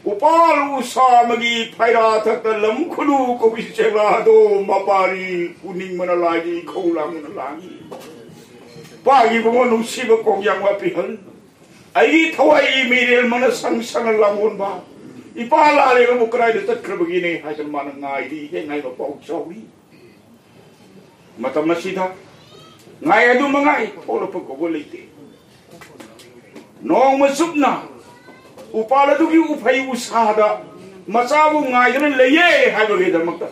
ꯎꯄꯥꯜ ꯎꯁꯥ ꯑꯃꯒꯤ ꯐꯩꯔꯥ ꯊꯛꯇ ꯂꯝ ꯈꯨꯅꯨ ꯀꯧꯕꯤ ꯆꯦꯛꯂꯥꯗꯣ ꯃꯄꯥꯅꯤ ꯎꯅꯤꯡꯕꯅ ꯂꯥꯡꯏ, ꯏꯈꯧ ꯂꯥꯡꯕꯅ ꯂꯥꯡꯏ꯫ ꯄꯥꯒꯤ ꯏꯕꯨꯡꯉꯣ ꯅꯨꯡꯁꯤꯕ ꯀꯣꯡꯌꯥꯡ ꯋꯥꯄꯤꯍꯜ, ꯑꯩꯒꯤ ꯊꯋꯥꯏ ꯃꯤꯔꯦꯜ ꯃꯅ ꯁꯪ ꯁꯪꯅ ꯂꯥꯡꯑꯣꯟꯕ, ꯏꯄꯥ ꯂꯥꯂꯦꯕꯕꯨ ꯀꯗꯥꯏꯗ ꯆꯠꯈ꯭ꯔꯕꯒꯤꯅꯦ ꯍꯥꯏꯗꯅ ꯃꯥꯅ ꯉꯥꯏꯔꯤ ꯍꯦꯛ ꯉꯥꯏꯕ ꯄꯥꯎ ꯆꯥꯎꯔꯤ꯫ ꯃꯇꯝ ꯑꯁꯤꯗ ꯉꯥꯏ ꯑꯗꯨ ꯃꯉꯥꯏ ꯊꯣꯛꯂꯛꯄ ꯀꯧꯕ ꯂꯩꯇꯦ꯫ ꯅꯣꯡꯃ ꯆꯨꯞꯅ ꯎꯄꯥꯜ ꯑꯗꯨꯒꯤ ꯎꯐꯩ ꯎꯁꯥꯗ ꯃꯆꯥꯕꯨ ꯉꯥꯏꯗꯨꯅ ꯂꯩꯌꯦ ꯍꯥꯏꯕꯒꯤꯗꯃꯛꯇ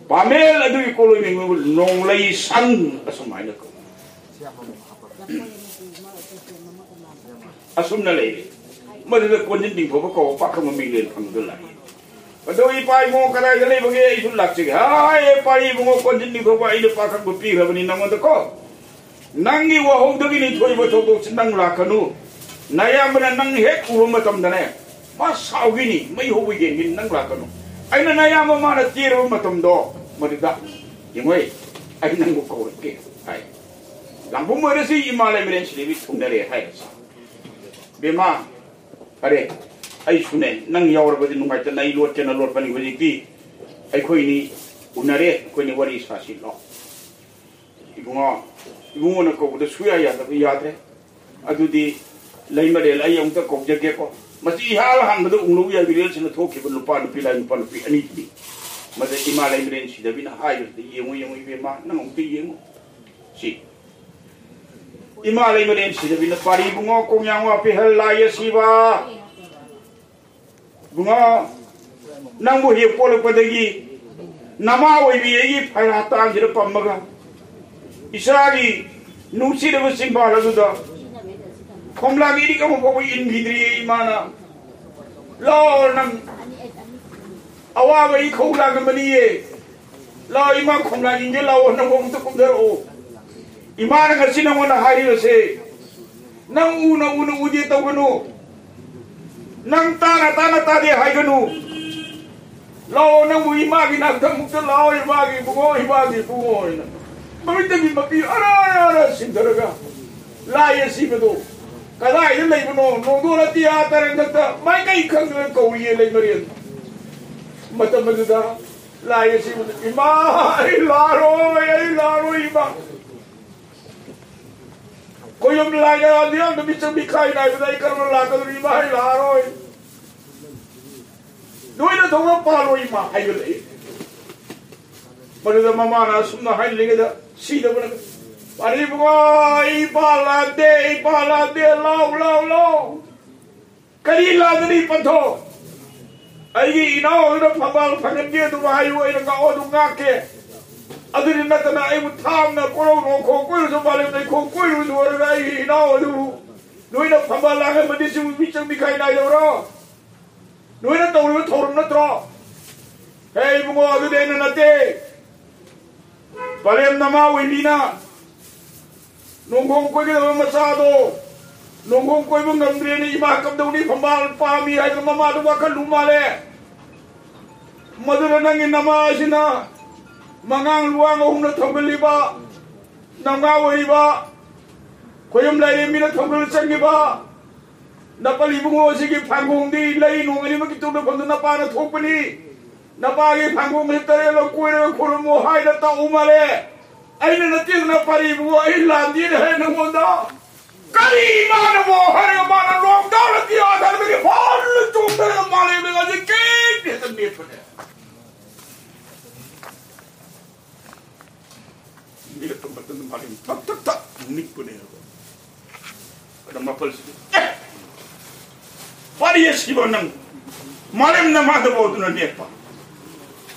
ꯄꯥꯃꯦꯜ ꯑꯗꯨꯒꯤ ꯀꯣꯂꯣꯏ ꯃꯤꯡꯕꯨ ꯅꯣꯡꯂꯩ ꯁꯪ ꯑꯁꯨꯃꯥꯏꯅ ꯀꯧꯏ꯫ ꯑꯁꯨꯝꯅ ꯂꯩꯔꯦ꯫ ꯃꯗꯨꯗ ꯀꯣꯟꯖꯤꯟ ꯅꯤꯡꯊꯧꯕ ꯀꯧꯕ ꯄꯥꯈꯪꯕ ꯃꯤꯡꯂꯦꯟ ꯐꯪꯗꯨꯅ ꯂꯥꯛꯏ꯫ ꯑꯗꯣ ꯏꯄꯥ ꯏꯕꯨꯡꯉꯣ ꯀꯗꯥꯏꯗ ꯂꯩꯕꯒꯦ? ꯑꯩꯁꯨ ꯂꯥꯛꯆꯒꯦ꯫ ꯍꯥꯏ, ꯏꯄꯥ ꯏꯕꯨꯡꯉꯣ ꯀꯣꯟꯖꯤꯟ ꯅꯤꯡꯊꯧꯕ, ꯑꯩꯅ ꯄꯥꯈꯪꯕ ꯄꯤꯈ꯭ꯔꯕꯅꯤ ꯅꯪꯉꯣꯟꯗꯀꯣ꯫ ꯅꯪꯒꯤ ꯋꯥꯍꯧꯗꯒꯤꯅꯤ ꯊꯣꯛꯏꯕ ꯊꯧꯗꯣꯛꯁꯤ꯫ ꯅꯪ ꯂꯥꯛꯀꯅꯨ꯫ ꯅꯌꯥꯝꯕꯅ ꯅꯪ ꯍꯦꯛ ꯎꯕ ꯃꯇꯝꯗꯅꯦ, ꯃꯥ ꯁꯥꯎꯈꯤꯅꯤ, ꯃꯩ ꯍꯧꯕ ꯌꯦꯡꯈꯤꯅꯤ, ꯅꯪ ꯂꯥꯛꯀꯅꯨ꯫ ꯑꯩꯅ ꯅꯌꯥꯝꯕ ꯃꯥꯅ ꯆꯦꯔꯕ ꯃꯇꯝꯗꯣ, ꯃꯗꯨꯗ, "ꯌꯦꯡꯉꯣꯏ, ꯑꯩ ꯅꯪꯕꯨ ꯀꯧꯔꯛꯀꯦ" ꯍꯥꯏ꯫ ꯂꯥꯡꯕꯨꯝ ꯑꯣꯏꯔꯁꯤ ꯏꯃꯥ ꯂꯩꯃꯔꯦꯟ ꯁꯤꯗꯕꯤ ꯊꯨꯡꯅꯔꯦ ꯍꯥꯏꯔꯁꯤ꯫ ꯕꯦꯝꯃ, ꯐꯔꯦ, ꯑꯩꯁꯨꯅꯦ, ꯅꯪ ꯌꯥꯎꯔꯕꯗꯤ ꯅꯨꯡꯉꯥꯏꯇꯅ ꯑꯩ ꯂꯣꯠꯀꯦꯅ ꯂꯣꯠꯄꯅꯤ꯫ ꯍꯧꯖꯤꯛꯇꯤ ꯑꯩꯈꯣꯏꯅꯤ ꯎꯅꯔꯦ, ꯑꯩꯈꯣꯏꯅꯤ ꯋꯥꯔꯤ ꯁꯥꯁꯤ ꯂꯥꯎ꯫ ꯏꯕꯨꯡꯉꯣ, ꯏꯕꯨꯡꯉꯣꯅ ꯀꯧꯕꯗ ꯁꯨꯌꯥ ꯌꯥꯗꯕ, ꯌꯥꯗ꯭ꯔꯦ꯫ ꯑꯗꯨꯗꯤ ꯂꯩꯃꯔꯦꯜ ꯑꯩ ꯑꯃꯨꯛꯇ ꯀꯧꯖꯒꯦꯀꯣ꯫ ꯃꯁꯤ ꯏꯍꯥꯟ ꯍꯥꯟꯕꯗ ꯎꯪꯂꯧ ꯌꯥꯏ ꯚꯤꯔꯦꯜꯁꯤꯅ ꯊꯣꯛꯈꯤꯕ ꯅꯨꯄꯥ ꯅꯨꯄꯤ ꯂꯥꯏ ꯅꯨꯄꯥ ꯅꯨꯄꯤ ꯑꯅꯤꯗꯨꯅꯤ꯫ ꯃꯗ ꯏꯃꯥ ꯂꯩꯃꯔꯦꯟ ꯁꯤꯗꯕꯤꯅ ꯍꯥꯏꯕꯁꯤꯗ, "ꯌꯦꯡꯉꯨ, ꯌꯦꯡꯉꯨ ꯏꯕꯦꯝꯃ, ꯅꯪ ꯑꯃꯨꯛꯇ ꯌꯦꯡꯉꯨ"꯫ ꯁꯤ ꯏꯃꯥ ꯂꯩꯃꯔꯦꯟ ꯁꯤꯗꯕꯤꯅ ꯄꯥꯔꯤ ꯏꯕꯨꯡꯉꯣ ꯀꯣꯡꯌꯥꯡ ꯋꯥ ꯄꯤꯍꯜ ꯂꯥꯏ ꯑꯁꯤꯕ꯫ ꯏꯕꯨꯡꯉꯣ, ꯅꯪꯕꯨ ꯍꯦꯛ ꯄꯣꯛꯂꯛꯄꯗꯒꯤ ꯅꯃꯥ ꯑꯣꯏꯕꯤ ꯑꯩꯒꯤ ꯐꯩꯔꯥ ꯇꯥꯡꯁꯤꯗ ꯄꯝꯃꯒ ꯏꯆꯥꯒꯤ ꯅꯨꯡꯁꯤꯔꯕ ꯆꯤꯡꯕꯥꯜ ꯑꯗꯨꯗ ꯈꯣꯝꯂꯥꯒꯤ ꯏꯔꯤꯛ ꯑꯃ ꯐꯥꯎꯕ ꯏꯟꯈꯤꯗ꯭ꯔꯤ ꯏꯃꯥꯅ꯫ ꯂꯥꯛꯑꯣ ꯅꯪ, ꯑꯋꯥꯕ ꯏꯈꯧ ꯂꯥꯡꯉꯝꯃꯅꯤꯌꯦ꯫ ꯂꯥꯛꯑꯣ ꯏꯃꯥ ꯈꯣꯝꯂꯥꯡ ꯌꯦꯡꯒꯦ ꯂꯥꯛꯑꯣ, ꯅꯪ ꯑꯃꯨꯛꯇ ꯀꯨꯝꯊꯔꯛꯑꯣ꯫ ꯏꯃꯥꯅ ꯉꯁꯤ ꯅꯪꯉꯣꯟꯗ ꯍꯥꯏꯔꯤꯕꯁꯦ, ꯅꯪ ꯎꯅ ꯎꯅ ꯎꯗꯦ ꯇꯧꯒꯅꯨ, ꯅꯪ ꯇꯥꯅ ꯇꯥꯅ ꯇꯥꯗꯦ ꯍꯥꯏꯒꯅꯨ꯫ ꯂꯥꯛꯑꯣ ꯅꯪꯕꯨ ꯏꯃꯥꯒꯤ ꯅꯥꯛꯇ ꯑꯃꯨꯛꯇ ꯂꯥꯛꯑꯣ, ꯏꯃꯥꯒꯤ ꯏꯕꯨꯡꯉꯣ, ꯏꯃꯥꯒꯤ ꯏꯕꯨꯡꯉꯣ ꯍꯥꯏꯅ꯫ ꯃꯃꯤꯠꯇꯒꯤ ꯃꯄꯤ ꯑꯔꯥ ꯑꯔꯥ ꯁꯤꯟꯊꯔꯒ ꯂꯥꯏ ꯑꯁꯤꯕꯗꯣ ꯀꯗꯥꯏꯗ ꯂꯩꯕꯅꯣ? ꯅꯣꯡꯗꯣꯟ ꯑꯇꯤꯌꯥ ꯇꯔꯪꯒꯛꯇ ꯃꯥꯏꯀꯩ ꯈꯪꯗꯅ ꯀꯧꯔꯤꯌꯦ ꯂꯩꯃꯔꯦꯟ꯫ ꯃꯇꯝ ꯑꯗꯨꯗ ꯂꯥꯏ ꯑꯁꯤꯕꯗꯣ, "ꯏꯃꯥ, ꯑꯩ ꯂꯥꯛꯑꯔꯣꯏ, ꯑꯩ ꯂꯥꯛꯑꯔꯣꯏ ꯏꯃꯥ꯫ ꯈꯣꯏꯌꯨꯝ ꯂꯥꯏꯅ ꯃꯤꯌꯥꯝꯗ ꯃꯤꯆꯪ ꯃꯤꯈꯥꯏ ꯅꯥꯏꯕꯗ ꯑꯩ ꯀꯔꯝꯅ ꯂꯥꯛꯀꯗꯧꯔꯤ? ꯏꯃꯥ, ꯑꯩ ꯂꯥꯛꯑꯔꯣꯏ꯫ ꯅꯣꯏꯅ ꯊꯧꯔꯝ ꯄꯥꯜꯂꯣ ꯏꯃꯥ" ꯍꯥꯏꯒꯠꯂꯛꯏ꯫ ꯃꯗꯨꯗ ꯃꯃꯥꯅ ꯑꯁꯨꯝꯅ ꯍꯥꯏꯔꯤꯉꯩꯗ ꯁꯤꯗꯕꯅ, "ꯄꯥꯔꯤ ꯏꯕꯨꯡꯉꯣ, ꯑꯩ ꯏꯄꯥ ꯂꯥꯟꯗꯦ, ꯏꯄꯥ ꯂꯥꯟꯗꯦ, ꯂꯥꯎ, ꯂꯥꯎ, ꯂꯥꯎ꯫ ꯀꯔꯤ ꯂꯥꯟꯒꯅꯤ ꯄꯟꯊꯧ? ꯑꯩꯒꯤ ꯏꯅꯥꯎ ꯑꯗꯨꯅ ꯐꯝꯕꯥꯜ ꯐꯪꯍꯟꯒꯦ ꯑꯗꯨꯝ ꯍꯥꯏꯌꯨ, ꯑꯩꯅ ꯉꯥꯛꯑꯣ ꯑꯗꯨꯝ ꯉꯥꯛꯀꯦ꯫ ꯑꯗꯨꯗꯤ ꯅꯠꯇꯅ ꯑꯩꯕꯨ ꯊꯥꯝꯅ ꯀꯣꯔꯧ ꯅꯣꯡꯈꯣꯡ ꯀꯣꯏꯔꯨꯁꯨ, ꯃꯥꯂꯦꯝ ꯂꯩꯈꯣꯡ ꯀꯣꯏꯔꯨꯁꯨ ꯑꯣꯏꯔꯒ ꯑꯩꯒꯤ ꯏꯅꯥꯎ ꯑꯗꯨꯕꯨ ꯅꯣꯏꯅ ꯐꯝꯕꯥꯜ ꯂꯥꯡꯍꯟꯕꯗꯤ ꯁꯤꯕꯨ ꯃꯤꯆꯪ ꯃꯤꯈꯥꯏ ꯅꯥꯏꯗꯕ꯭ꯔꯣ? ꯅꯣꯏꯅ ꯇꯧꯔꯤꯕ ꯊꯧꯔꯝ ꯅꯠꯇ꯭ꯔꯣ?" "ꯍꯦ ꯏꯕꯨꯡꯉꯣ, ꯑꯗꯨꯗꯤ ꯑꯩꯅ ꯅꯠꯇꯦ꯫ ꯄꯂꯦꯝ ꯅꯃꯥ ꯑꯣꯏꯕꯤꯅ ꯅꯣꯡꯈꯣꯡ ꯀꯣꯏꯒꯗꯕ ꯃꯆꯥꯗꯣ ꯅꯣꯡꯈꯣꯡ ꯀꯣꯏꯕ ꯉꯝꯗ꯭ꯔꯦꯅ ꯏꯃꯥ ꯀꯝꯗꯧꯅꯤ? ꯐꯝꯕꯥꯜ ꯄꯥꯝꯃꯤ ꯍꯥꯏꯗꯅ ꯃꯃꯥꯗꯨ ꯋꯥꯈꯜ ꯂꯨ ꯃꯥꯜꯂꯦ꯫ ꯃꯗꯨꯅ ꯅꯪꯒꯤ ꯅꯃꯥ ꯑꯁꯤꯅ ꯃꯉꯥꯡ ꯂꯨꯋꯥꯡ ꯑꯍꯨꯝꯅ ꯊꯧꯒꯜꯂꯤꯕ, ꯅꯝꯉꯥ ꯑꯣꯏꯔꯤꯕ, ꯈꯣꯏꯌꯨꯝ ꯂꯥꯏꯔꯦꯝꯕꯤꯅ ꯊꯧꯒꯜ ꯆꯪꯉꯤꯕ ꯅꯄꯜ ꯏꯕꯨꯡꯉꯣ ꯑꯁꯤꯒꯤ ꯐꯥꯡꯈꯣꯡꯗꯤ ꯂꯩ ꯅꯣꯡ ꯑꯅꯤꯃꯛꯀꯤ ꯇꯨꯡꯗ ꯐꯝꯗꯨꯅ ꯅꯄꯥꯅ ꯊꯣꯛꯄꯅꯤ꯫ ꯅꯄꯥꯒꯤ ꯐꯥꯡꯈꯣꯡ ꯑꯁꯤ ꯇꯔꯦꯠꯂꯛ ꯀꯣꯏꯔꯒ ꯈꯨꯔꯨꯝꯃꯨ ꯍꯥꯏꯅ ꯇꯥꯛꯎ ꯃꯥꯜꯂꯦ꯫ ꯑꯩꯅ ꯅꯠꯇꯦꯗꯅ ꯄꯥꯔꯤ ꯏꯕꯨꯡꯉꯣ, ꯑꯩ ꯂꯥꯟꯗꯦꯅ ꯍꯥꯏ ꯅꯉꯣꯟꯗ꯫ ꯀꯔꯤ ꯏꯃꯥꯅꯕꯣ ꯍꯥꯏꯔꯒ ꯃꯥꯅ ꯂꯣꯡꯗꯥꯎꯅ ꯇꯤꯌꯥ ꯊꯥꯗꯕꯒꯤ ꯐꯥꯜꯅ ꯆꯣꯡꯊꯔꯒ ꯃꯥꯂꯦꯝ ꯂꯩꯉꯥꯛꯁꯦ ꯀꯦꯛ ꯍꯦꯛꯇ ꯅꯦꯠꯄꯅꯦ꯫ ꯃꯤꯔꯛ ꯃꯇꯝꯗ ꯃꯥꯂꯦꯝ ꯊꯛ ꯊꯛ ꯊꯛ ꯅꯤꯛꯄꯅꯦꯕ꯫ ꯑꯗ ꯃꯥꯄꯜꯁꯤꯗꯤ, "ꯑꯦ! ꯋꯥꯔꯤ ꯑꯁꯤꯕ ꯅꯪ ꯃꯥꯂꯦꯝ ꯅꯃꯥꯗꯕꯧꯗꯨꯅ ꯅꯦꯛꯄ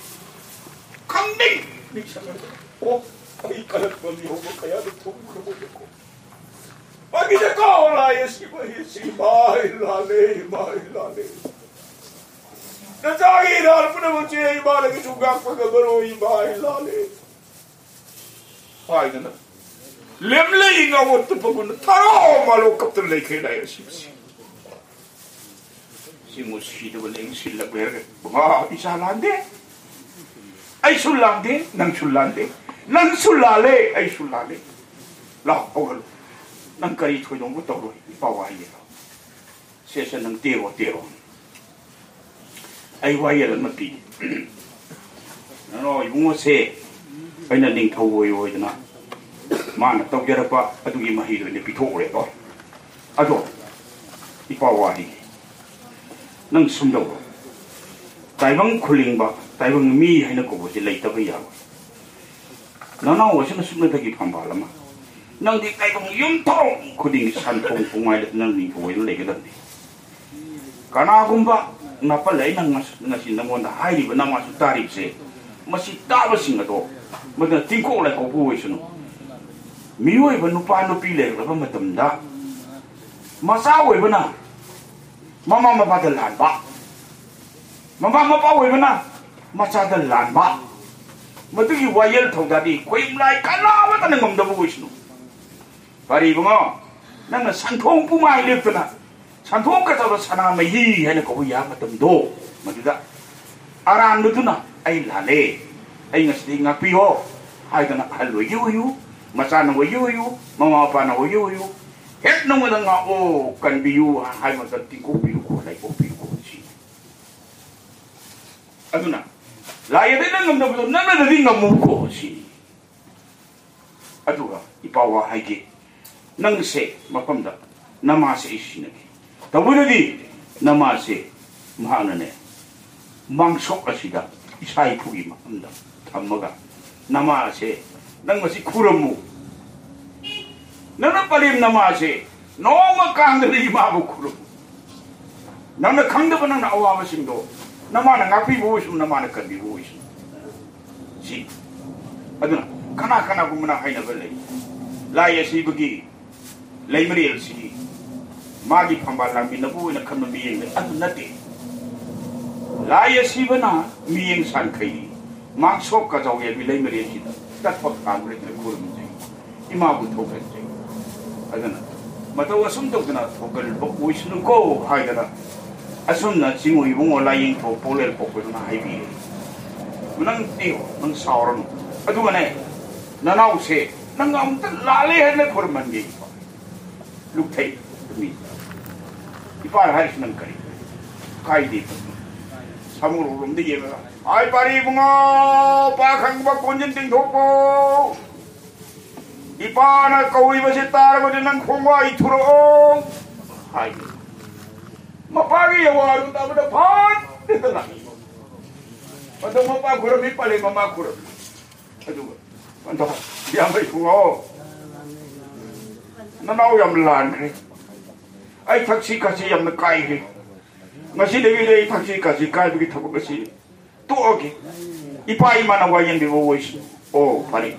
ꯈꯪꯅꯤꯡ ꯅꯤꯡꯁꯤꯡꯉꯛꯄ꯫ ꯑꯣ, ꯑꯩ ꯀꯜꯂꯛꯄ ꯃꯤꯍꯧꯕ ꯀꯌꯥꯗ ꯊꯣꯛꯈ꯭ꯔꯕꯀꯣ꯫ ꯃꯥꯒꯤꯗꯀꯣ ꯂꯥꯏ ꯑꯁꯤꯕ ꯑꯁꯤ ꯃꯥꯏ ꯂꯥꯜꯂꯦ, ꯃꯥꯏ ꯂꯥꯜꯂꯦ"꯫ ꯅꯆꯥꯒꯤ ꯏꯔꯥꯜ ꯄꯨꯝꯅꯃꯛꯁꯦ ꯏꯃꯥꯗꯒꯤꯁꯨ ꯉꯥꯛꯄ ꯉꯝꯃꯔꯣꯏ, ꯏꯃꯥ, ꯑꯩ ꯂꯥꯜꯂꯦ ꯍꯥꯏꯗꯅ ꯂꯦꯝꯂꯩ ꯉꯥꯉꯣꯠ ꯇꯨꯞꯄꯒꯨꯝꯅ ꯊꯔꯣ ꯃꯥꯂꯣ ꯀꯞꯇꯨꯅ ꯂꯩꯈ꯭ꯔꯦ ꯂꯥꯏ ꯑꯁꯤꯕꯁꯤ꯫ ꯁꯤꯃꯨꯛ ꯁꯤꯗꯕ ꯂꯦꯡꯁꯤꯜꯂꯛꯂꯦ ꯍꯥꯏꯔꯒ, ꯃꯥ ꯏꯆꯥ ꯂꯥꯟꯗꯦ, ꯑꯩꯁꯨ ꯂꯥꯟꯗꯦ, ꯅꯪꯁꯨ ꯂꯥꯟꯗꯦ, ꯅꯪꯁꯨ ꯂꯥꯜꯂꯦ, ꯑꯩꯁꯨ ꯂꯥꯜꯂꯦ꯫ ꯂꯥꯎ, ꯍꯧꯒꯠꯂꯨ꯫ ꯅꯪ ꯀꯔꯤ ꯊꯣꯏꯗꯣꯛꯄ ꯇꯧꯔꯣꯏ, ꯏꯄꯥ ꯋꯥꯍꯩ ꯂꯥꯎ꯫ ꯁꯦ, ꯁꯦ, ꯅꯪ ꯇꯦꯔꯣ, ꯇꯦꯔꯣ꯫ ꯑꯩ ꯋꯥꯌꯦꯜ ꯑꯃ ꯄꯤꯒꯦ꯫ ꯅꯅꯥꯎ ꯏꯕꯨꯡꯉꯣꯁꯦ ꯑꯩꯅ ꯅꯤꯡꯊꯧ ꯑꯣꯏ ꯑꯣꯏꯗꯅ ꯃꯥꯅ ꯇꯧꯖꯔꯛꯄ ꯑꯗꯨꯒꯤ ꯃꯍꯩꯗꯣ ꯑꯩꯅ ꯄꯤꯊꯣꯛꯎꯔꯦꯀꯣ꯫ ꯑꯗꯣ, ꯏꯄꯥ ꯋꯥꯔꯤ, ꯅꯪ ꯁꯨꯝꯗꯧꯕ ꯇꯥꯏꯕꯪ ꯈꯨꯂꯤꯡꯕ, ꯇꯥꯏꯕꯪ ꯃꯤ ꯍꯥꯏꯅ ꯀꯧꯕꯁꯦ ꯂꯩꯇꯕ ꯌꯥꯔꯣꯏ꯫ ꯅꯅꯥꯎ ꯑꯁꯤꯅ ꯁꯨꯞꯅꯇꯒꯤ ꯐꯝꯕꯥꯜ ꯑꯃ꯫ ꯅꯪꯗꯤ ꯇꯥꯏꯕꯪ ꯌꯨꯝꯊꯣꯡ ꯈꯨꯗꯤꯡꯒꯤ ꯁꯟꯊꯣꯡ ꯄꯨꯡꯉꯥꯏꯗ ꯅꯪ ꯅꯤꯡꯊꯧ ꯑꯣꯏꯅ ꯂꯩꯒꯗꯕꯅꯤ꯫ ꯀꯅꯥꯒꯨꯝꯕ ꯅꯥꯄꯜ ꯑꯩꯅ ꯉꯁ-, ꯉꯁꯤ ꯅꯉꯣꯟꯗ ꯍꯥꯏꯔꯤꯕ ꯅꯃꯥꯁꯨ ꯇꯥꯔꯤꯕꯁꯦ, ꯃꯁꯤ ꯇꯥꯕꯁꯤꯡ ꯑꯗꯣ ꯃꯗꯨꯅ ꯇꯤꯡꯀꯣꯛ ꯂꯥꯏꯀꯣꯛꯄꯨ ꯑꯣꯏꯁꯅꯨ꯫ ꯃꯤꯑꯣꯏꯕ ꯅꯨꯄꯥ ꯅꯨꯄꯤ ꯂꯩꯔꯛꯂꯕ ꯃꯇꯝꯗ ꯃꯆꯥ ꯑꯣꯏꯕꯅ ꯃꯃꯥ ꯃꯄꯥꯗ ꯂꯥꯟꯕ, ꯃꯃꯥ ꯃꯄꯥ ꯑꯣꯏꯕꯅ ꯃꯆꯥꯗ ꯂꯥꯟꯕ, ꯃꯗꯨꯒꯤ ꯋꯥꯌꯦꯜ ꯊꯧꯗꯥꯗꯤ ꯈꯣꯏꯝꯂꯥꯏ ꯀꯅꯥꯃꯠꯇꯅ ꯉꯝꯗꯕ ꯑꯣꯏꯁꯅꯨ꯫ ꯐꯔꯦ ꯏꯕꯨꯡꯉꯣ, ꯅꯪꯅ ꯁꯟꯊꯣꯡ ꯄꯨꯃꯥꯏ ꯂꯦꯞꯇꯅ ꯁꯟꯊꯣꯛꯀꯗꯕ ꯁꯅꯥꯃꯍꯤ ꯍꯥꯏꯅ ꯀꯧꯕ ꯌꯥꯕ ꯃꯇꯝꯗꯣ, ꯃꯗꯨꯗ ꯑꯔꯥꯟꯕꯗꯨꯅ "ꯑꯩ ꯂꯥꯜꯂꯦ, ꯑꯩ ꯉꯁꯤꯗꯤ ꯉꯥꯛꯄꯤꯌꯣ" ꯍꯥꯏꯗꯅ ꯑꯍꯜ ꯑꯣꯏꯒꯦ ꯑꯣꯏꯌꯨ, ꯃꯆꯥꯅ ꯑꯣꯏꯒꯦ ꯑꯣꯏꯌꯨ, ꯃꯃꯥ ꯃꯄꯥꯅ ꯑꯣꯏꯒꯦ ꯑꯣꯏꯌꯨ, ꯍꯦꯛ ꯅꯉꯣꯟꯗ "ꯉꯥꯛꯑꯣ, ꯀꯟꯕꯤꯌꯨ" ꯍꯥꯏꯕ ꯃꯇꯝꯗ ꯇꯤꯡꯀꯣꯛꯄꯤꯌꯨꯀꯣ, ꯂꯥꯏꯀꯣꯛꯄꯤꯌꯨꯀꯣ ꯁꯤꯅꯤ꯫ ꯑꯗꯨꯅ ꯂꯥꯏ ꯑꯗꯩꯅ ꯉꯝꯅꯕꯗꯣ ꯅꯪꯅꯗꯤ ꯉꯝꯃꯨꯀꯣ ꯁꯤꯅꯤ꯫ ꯑꯗꯨꯒ ꯏꯄꯥ ꯋꯥ ꯍꯥꯏꯒꯦ, ꯅꯪꯁꯦ ꯃꯐꯝꯗ ꯅꯃꯥꯁꯦ ꯑꯩ ꯁꯤꯟꯅꯒꯦ꯫ ꯇꯧꯕꯗꯗꯤ ꯅꯃꯥꯁꯦ ꯃꯍꯥꯛꯅꯅꯦ, ꯃꯥꯡꯁꯣꯛ ꯑꯁꯤꯗ ꯏꯁꯥ ꯏꯐꯨꯒꯤ ꯃꯐꯝꯗ ꯊꯝꯃꯒ ꯅꯃꯥꯁꯦ ꯅꯪ ꯃꯁꯤ ꯈꯨꯔꯝꯃꯨ꯫ ꯅꯪꯅ ꯄꯂꯦꯝ ꯅꯃꯥꯁꯦ ꯅꯣꯡꯃ ꯀꯥꯡꯗꯅ ꯏꯃꯥꯕꯨ ꯈꯨꯔꯨꯝꯃꯨ꯫ ꯅꯪꯅ ꯈꯪꯗꯕ ꯅꯪꯅ ꯑꯋꯥꯕꯁꯤꯡꯗꯣ ꯅꯃꯥꯅ ꯉꯥꯛꯄꯤꯕ ꯑꯣꯏꯁꯅꯨ, ꯅꯃꯥꯅ ꯀꯟꯕꯤꯕ ꯑꯣꯏꯁꯅꯨ꯫ ꯁꯤ꯫ ꯑꯗꯨꯅ ꯀꯅꯥ ꯀꯅꯥꯒꯨꯝꯕꯅ ꯍꯥꯏꯅꯕ ꯂꯩ, ꯂꯥꯏ ꯑꯁꯤꯕꯒꯤ ꯂꯩꯃꯔꯦꯜꯁꯤ ꯃꯥꯒꯤ ꯐꯝꯕꯥꯜ ꯂꯥꯡꯃꯤꯟꯅꯕ ꯑꯣꯏꯅ ꯈꯟꯕ ꯃꯤꯠꯌꯦꯡ ꯂꯩ꯫ ꯑꯗꯨ ꯅꯠꯇꯦ꯫ ꯂꯥꯏ ꯑꯁꯤꯕꯅ ꯃꯤꯌꯦꯡ ꯁꯥꯟꯈꯩ ꯃꯥꯡꯁꯣꯛ ꯀꯖꯥꯎ ꯌꯥꯏꯕꯤ ꯂꯩꯃꯔꯦꯟꯁꯤꯗ ꯇꯠꯄ ꯀꯥꯡꯕ꯭ꯔꯩꯗ ꯈꯨꯔꯨꯝꯖꯩ꯫ ꯏꯃꯥꯕꯨ ꯊꯧꯒꯠꯆꯩ꯫ ꯑꯗꯨꯅ ꯃꯇꯧ ꯑꯁꯨꯝ ꯇꯧꯗꯅ ꯊꯧꯒꯜꯕ ꯑꯣꯏꯁꯅꯨꯀꯣ ꯍꯥꯏꯗꯅ ꯑꯁꯨꯝꯅ ꯆꯤꯡꯉꯨ ꯏꯕꯨꯡꯉꯣ ꯂꯥꯏꯌꯦꯡꯊꯧ ꯄꯣꯂꯦꯜ ꯄꯣꯛꯄꯗꯨꯅ ꯍꯥꯏꯕꯤꯔꯦ꯫ ꯅꯪ ꯇꯤꯌꯣ, ꯅꯪ ꯁꯥꯎꯔꯅꯨ꯫ ꯑꯗꯨꯒꯅꯦ, ꯅꯅꯥꯎꯁꯦ ꯅꯪ ꯑꯃꯨꯛꯇ ꯂꯥꯜꯂꯦ ꯍꯥꯏꯅ ꯈꯨꯔꯨꯝꯍꯟꯒꯦ꯫ ꯂꯨꯞꯊꯩ ꯃꯤ꯫ ꯏꯄꯥꯅ ꯍꯥꯏꯔꯤꯁꯤ ꯅꯪ ꯀꯔꯤ? ꯀꯥꯏꯗꯦ꯫ ꯁꯥꯃꯨꯔꯣꯝꯗ ꯌꯦꯡꯉꯒ, "ꯍꯥꯏ ꯄꯥꯔꯤ ꯏꯕꯨꯡꯉꯣ, ꯄꯥꯈꯪꯕ ꯀꯣꯟꯖꯤꯟ ꯇꯤꯡꯊꯣꯛꯄꯣ꯫ ꯏꯄꯥꯅ ꯀꯧꯔꯤꯕꯁꯤ ꯇꯥꯔꯕꯗꯤ ꯅꯪ ꯈꯣꯡꯕꯥꯏ ꯊꯨꯔꯛꯑꯣ" ꯍꯥꯏ꯫ ꯃꯄꯥꯒꯤ ꯌꯋꯥꯗꯨ ꯇꯥꯕꯗ ꯐꯠ ꯍꯦꯛꯇ ꯂꯥꯛꯏ꯫ ꯑꯗꯣ ꯃꯄꯥ ꯈꯨꯔꯝꯃꯤ, ꯄꯥꯜꯂꯤ ꯃꯃꯥ ꯈꯨꯔꯝꯃꯤ꯫ ꯑꯗꯨꯒ, "ꯑꯗꯣ, ꯏꯌꯥꯝꯕ ꯏꯕꯨꯡꯉꯣ, ꯅꯅꯥꯎ ꯌꯥꯝ ꯂꯥꯟꯈ꯭ꯔꯦ꯫ ꯑꯩ ꯊꯛꯁꯤ ꯈꯥꯁꯤ ꯌꯥꯝꯅ ꯀꯥꯏꯈ꯭ꯔꯦ꯫ ꯉꯁꯤꯗꯒꯤꯗꯤ ꯑꯩ ꯊꯛꯁꯤ ꯈꯥꯁꯤ ꯀꯥꯏꯕꯒꯤ ꯊꯕꯛ ꯑꯁꯤ ꯇꯣꯛꯑꯒꯦ꯫ ꯏꯄꯥ ꯏꯃꯥꯅ ꯋꯥ ꯌꯦꯟꯕꯤꯕ ꯑꯣꯏꯁꯤ꯫ ꯑꯣ, ꯐꯔꯦ꯫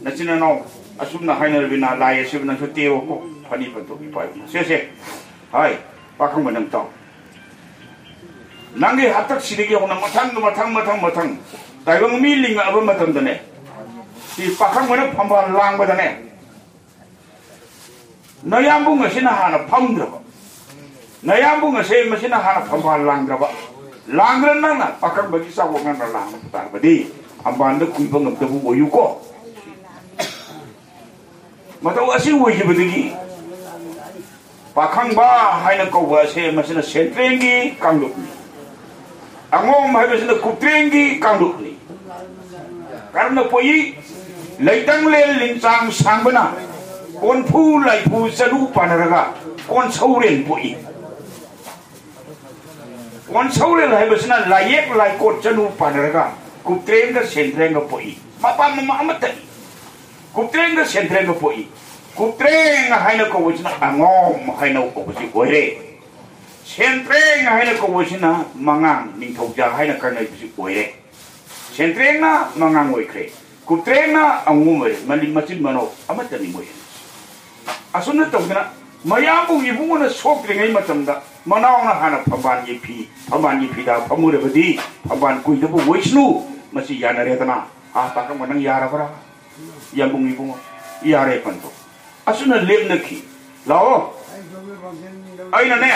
ꯅꯆꯤꯟ ꯅꯅꯥꯎ ꯑꯁꯨꯝꯅ ꯍꯥꯏꯅꯔꯕꯅꯤꯅ ꯂꯥꯏ ꯑꯁꯤꯕꯨ ꯅꯪꯁꯨ ꯇꯦꯛꯑꯣꯀꯣ꯫ ꯐꯅꯤ ꯐꯠꯇꯣ ꯏꯄꯥ ꯏꯃꯥ꯫ ꯁꯦ, ꯁꯦ꯫ ꯍꯥꯏ, ꯄꯥꯈꯪꯕ ꯅꯪ ꯇꯥꯎ꯫ ꯅꯪꯒꯤ ꯍꯥꯛꯇꯛꯁꯤꯗꯒꯤ ꯍꯧꯅ ꯃꯊꯪ, ꯃꯊꯪ, ꯃꯊꯪ, ꯃꯊꯪ ꯇꯥꯏꯕꯪ ꯃꯤ ꯂꯤꯡꯉꯛꯑꯕ ꯃꯇꯝꯗꯅꯦ, ꯁꯤ ꯄꯥꯈꯪꯕꯅ ꯐꯝꯕꯥꯜ ꯂꯥꯡꯕꯗꯅꯦ, ꯅꯌꯥꯝꯕꯨꯡ ꯑꯁꯤꯅ ꯍꯥꯟꯅ ꯐꯝꯗ꯭ꯔꯕ, ꯅꯌꯥꯝꯕꯨꯡ ꯑꯁꯦ ꯃꯁꯤꯅ ꯍꯥꯟꯅ ꯐꯝꯕꯥꯜ ꯂꯥꯡꯗ꯭ꯔꯕ, ꯂꯥꯡꯗ꯭ꯔ ꯅꯪꯅ ꯄꯥꯈꯪꯕꯒꯤ ꯆꯥꯎꯕ ꯉꯟꯅ ꯂꯥꯡꯕ ꯇꯥꯔꯕꯗꯤ ꯐꯝꯕꯥꯜꯗ ꯀꯨꯏꯕ ꯉꯝꯗꯕ ꯑꯣꯏꯌꯨꯀꯣ꯫ ꯃꯇꯧ ꯑꯁꯤ ꯑꯣꯏꯈꯤꯕꯗꯒꯤ ꯄꯥꯈꯪꯕ ꯍꯥꯏꯅ ꯀꯧꯕ ꯑꯁꯦ ꯃꯁꯤꯅ ꯁꯦꯟꯇ꯭ꯔꯦꯟꯒꯤ ꯀꯥꯡꯂꯨꯞꯅꯤ꯫ ꯑꯉꯣꯝ ꯍꯥꯏꯕꯁꯤꯅ ꯀꯨꯞꯇ꯭ꯔꯦꯟꯒꯤ ꯀꯥꯡꯂꯨꯞꯅꯤ꯫ ꯀꯔꯝꯅ ꯄꯣꯛꯏ? ꯂꯩꯇꯪꯂꯦꯟ ꯂꯤꯟꯆꯥꯡ ꯁꯥꯡꯕꯅ ꯀꯣꯟꯐꯨ ꯂꯥꯏꯐꯨ ꯆꯅꯨ ꯄꯥꯟꯅꯔꯒ ꯀꯣꯟꯁꯧꯔꯦꯟ ꯄꯣꯛꯏ꯫ ꯀꯣꯟꯁꯧꯔꯦꯟ ꯍꯥꯏꯕꯁꯤꯅ ꯂꯥꯏꯌꯦꯛ ꯂꯥꯏꯀꯣꯠ ꯆꯅꯨ ꯄꯥꯟꯅꯔꯒ ꯀꯨꯞꯇ꯭ꯔꯦꯟꯒ ꯁꯦꯟꯇ꯭ꯔꯦꯟꯒ ꯄꯣꯛꯏ꯫ ꯃꯄꯥ ꯃꯃꯥ ꯑꯃꯠꯇꯅꯤ꯫ ꯀꯨꯞꯇ꯭ꯔꯦꯟꯒ ꯁꯦꯟꯇ꯭ꯔꯦꯟꯒ ꯄꯣꯛꯏ꯫ ꯀꯨꯞꯇ꯭ꯔꯦꯟ ꯍꯥꯏꯅ ꯀꯧꯕꯁꯤꯅ ꯑꯉꯣꯝ ꯍꯥꯏꯅ ꯀꯧꯕꯁꯤ ꯑꯣꯏꯔꯦ꯫ ꯁꯦꯟꯇ꯭ꯔꯦꯟ ꯍꯥꯏꯅ ꯀꯧꯕꯁꯤꯅ ꯃꯉꯥꯡ ꯅꯤꯡꯊꯧꯖꯥ ꯍꯥꯏꯅ ꯈꯪꯅꯕꯁꯤ ꯑꯣꯏꯔꯦ꯫ ꯁꯦꯟꯇ꯭ꯔꯦꯟꯅ ꯃꯉꯥꯡ ꯑꯣꯏꯈ꯭ꯔꯦ, ꯀꯨꯞꯇ꯭ꯔꯦꯟꯅ ꯑꯉꯣꯝ ꯑꯣꯏꯔꯦ꯫ ꯃꯅꯤ-, ꯃꯆꯤꯟ ꯃꯅꯥꯎ ꯑꯃꯠꯇꯅꯤ ꯃꯣꯏ ꯑꯅꯤ꯫ ꯑꯁꯨꯝꯅ ꯇꯧꯗꯅ ꯃꯌꯥꯝꯕꯨ ꯏꯕꯨꯡꯉꯣꯅ ꯁꯣꯛꯇ꯭ꯔꯤꯉꯩ ꯃꯇꯝꯗ ꯃꯅꯥꯎꯅ ꯍꯥꯟꯅ ꯐꯝꯕꯥꯜꯒꯤ ꯐꯤ, ꯐꯝꯕꯥꯜꯒꯤ ꯐꯤꯗꯥ ꯐꯝꯃꯨꯔꯕꯗꯤ ꯐꯝꯕꯥꯜ ꯀꯨꯏꯗꯕ ꯑꯣꯏꯁꯅꯨ, ꯃꯁꯤ ꯌꯥꯅꯔꯦꯗꯅ꯫ ꯑꯥ, ꯄꯥꯈꯪꯕ, ꯅꯪ ꯌꯥꯔꯕ꯭ꯔꯥ? ꯌꯥꯝꯕꯨꯡ ꯏꯕꯨꯡꯉꯣ, ꯌꯥꯔꯦ ꯄꯟꯊꯧ꯫ ꯑꯁꯨꯝꯅ ꯂꯦꯞꯅꯈꯤ꯫ ꯂꯥꯛꯑꯣ꯫ ꯑꯩꯅꯅꯦ,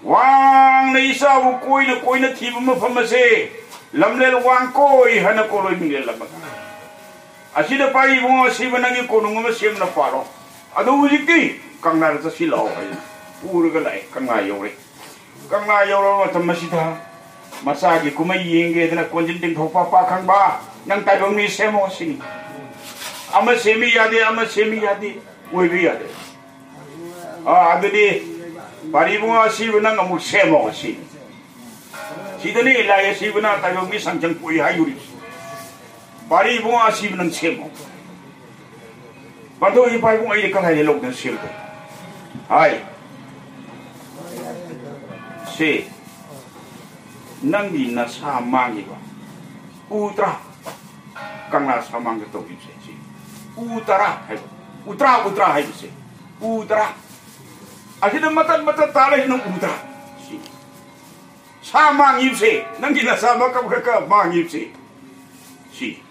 ꯋꯥꯡꯅ ꯏꯆꯥꯕꯨ ꯀꯣꯏꯅ ꯀꯣꯏꯅ ꯊꯤꯕ ꯃꯐꯝ ꯑꯁꯦ ꯂꯝꯂꯦꯜ ꯋꯥꯡꯀꯣꯏ ꯍꯥꯏꯅ ꯀꯣꯂꯣꯏ ꯃꯤꯡꯂꯦꯜ ꯑꯃꯗ꯫ ꯑꯁꯤꯗ ꯄꯥꯏ ꯏꯕꯨꯡꯉꯣ, ꯑꯁꯤꯕ ꯅꯪꯒꯤ ꯀꯣꯅꯨꯡ ꯑꯃ ꯁꯦꯝꯅ ꯄꯥꯜꯂꯣ꯫ ꯑꯗꯣ ꯍꯧꯖꯤꯛꯇꯤ ꯀꯪꯂꯥꯗ ꯆꯠꯁꯤꯜꯂꯛꯑꯣ ꯍꯥꯏꯅ ꯄꯨꯔꯒ ꯂꯥꯛꯑꯦ꯫ ꯀꯪꯂꯥ ꯌꯧꯔꯦ꯫ ꯀꯪꯂꯥ ꯌꯧꯔꯕ ꯃꯇꯝ ꯑꯁꯤꯗ ꯃꯆꯥꯒꯤ ꯀꯨꯝꯍꯩ ꯌꯦꯡꯒꯦꯗꯅ ꯀꯣꯟꯖꯤꯟ ꯇꯤꯡꯊꯧ ꯄꯥꯛꯄ ꯈꯪꯕ, ꯅꯪ ꯇꯥꯏꯕꯪ ꯃꯤ ꯁꯦꯝꯃꯣ ꯁꯤꯅꯤ꯫ ꯑꯃ ꯁꯦꯝꯃꯤ ꯌꯥꯗꯦ, ꯑꯃ ꯁꯦꯝꯃꯤ ꯌꯥꯗꯦ, ꯑꯣꯏꯕ ꯌꯥꯗꯦ꯫ ꯑꯥ, ꯑꯗꯨꯗꯤ ꯄꯥꯔꯤꯕꯨꯡ ꯑꯁꯤꯕꯨ ꯅꯪ ꯑꯃꯨꯛ ꯁꯦꯝꯃꯣ ꯁꯤꯅꯤ꯫ ꯁꯤꯗꯅꯤ ꯂꯥꯏ ꯑꯁꯤꯕꯅ ꯇꯥꯏꯕꯪ ꯃꯤ ꯁꯪꯆꯪ ꯄꯣꯛꯏ ꯍꯥꯏꯔꯤꯁꯤ꯫ ꯄꯥꯔꯤꯕꯨꯡ ꯑꯁꯤꯕꯨ ꯅꯪ ꯁꯦꯝꯃꯣ꯫ ꯄꯟꯊꯧ ꯏꯄꯥ ꯏꯕꯨꯡ, ꯑꯩꯗꯤ ꯀꯗꯥꯏꯗ ꯂꯧꯗꯅ ꯁꯦꯝꯗꯣꯏ? ꯍꯥꯏ꯫ ꯁꯦ, ꯅꯪꯒꯤ ꯅꯁꯥ ꯃꯥꯡꯉꯤꯕ ꯎ ꯇꯔꯥ, ꯀꯪꯂꯥ ꯁꯥꯃꯥꯡꯗ ꯇꯧꯔꯤꯕꯁꯦ ꯁꯤ ꯎ ꯇꯔꯥ ꯍꯥꯏꯕ, ꯎ ꯇꯔꯥ, ꯎ ꯇꯔꯥ ꯍꯥꯏꯕꯁꯦ ꯎ ꯇꯔꯥ꯫ ꯑꯁꯤꯗ ꯃꯇꯠ ꯃꯇꯠ ꯇꯥ ꯂꯩꯁꯤ ꯅꯪ ꯎ ꯇꯔꯥ꯫ ꯁꯤ ꯁꯥ ꯃꯥꯡꯉꯤꯕꯁꯦ, ꯅꯪꯒꯤ ꯅꯁꯥ ꯃꯀꯛ ꯃꯀꯛ ꯃꯥꯡꯉꯤꯕꯁꯦ ꯁꯤ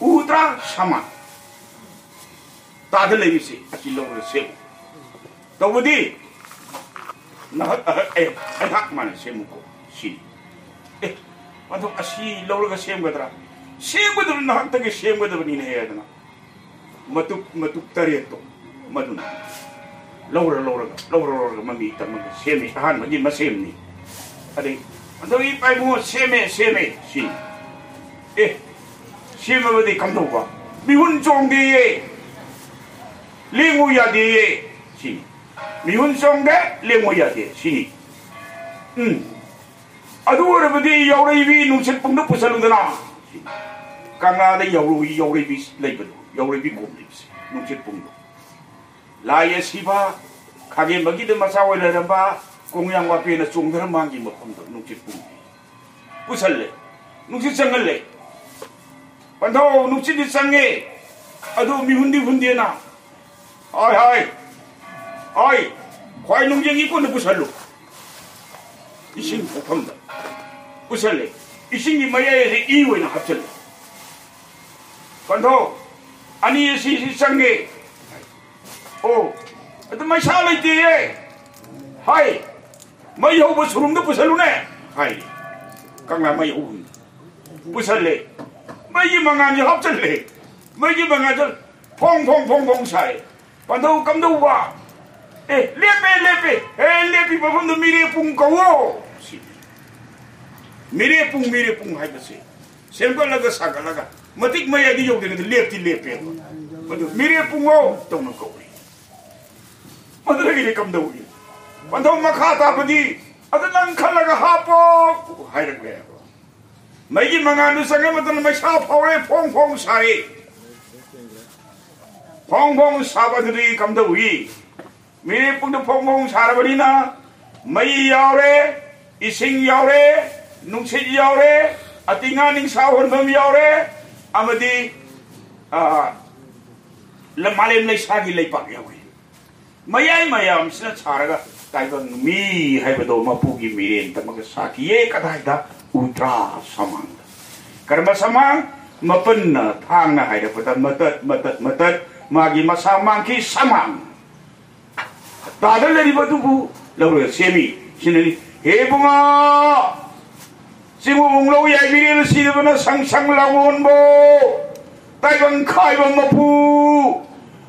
ꯎꯗ꯭ꯔꯥ ꯁꯃꯥꯟ ꯇꯥꯗ ꯂꯩꯔꯤꯁꯤ ꯑꯁꯤ ꯂꯧꯔꯒ ꯁꯦꯝꯃꯨ꯫ ꯇꯧꯕꯗꯤ ꯅꯍꯛ ꯑꯍꯛ ꯑꯩ ꯑꯩꯍꯥꯛ ꯃꯥꯅ ꯁꯦꯝꯃꯨꯀꯣ ꯁꯤꯅꯤ꯫ ꯑꯦ, ꯑꯗꯣ ꯑꯁꯤ ꯂꯧꯔꯒ ꯁꯦꯝꯒꯗ꯭ꯔꯥ? ꯁꯦꯝꯒꯗꯕ ꯅꯍꯥꯛꯇꯒꯤ ꯁꯦꯝꯒꯗꯕꯅꯤꯅꯦ ꯍꯥꯏꯗꯅ ꯃꯇꯨꯞ ꯃꯇꯨꯞ ꯇꯔꯦꯠꯇꯣ ꯃꯗꯨꯅ ꯂꯧꯔ ꯂꯧꯔꯒ ꯂꯧꯔ ꯂꯧꯔꯒ ꯃꯃꯤ ꯇꯝꯃꯒ ꯁꯦꯝꯃꯤ꯫ ꯑꯍꯥꯟꯕꯒꯤ ꯃꯁꯦꯝꯅꯤ꯫ ꯑꯗꯩ ꯑꯗꯨꯒꯤ ꯄꯥꯏꯕꯨꯡ ꯁꯦꯝꯃꯦ ꯁꯦꯝꯃꯦ ꯁꯤꯅꯤ꯫ ꯑꯦ, ꯁꯦꯝꯃꯕꯗꯤ ꯀꯝꯗꯧꯕ? ꯃꯤꯍꯨꯟ ꯆꯣꯡꯗꯦꯌꯦ, ꯂꯦꯡꯉꯨ ꯌꯥꯗꯦꯌꯦ ꯁꯤꯅꯤ꯫ ꯃꯤꯍꯨꯟ ꯆꯣꯡꯗꯦ, ꯂꯦꯡꯉꯨ ꯌꯥꯗꯦ ꯁꯤꯅꯤ꯫ ꯎꯝ, ꯑꯗꯨ ꯑꯣꯏꯔꯕꯗꯤ ꯌꯥꯎꯔꯩꯕꯤ ꯅꯨꯡꯁꯤꯠ ꯄꯨꯡꯗ ꯄꯨꯁꯜꯂꯨꯗꯅ ꯁꯤꯅꯤ꯫ ꯀꯪꯂꯥꯗ ꯌꯥꯎꯔꯨ-, ꯌꯥꯎꯔꯩꯕꯤ ꯂꯩꯕꯗꯣ, ꯌꯥꯎꯔꯩꯕꯤ ꯀꯣꯝꯂꯤꯕꯁꯦ ꯅꯨꯡꯁꯤꯠ ꯄꯨꯡꯗꯣ꯫ ꯂꯥꯏ ꯑꯁꯤꯕ ꯈꯥꯒꯦꯝꯕꯒꯤꯗ ꯃꯆꯥ ꯑꯣꯏ ꯂꯩꯔꯝꯕ ꯀꯣꯡꯌꯥꯡ ꯋꯥꯄꯦꯅ ꯆꯣꯡꯊꯔ ꯃꯥꯡꯈꯤ ꯃꯐꯝꯗꯣ ꯅꯨꯡꯁꯤꯠ ꯄꯨꯡꯗꯤ ꯄꯨꯁꯜꯂꯦ, ꯅꯨꯡꯁꯤꯠ ꯆꯪꯍꯜꯂꯦ꯫ ꯄꯟꯊꯧ ꯅꯨꯡꯁꯤꯠꯇꯤ ꯆꯪꯉꯦ, ꯑꯗꯨ ꯃꯤꯍꯨꯟꯗꯤ ꯍꯨꯟꯗꯦꯅ꯫ ꯍꯣꯏ, ꯍꯣꯏ, ꯍꯣꯏ, ꯈ꯭ꯋꯥꯏ ꯅꯨꯡꯖꯪꯒꯤ ꯀꯣꯟꯗ ꯄꯨꯁꯜꯂꯨ꯫ ꯏꯁꯤꯡ ꯄꯣꯛꯐꯝꯗ ꯄꯨꯁꯜꯂꯦ꯫ ꯏꯁꯤꯡꯒꯤ ꯃꯌꯥꯏ ꯑꯁꯤ ꯏ ꯑꯣꯏꯅ ꯍꯥꯞꯆꯜꯂꯦ꯫ ꯄꯟꯊꯧ, ꯑꯅꯤ ꯑꯁꯤ ꯁꯤ ꯆꯪꯉꯦ꯫ ꯑꯣ, ꯑꯗꯨ ꯃꯩꯁꯥ ꯂꯩꯇꯦꯌꯦ꯫ ꯍꯥꯏ, ꯃꯩ ꯍꯧꯕ ꯁꯨꯔꯨꯡꯗ ꯄꯨꯁꯜꯂꯨꯅꯦ꯫ ꯍꯥꯏ, ꯀꯪꯂꯥ ꯃꯩ ꯍꯧꯕ ꯄꯨꯁꯜꯂꯦ꯫ ꯃꯩꯒꯤ ꯃꯉꯥꯜꯁꯦ ꯍꯥꯞꯆꯜꯂꯦ꯫ ꯃꯩꯒꯤ ꯃꯉꯥꯜꯁꯦ ꯐꯣꯡ ꯐꯣꯡ ꯐꯣꯡ ꯐꯣꯡ ꯁꯥꯏ꯫ ꯄꯟꯊꯧ ꯀꯝꯗꯧꯕ? ꯑꯦ, ꯂꯦꯞꯄꯦ, ꯂꯦꯞꯄꯦ꯫ ꯑꯦ, ꯂꯦꯞꯄꯤ ꯃꯐꯝꯗꯨ ꯃꯤꯔꯦꯞ ꯄꯨꯡ ꯀꯧꯋꯣ꯫ ꯁꯤ ꯃꯤꯔꯦꯞ ꯄꯨꯡ, ꯃꯤꯔꯦꯞ ꯄꯨꯡ ꯍꯥꯏꯕꯁꯦ ꯁꯦꯝꯒꯠꯂꯒ ꯁꯥꯒꯠꯂꯒ ꯃꯇꯤꯛ ꯃꯌꯥꯏꯗꯤ ꯌꯧꯗ꯭ꯔꯤꯉꯩꯗ ꯂꯦꯞꯇꯤ ꯂꯦꯞꯄꯦꯕ꯫ ꯃꯗꯨ ꯃꯤꯔꯦꯞ ꯄꯨꯡꯉꯣ ꯇꯧꯅ ꯀꯧꯏ꯫ ꯃꯗꯨꯗꯒꯤꯗꯤ ꯀꯝꯗꯧꯏ? ꯄꯟꯊꯧ ꯃꯈꯥ ꯇꯥꯕꯗꯤ ꯑꯗꯨ ꯅꯪ ꯈꯜꯂꯒ ꯍꯥꯞꯄꯣ ꯍꯥꯏꯔꯛꯂꯦꯕ꯫ ꯃꯩꯒꯤ ꯃꯉꯥꯜꯗꯨ ꯆꯪꯉ ꯃꯇꯝꯗ ꯃꯩꯁꯥ ꯐꯥꯎꯔꯦ, ꯐꯣꯡ ꯐꯣꯡ ꯁꯥꯔꯦ꯫ ꯐꯣꯡ ꯐꯣꯡ ꯁꯥꯕꯗꯨꯗꯤ ꯀꯝꯗꯧꯏ? ꯃꯤꯔꯦꯞ ꯄꯨꯡꯗ ꯐꯣꯡ ꯐꯣꯡ ꯁꯥꯔꯕꯅꯤꯅ ꯃꯩ ꯌꯥꯎꯔꯦ, ꯏꯁꯤꯡ ꯌꯥꯎꯔꯦ, ꯅꯨꯡꯁꯤꯠ ꯌꯥꯎꯔꯦ, ꯑꯇꯤꯉꯥ ꯅꯤꯡꯁꯥ ꯍꯣꯟꯐꯝ ꯌꯥꯎꯔꯦ, ꯑꯃꯗꯤ, ꯑ, ꯂ-, ꯃꯥꯂꯦꯝ ꯂꯩꯁꯥꯒꯤ ꯂꯩꯄꯥꯛ ꯌꯥꯎꯔꯦ꯫ ꯃꯌꯥꯏ ꯃꯌꯥꯝꯁꯤꯅ ꯁꯥꯔꯒ ꯇꯥꯏꯕꯪ ꯃꯤ ꯍꯥꯏꯕꯗꯣ ꯃꯄꯨꯒꯤ ꯃꯤꯔꯦꯟ ꯇꯝꯃꯒ ꯁꯥꯈꯤꯌꯦ꯫ ꯀꯗꯥꯏꯗ? ꯎꯗ꯭ꯔꯥ ꯁꯃꯥꯡꯗ꯫ ꯀꯔꯝꯕ ꯁꯃꯥꯡ? ꯃꯄꯨꯟꯅ ꯊꯥꯡꯅ ꯍꯥꯏꯔꯛꯄꯗ ꯃꯇꯠ, ꯃꯇꯠ, ꯃꯇꯠ, ꯃꯥꯒꯤ ꯃꯁꯥ ꯃꯥꯡꯈꯤ ꯁꯃꯥꯡ꯫ ꯇꯥꯗ ꯂꯩꯔꯤꯕ ꯑꯗꯨꯕꯨ ꯂꯧꯔꯒ ꯁꯦꯝꯃꯤ꯫ ꯁꯤꯅꯅꯤ, ꯍꯦ ꯏꯕꯨꯡꯉꯣ, ꯆꯤꯡꯉꯨ ꯎꯪꯂꯧ ꯌꯥꯏꯕꯤꯔꯦꯜ ꯁꯤꯗꯕꯅ ꯁꯪ ꯁꯪ ꯂꯥꯎꯑꯣꯟꯕꯣ꯫ ꯇꯥꯏꯕꯪ ꯈꯥꯏꯕ ꯃꯄꯨ,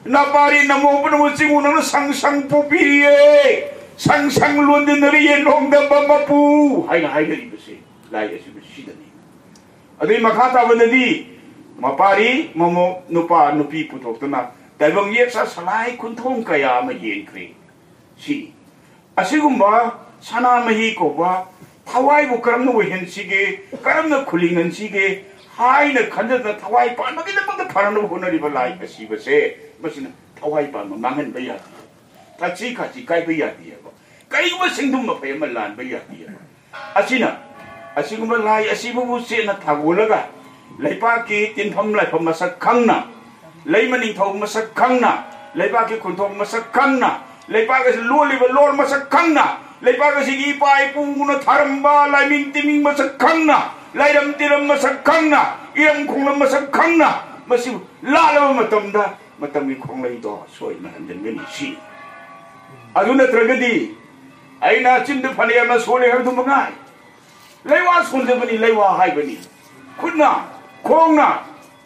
ꯅꯄꯥꯔꯤ ꯅꯃꯣ ꯄꯨꯝꯅꯃꯛ ꯆꯤꯡꯉꯨ ꯅꯪꯅ ꯁꯪ ꯁꯪ ꯄꯣꯛꯄꯤꯔꯤꯌꯦ꯫ ꯁꯪ ꯁꯪ ꯂꯣꯟꯗꯤꯟꯅꯔꯤ ꯌꯦꯟꯍꯣꯡꯗꯕ ꯃꯄꯨ ꯍꯥꯏꯅ ꯍꯥꯏꯅꯔꯤꯕꯁꯦ ꯂꯥꯏ ꯑꯁꯤꯕꯨ ꯁꯤꯗꯅꯤ꯫ ꯑꯗꯨꯒꯤ ꯃꯈꯥ ꯇꯥꯕꯗꯗꯤ ꯃꯄꯥꯔꯤ ꯃꯃꯣ ꯅꯨꯄꯥ ꯅꯨꯄꯤ ꯄꯨꯊꯣꯛꯇꯨꯅ ꯇꯥꯏꯕꯪ ꯌꯦꯛꯁ ꯁꯂꯥꯏ ꯈꯨꯟꯊꯣꯡ ꯀꯌꯥ ꯑꯃ ꯌꯦꯡꯈ꯭ꯔꯦ꯫ ꯁꯤꯅꯤ꯫ ꯑꯁꯤꯒꯨꯝꯕ ꯁꯅꯥꯃꯍꯤ ꯀꯧꯕ ꯊꯋꯥꯏꯕꯨ ꯀꯔꯝꯅ ꯑꯣꯏꯍꯟꯁꯤꯒꯦ, ꯀꯔꯝꯅ ꯈꯨꯂꯤꯡꯍꯟꯁꯤꯒꯦ ꯍꯥꯏꯅ ꯈꯟꯖꯗꯅ ꯊꯋꯥꯏ ꯄꯥꯟꯕꯒꯤꯗꯃꯛꯇ ꯐꯅꯕ ꯍꯣꯠꯅꯔꯤꯕ ꯂꯥꯏ ꯑꯁꯤꯕꯁꯦ, ꯃꯁꯤꯅ ꯊꯋꯥꯏ ꯄꯥꯟꯕ ꯃꯥꯡꯍꯟꯕ ꯌꯥꯗꯦ꯫ ꯊꯛꯁꯤ ꯈꯥꯁꯤ ꯀꯥꯏꯕ ꯌꯥꯗꯦꯕ꯫ ꯀꯔꯤꯒꯨꯝꯕ ꯁꯤꯡꯗꯨꯝ ꯃꯐꯩ ꯑꯃ ꯂꯥꯟꯕ ꯌꯥꯗꯦꯕ꯫ ꯑꯁꯤꯅ ꯑꯁꯤꯒꯨꯝꯕ ꯂꯥꯏ ꯑꯁꯤꯕꯨ ꯆꯦꯠꯅ ꯊꯥꯒꯣꯜꯂꯒ ꯂꯩꯄꯥꯛꯀꯤ ꯇꯤꯟꯐꯝ ꯂꯥꯏꯐꯝ ꯃꯁꯛ ꯈꯪꯅ, ꯂꯩꯃ ꯅꯤꯡꯊꯧ ꯃꯁꯛ ꯈꯪꯅ, ꯂꯩꯕꯥꯛꯀꯤ ꯈꯨꯟꯊꯣꯛ ꯃꯁꯛ ꯈꯪꯅ, ꯂꯩꯕꯥꯛ ꯑꯁꯤ ꯂꯣꯜꯂꯤꯕ ꯂꯣꯜ ꯃꯁꯛ ꯈꯪꯅ, ꯂꯩꯕꯥꯛ ꯑꯁꯤꯒꯤ ꯏꯄꯥ ꯏꯄꯨꯅ ꯊꯥꯔꯝꯕ ꯂꯥꯏꯅꯤꯡ ꯇꯤꯟꯅꯤꯡ ꯃꯁꯛ ꯈꯪꯅ, ꯂꯥꯏꯔꯝ ꯇꯤꯔꯝ ꯃꯁꯛ ꯈꯪꯅ, ꯏꯔꯝ ꯈꯣꯡꯂꯝ ꯃꯁꯛ ꯈꯪꯅ, ꯃꯁꯤꯕꯨ ꯂꯥꯠꯂꯕ ꯃꯇꯝꯗ ꯃꯇꯝꯒꯤ ꯈꯣꯡꯂꯩꯗꯣ ꯁꯣꯏꯗꯅ ꯍꯟꯖꯤꯟꯒꯅꯤ꯫ ꯁꯤ ꯑꯗꯨ ꯅꯠꯇ꯭ꯔꯒꯗꯤ ꯑꯩꯅ ꯆꯤꯟꯗ ꯐꯅ ꯌꯥꯝꯅ ꯁꯣꯜꯂꯦ ꯍꯥꯏꯕꯗꯨ ꯃꯉꯥꯏ꯫ ꯂꯩꯋꯥ ꯁꯣꯟꯖꯕꯅꯤ, ꯂꯩꯋꯥ ꯍꯥꯏꯕꯅꯤ꯫ ꯈꯨꯠꯅ, ꯈꯣꯡꯅ,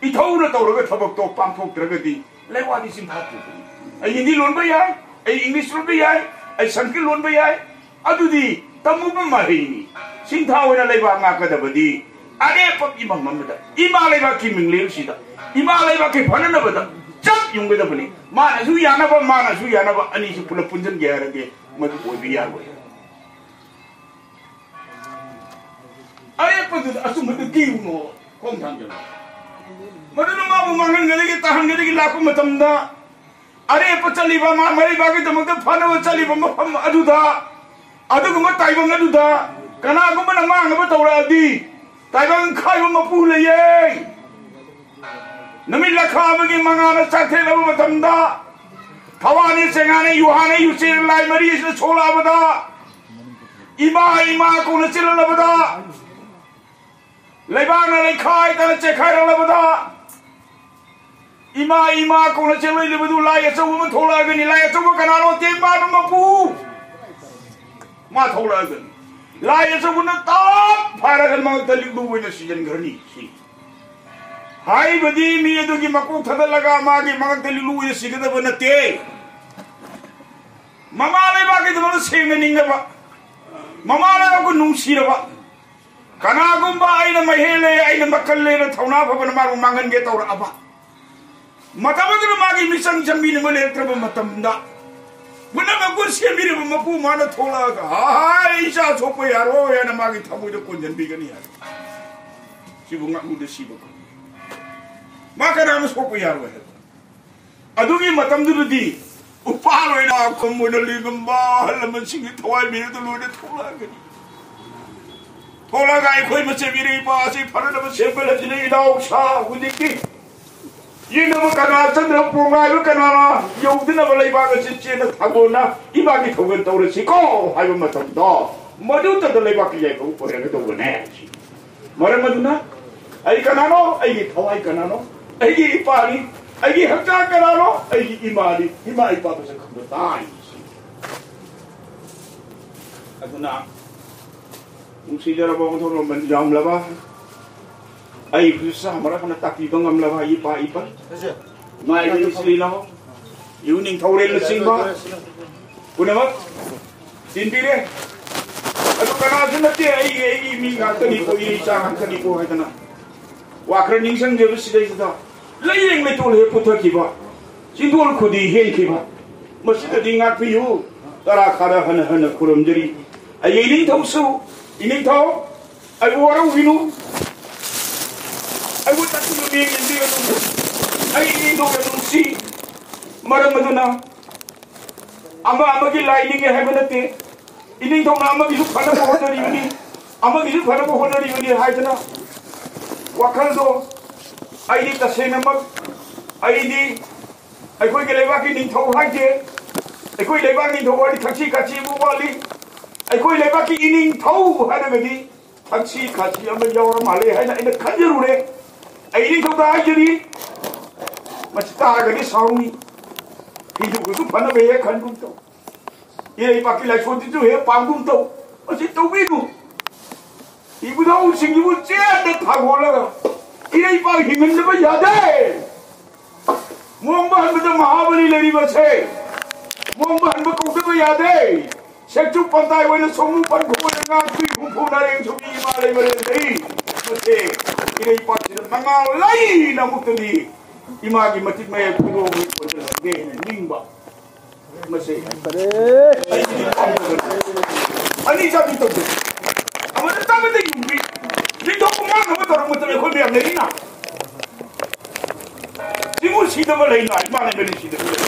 ꯏꯊꯧꯅ ꯇꯧꯔꯒ ꯊꯕꯛꯇꯣ ꯄꯥꯡꯊꯣꯛꯇ꯭ꯔꯒꯗꯤ ꯂꯩꯋꯥꯗꯤ ꯆꯤꯟꯐꯥ ꯄꯨꯕꯅꯤ꯫ ꯑꯩ ꯍꯤꯟꯗꯤ ꯂꯣꯟꯕ ꯌꯥꯏ, ꯑꯩ ꯏꯪꯂꯤꯁ ꯂꯣꯟꯕ ꯌꯥꯏ, ꯑꯩ ꯁꯪꯁꯀ꯭ꯔꯤꯠ ꯂꯣꯟꯕ ꯌꯥꯏ, ꯑꯗꯨꯗꯤ ꯇꯝꯃꯨꯕ ꯃꯍꯩꯅꯤ꯫ ꯁꯤꯡꯊꯥ ꯑꯣꯏꯅ ꯂꯩꯕꯥꯛ ꯉꯥꯛꯀꯗꯕꯗꯤ ꯑꯔꯦꯞꯄ ꯏꯃꯝ ꯑꯃꯗ ꯏꯃꯥ ꯂꯩꯕꯥꯛꯀꯤ ꯃꯤꯡꯂꯦꯟꯁꯤꯗ, ꯏꯃꯥ ꯂꯩꯕꯥꯛꯀꯤ ꯐꯅꯅꯕꯗ ꯆꯞ ꯌꯨꯡꯒꯗꯕꯅꯤ꯫ ꯃꯥꯅꯁꯨ ꯌꯥꯅꯕ, ꯃꯥꯅꯁꯨ ꯌꯥꯅꯕ, ꯑꯅꯤꯁꯤ ꯄꯨꯂꯞ ꯄꯨꯟꯁꯤꯟꯒꯦ ꯍꯥꯏꯔꯗꯤ ꯃꯗꯨ ꯑꯣꯏꯕ ꯌꯥꯔꯣꯏ꯫ ꯑꯔꯦꯞꯄꯗꯨꯗ ꯑꯆꯨꯝꯕꯗꯨ ꯀꯤꯔꯨꯅꯣ, ꯈꯣꯡ ꯊꯥꯡꯖꯜꯂꯣ꯫ ꯃꯗꯨꯅ ꯃꯥꯕꯨ ꯃꯥꯡꯍꯟꯒꯗꯒꯦ, ꯇꯥꯍꯟꯒꯗꯒꯦ ꯂꯥꯛꯄ ꯃꯇꯝꯗ, ꯑꯔꯦꯞꯄ ꯆꯠꯂꯤꯕ, ꯃꯥ ꯃꯔꯩꯕꯥꯛꯀꯤꯗꯃꯛꯇ ꯐꯅꯕ ꯆꯠꯂꯤꯕ ꯃꯐꯝ ꯑꯗꯨꯗ, ꯑꯗꯨꯒꯨꯝꯕ ꯇꯥꯏꯕꯪ ꯑꯗꯨꯗ ꯀꯅꯥꯒꯨꯝꯕꯅ ꯃꯥꯡꯅꯕ ꯇꯧꯔꯛꯑꯗꯤ, ꯇꯥꯏꯕꯪ ꯈꯥꯏꯕ ꯃꯄꯨ ꯂꯩꯌꯦ꯫ ꯅꯨꯃꯤꯠ ꯂꯈꯥ ꯑꯃꯒꯤ ꯃꯉꯥꯜꯅ ꯆꯥꯛꯊꯦꯛꯂꯕ ꯃꯇꯝꯗ, ꯊꯋꯥꯅꯤ, ꯆꯦꯡꯉꯥꯅꯤ, ꯌꯨꯍꯥꯅꯤ, ꯌꯨꯆꯦ ꯂꯥꯏ ꯃꯔꯤ ꯑꯁꯤꯅ ꯁꯣꯛꯂꯛꯑꯕꯗ, ꯏꯃꯥ, ꯏꯃꯥ ꯀꯧꯅ ꯆꯦꯜꯂꯛꯂꯕꯗ, ꯂꯩꯕꯥꯛꯅ ꯂꯩꯈꯥꯏꯗꯅ ꯆꯦꯈꯥꯏꯔꯛꯂꯕꯗ, ꯏꯃꯥ, ꯏꯃꯥ ꯀꯧꯅ ꯆꯦꯜꯂꯛꯂꯤꯕꯗꯨ ꯂꯥꯏ ꯑꯆꯧꯕ ꯑꯃ ꯊꯣꯛꯂꯛꯑꯒꯅꯤ꯫ ꯂꯥꯏ ꯑꯆꯧꯕ ꯀꯅꯥꯅꯣ? ꯇꯦꯡꯕꯥꯟ ꯃꯄꯨ꯫ ꯃꯥ ꯊꯣꯛꯂꯛꯑꯒꯅꯤ꯫ ꯂꯥꯏ ꯑꯆꯧꯕꯅ ꯇꯞ ꯐꯥꯔꯒ ꯃꯉꯛꯇ ꯂꯤꯛꯂꯨ ꯑꯣꯏꯅ ꯁꯤꯖꯤꯟꯈ꯭ꯔꯅꯤ꯫ ꯁꯤ ꯍꯥꯏꯕꯗꯤ ꯃꯤ ꯑꯗꯨꯒꯤ ꯃꯀꯣꯛ ꯊꯥꯗꯠꯂꯒ ꯃꯥꯒꯤ ꯃꯉꯛꯇ ꯂꯤꯛꯂꯨ ꯑꯣꯏꯅ ꯁꯤꯒꯗꯕ ꯅꯠꯇꯦ꯫ ꯃꯃꯥ ꯂꯩꯕꯥꯛꯀꯤꯗꯃꯛꯇ ꯁꯦꯡꯅ ꯅꯤꯡꯅꯕ, ꯃꯃꯥ ꯂꯩꯕꯥꯛꯄꯨ ꯅꯨꯡꯁꯤꯔꯕ, ꯀꯅꯥꯒꯨꯝꯕ ꯑꯩꯅ ꯃꯍꯩ ꯂꯩ, ꯑꯩꯅ ꯃꯈꯜ ꯂꯩꯅ ꯊꯧꯅꯥ ꯐꯕꯅ ꯃꯥꯕꯨ ꯃꯥꯡꯍꯟꯒꯦ ꯇꯧꯔꯛꯑꯕ, ꯃꯇꯝ ꯑꯗꯨꯗ ꯃꯥꯒꯤ ꯃꯤꯆꯪ ꯆꯪꯕꯤꯅꯕ ꯂꯩꯔꯛꯇ꯭ꯔꯕ ꯃꯇꯝꯗ, ꯄꯨꯝꯅꯃꯛꯄꯨ ꯁꯦꯝꯕꯤꯔꯕ ꯃꯄꯨ ꯃꯥꯅ ꯊꯣꯛꯂꯛꯑꯒ, "ꯍꯥꯏ, ꯏꯆꯥ ꯁꯣꯛꯄ ꯌꯥꯔꯣꯏ" ꯍꯥꯏꯅ ꯃꯥꯒꯤ ꯊꯃꯣꯏꯗ ꯀꯣꯟꯁꯤꯟꯕꯤꯒꯅꯤ ꯍꯥꯏ꯫ ꯁꯤꯕꯨ ꯉꯥꯛꯂꯨꯗ ꯁꯤꯕ ꯀꯧꯏ꯫ ꯃꯥ ꯀꯅꯥ ꯑꯃ ꯁꯣꯛꯄ ꯌꯥꯔꯣꯏ ꯍꯥꯏꯕ꯫ ꯑꯗꯨꯒꯤ ꯃꯇꯝꯗꯨꯗꯗꯤ ꯎꯄꯥꯜ ꯑꯣꯏꯅ, ꯈꯝ ꯑꯣꯏꯅ ꯂꯦꯡꯉꯝꯕ ꯑꯍꯜ ꯂꯃꯟꯁꯤꯡꯒꯤ ꯊꯋꯥꯏ ꯃꯤꯔꯛꯇ ꯂꯣꯏꯅ ꯊꯣꯛꯂꯛꯑꯒꯅꯤ꯫ ꯊꯣꯛꯂꯛꯑꯒ ꯑꯩꯈꯣꯏ ꯃꯁꯦ ꯃꯤꯔꯩ ꯏꯄꯥ ꯑꯁꯤ ꯐꯅꯅꯕ ꯁꯦꯝꯒꯠꯂꯁꯤꯅ ꯏꯅꯥꯎꯁꯥ ꯍꯧꯖꯤꯛꯇꯤ ꯌꯦꯡꯅꯕ ꯀꯅꯥ ꯆꯠꯅꯕ ꯄꯣꯡꯉꯥꯏꯕ ꯀꯅꯥꯅ ꯌꯧꯗꯅꯕ ꯂꯩꯕꯥꯛ ꯑꯁꯤ ꯆꯦꯟꯅ ꯊꯥꯡꯒꯣꯟꯅ ꯏꯕꯥꯛꯀꯤ ꯊꯧꯒꯜ ꯇꯧꯔꯁꯤꯀꯣ ꯍꯥꯏꯕ ꯃꯇꯝꯗꯣ, ꯃꯗꯨꯇꯗ ꯂꯩꯕꯥꯛꯀꯤ ꯌꯥꯏꯐꯕ ꯑꯣꯏꯔꯒꯗꯧꯕꯅꯦ꯫ ꯃꯔꯝ ꯑꯗꯨꯅ ꯑꯩ ꯀꯅꯥꯅꯣ? ꯑꯩꯒꯤ ꯊꯋꯥꯏ ꯀꯅꯥꯅꯣ? ꯑꯩꯒꯤ ꯏꯄꯥꯅꯤ꯫ ꯑꯩꯒꯤ ꯍꯛꯆꯥꯡ ꯀꯅꯥꯅꯣ? ꯑꯩꯒꯤ ꯏꯃꯥꯅꯤ꯫ ꯏꯃꯥ ꯏꯄꯥ ꯃꯁꯛ ꯈꯪꯕ ꯇꯥꯏ꯫ ꯑꯗꯨꯅ ꯅꯨꯡꯁꯤꯖꯔꯕ ꯑꯣꯟꯊꯣꯛꯂꯕ ꯌꯥꯝꯂꯕ ꯑꯩ ꯈꯨꯠꯁꯥ ꯃꯔꯛ ꯍꯟꯅ ꯇꯥꯛꯄꯤꯕ ꯉꯝꯂꯕ ꯏꯄꯥ ꯏꯄꯥ ꯉꯥꯏꯕ ꯏꯆꯤꯜ ꯏꯅꯥꯎ, ꯏꯕꯨ ꯅꯤꯡꯊꯧꯔꯦꯜꯅꯆꯤꯡꯕ ꯄꯨꯝꯅꯃꯛ ꯆꯤꯟꯕꯤꯔꯦ꯫ ꯑꯗꯨ ꯀꯅꯥꯁꯨ ꯅꯠꯇꯦ, ꯑꯩꯒꯤ ꯑꯩꯒꯤ ꯃꯤ ꯉꯥꯛꯇꯅꯤꯀꯣ, ꯏꯔꯩ ꯏꯆꯥ ꯉꯥꯛꯇꯅꯤꯀꯣ ꯍꯥꯏꯗꯅ ꯋꯥꯈꯜ ꯅꯤꯡꯁꯤꯡꯖꯕ ꯁꯤꯗꯩꯁꯤꯗ ꯂꯩꯌꯦꯡ ꯂꯩꯇꯣꯜ ꯍꯦꯛ ꯄꯨꯊꯈꯤꯕ, ꯆꯤꯟꯗꯣꯜ ꯈꯨꯗꯤ ꯍꯦꯟꯈꯤꯕ, ꯃꯁꯤꯗꯗꯤ ꯉꯥꯛꯄꯤꯌꯨ꯫ ꯇꯔꯥ ꯈꯥꯗ ꯍꯟꯅ ꯍꯟꯅ ꯈꯨꯔꯨꯝꯖꯔꯤ꯫ ꯑꯩꯒꯤ ꯏꯅꯤꯡꯊꯧꯁꯨ, ꯏꯅꯤꯡꯊꯧ, ꯑꯩꯕꯨ ꯋꯥꯔꯧꯕꯤꯅꯨ, ꯑꯩꯕꯨ ꯇꯥꯛꯄꯤꯌꯨ, ꯃꯤꯠꯌꯦꯡ ꯌꯦꯡꯕꯤꯒꯅꯨ꯫ ꯑꯩ ꯏꯅꯤꯡꯊꯧ ꯌꯥꯝ ꯅꯨꯡꯁꯤ꯫ ꯃꯔꯝ ꯑꯗꯨꯅ ꯑꯃ ꯑꯃꯒꯤ ꯂꯥꯏ ꯅꯤꯡꯉꯦ ꯍꯥꯏꯕ ꯅꯠꯇꯦ꯫ ꯏꯅꯤꯡꯊꯧꯅ ꯑꯃꯒꯤꯁꯨ ꯐꯅꯕ ꯍꯣꯠꯅꯔꯤꯕꯅꯤ, ꯑꯃꯒꯤꯁꯨ ꯐꯅꯕ ꯍꯣꯠꯅꯔꯤꯕꯅꯤ ꯍꯥꯏꯗꯅ ꯋꯥꯈꯜꯗꯣ, ꯑꯩꯗꯤ ꯇꯁꯦꯡꯅꯃꯛ, ꯑꯩꯗꯤ ꯑꯩꯈꯣꯏꯒꯤ ꯂꯩꯕꯥꯛꯀꯤ ꯅꯤꯡꯊꯧ ꯍꯥꯏꯗꯦ꯫ ꯑꯩꯈꯣꯏ ꯂꯩꯕꯥꯛ ꯅꯤꯡꯊꯧ ꯍꯥꯏꯗꯤ ꯊꯛꯁꯤ ꯈꯥꯁꯤ ꯑꯃ ꯋꯥꯠꯂꯤ꯫ ꯑꯩꯈꯣꯏ ꯂꯩꯕꯥꯛꯀꯤ ꯏꯅꯤꯡꯊꯧ ꯍꯥꯏꯔꯒꯗꯤ ꯊꯛꯁꯤ ꯈꯥꯁꯤ ꯑꯃ ꯌꯥꯎꯔ ꯃꯥꯜꯂꯦ ꯍꯥꯏꯅ ꯑꯩꯅ ꯈꯟꯖꯔꯨꯔꯦ꯫ ꯑꯩ ꯏꯅꯤꯡꯊꯧꯗ ꯍꯥꯏꯖꯔꯤ, ꯃꯁꯤ ꯇꯥꯔꯒꯗꯤ ꯁꯥꯎꯅꯤ꯫ ꯍꯤꯟꯗꯨꯒꯁꯨ ꯐꯅꯕ ꯍꯦꯛ ꯈꯟꯒꯨꯝ ꯇꯧ, ꯏꯔꯩꯄꯥꯛꯀꯤ ꯂꯥꯏꯁꯣꯟꯁꯤꯁꯨ ꯍꯦꯛ ꯄꯥꯡꯒꯨꯝ ꯇꯧ꯫ ꯃꯁꯤ ꯇꯧꯕꯤꯅꯨ꯫ ꯏꯕꯨꯙꯧꯁꯤꯡꯁꯤꯕꯨ ꯆꯦꯠꯅ ꯊꯥꯒꯣꯜꯂꯒ ꯏꯔꯩꯄꯥꯛ ꯍꯤꯡꯍꯟꯗꯕ ꯌꯥꯗꯦ꯫ ꯃꯣꯡꯕ ꯍꯟꯕꯗ ꯃꯍꯥꯕꯂꯤ ꯂꯩꯔꯤꯕꯁꯦ ꯃꯣꯡꯕ ꯍꯟꯕ ꯀꯧꯗꯕ ꯌꯥꯗꯦ꯫ ꯁꯦꯛꯆꯨ ꯄꯟꯇꯥꯏ ꯑꯣꯏꯅ ꯁꯣꯃꯨ ꯄꯟꯈꯣꯛ ꯑꯣꯏꯅ ꯉꯥꯛꯄꯤ ꯍꯨꯝꯐꯨ ꯅꯥꯔꯦꯡ ꯁꯨꯕꯤ ꯏꯃꯥ ꯂꯩꯃꯔꯦꯜ ꯂꯩ꯫ ꯃꯁꯦ ꯏꯔꯩꯄꯥꯛꯁꯤꯗ ꯃꯉꯥꯜ ꯂꯩꯅ ꯑꯃꯨꯛꯇꯗꯤ ꯏꯃꯥꯒꯤ ꯃꯇꯤꯛ ꯃꯌꯥꯏ ꯈꯨꯗꯣꯡ ꯑꯣꯏꯅ ꯅꯤꯡꯕ꯫ ꯃꯁꯦ ꯑꯅꯤ ꯆꯥꯕꯤ ꯇꯧꯗꯦ꯫ ꯑꯃꯅ ꯆꯥꯕꯗ ꯌꯨꯝꯕꯤ꯫ ꯃꯤꯊꯣꯛ ꯄꯨꯡꯉꯥꯡ ꯑꯃ ꯇꯧꯔꯛꯄ ꯃꯇꯝꯗ ꯑꯩꯈꯣꯏ ꯃꯌꯥꯝ ꯂꯩꯔꯤꯅ꯫ ꯁꯤꯕꯨ ꯁꯤꯗꯕ ꯂꯩꯅ ꯏꯃꯥ ꯂꯩꯕꯅꯤ ꯁꯤꯗꯕ ꯂꯩ꯫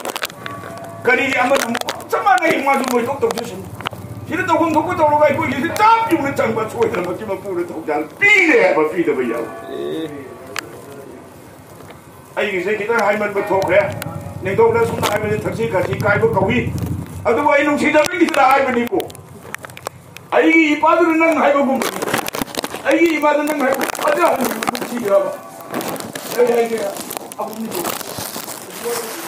ꯀꯔꯤꯒꯤ ꯑꯃꯅ ꯑꯃꯨꯛ ꯆꯞ ꯃꯥꯟꯅꯩ ꯃꯥꯁꯨ ꯃꯣꯏꯊꯣꯛ ꯇꯧꯖꯁꯅꯨ꯫ ꯁꯤꯗ ꯇꯧꯐꯝ ꯊꯣꯛꯄ ꯇꯧꯔꯒ ꯑꯩꯈꯣꯏꯒꯤꯁꯨ ꯆꯞ ꯌꯨꯡꯅ ꯆꯪꯕ ꯁꯣꯏꯗꯅꯃꯛꯀꯤ ꯃꯄꯨꯅ ꯊꯧꯖꯥꯜ ꯄꯤꯔꯦ ꯍꯥꯏꯕ ꯄꯤꯗꯕ ꯌꯥꯎ꯫ ꯑꯩꯒꯤꯁꯦ ꯈꯤꯇꯪ ꯍꯥꯏꯃꯟꯕ ꯊꯣꯛꯈ꯭ꯔꯦ꯫ ꯅꯤꯡꯊꯧꯅ ꯁꯨꯝ ꯍꯥꯏꯕꯁꯦ ꯊꯛꯁꯤ ꯈꯥꯁꯤ ꯀꯥꯏꯕ ꯀꯧꯏ꯫ ꯑꯗꯨꯕꯨ ꯑꯩ ꯅꯨꯡꯁꯤꯗꯕꯒꯤꯗ ꯍꯥꯏꯕꯅꯤꯀꯣ꯫ ꯑꯩꯒꯤ ꯏꯄꯥꯗꯨꯅ ꯅꯪ ꯍꯥꯏꯕꯒꯨꯝ, ꯑꯩꯒꯤ ꯏꯃꯥꯗꯨꯅ ꯅꯪ ꯍꯥꯏꯕ ꯑꯗꯨ ꯅꯨꯡꯁꯤꯔꯕ? ꯑꯩ ꯍꯥꯏꯒꯦ, ꯑꯍꯨꯝꯅꯤ꯫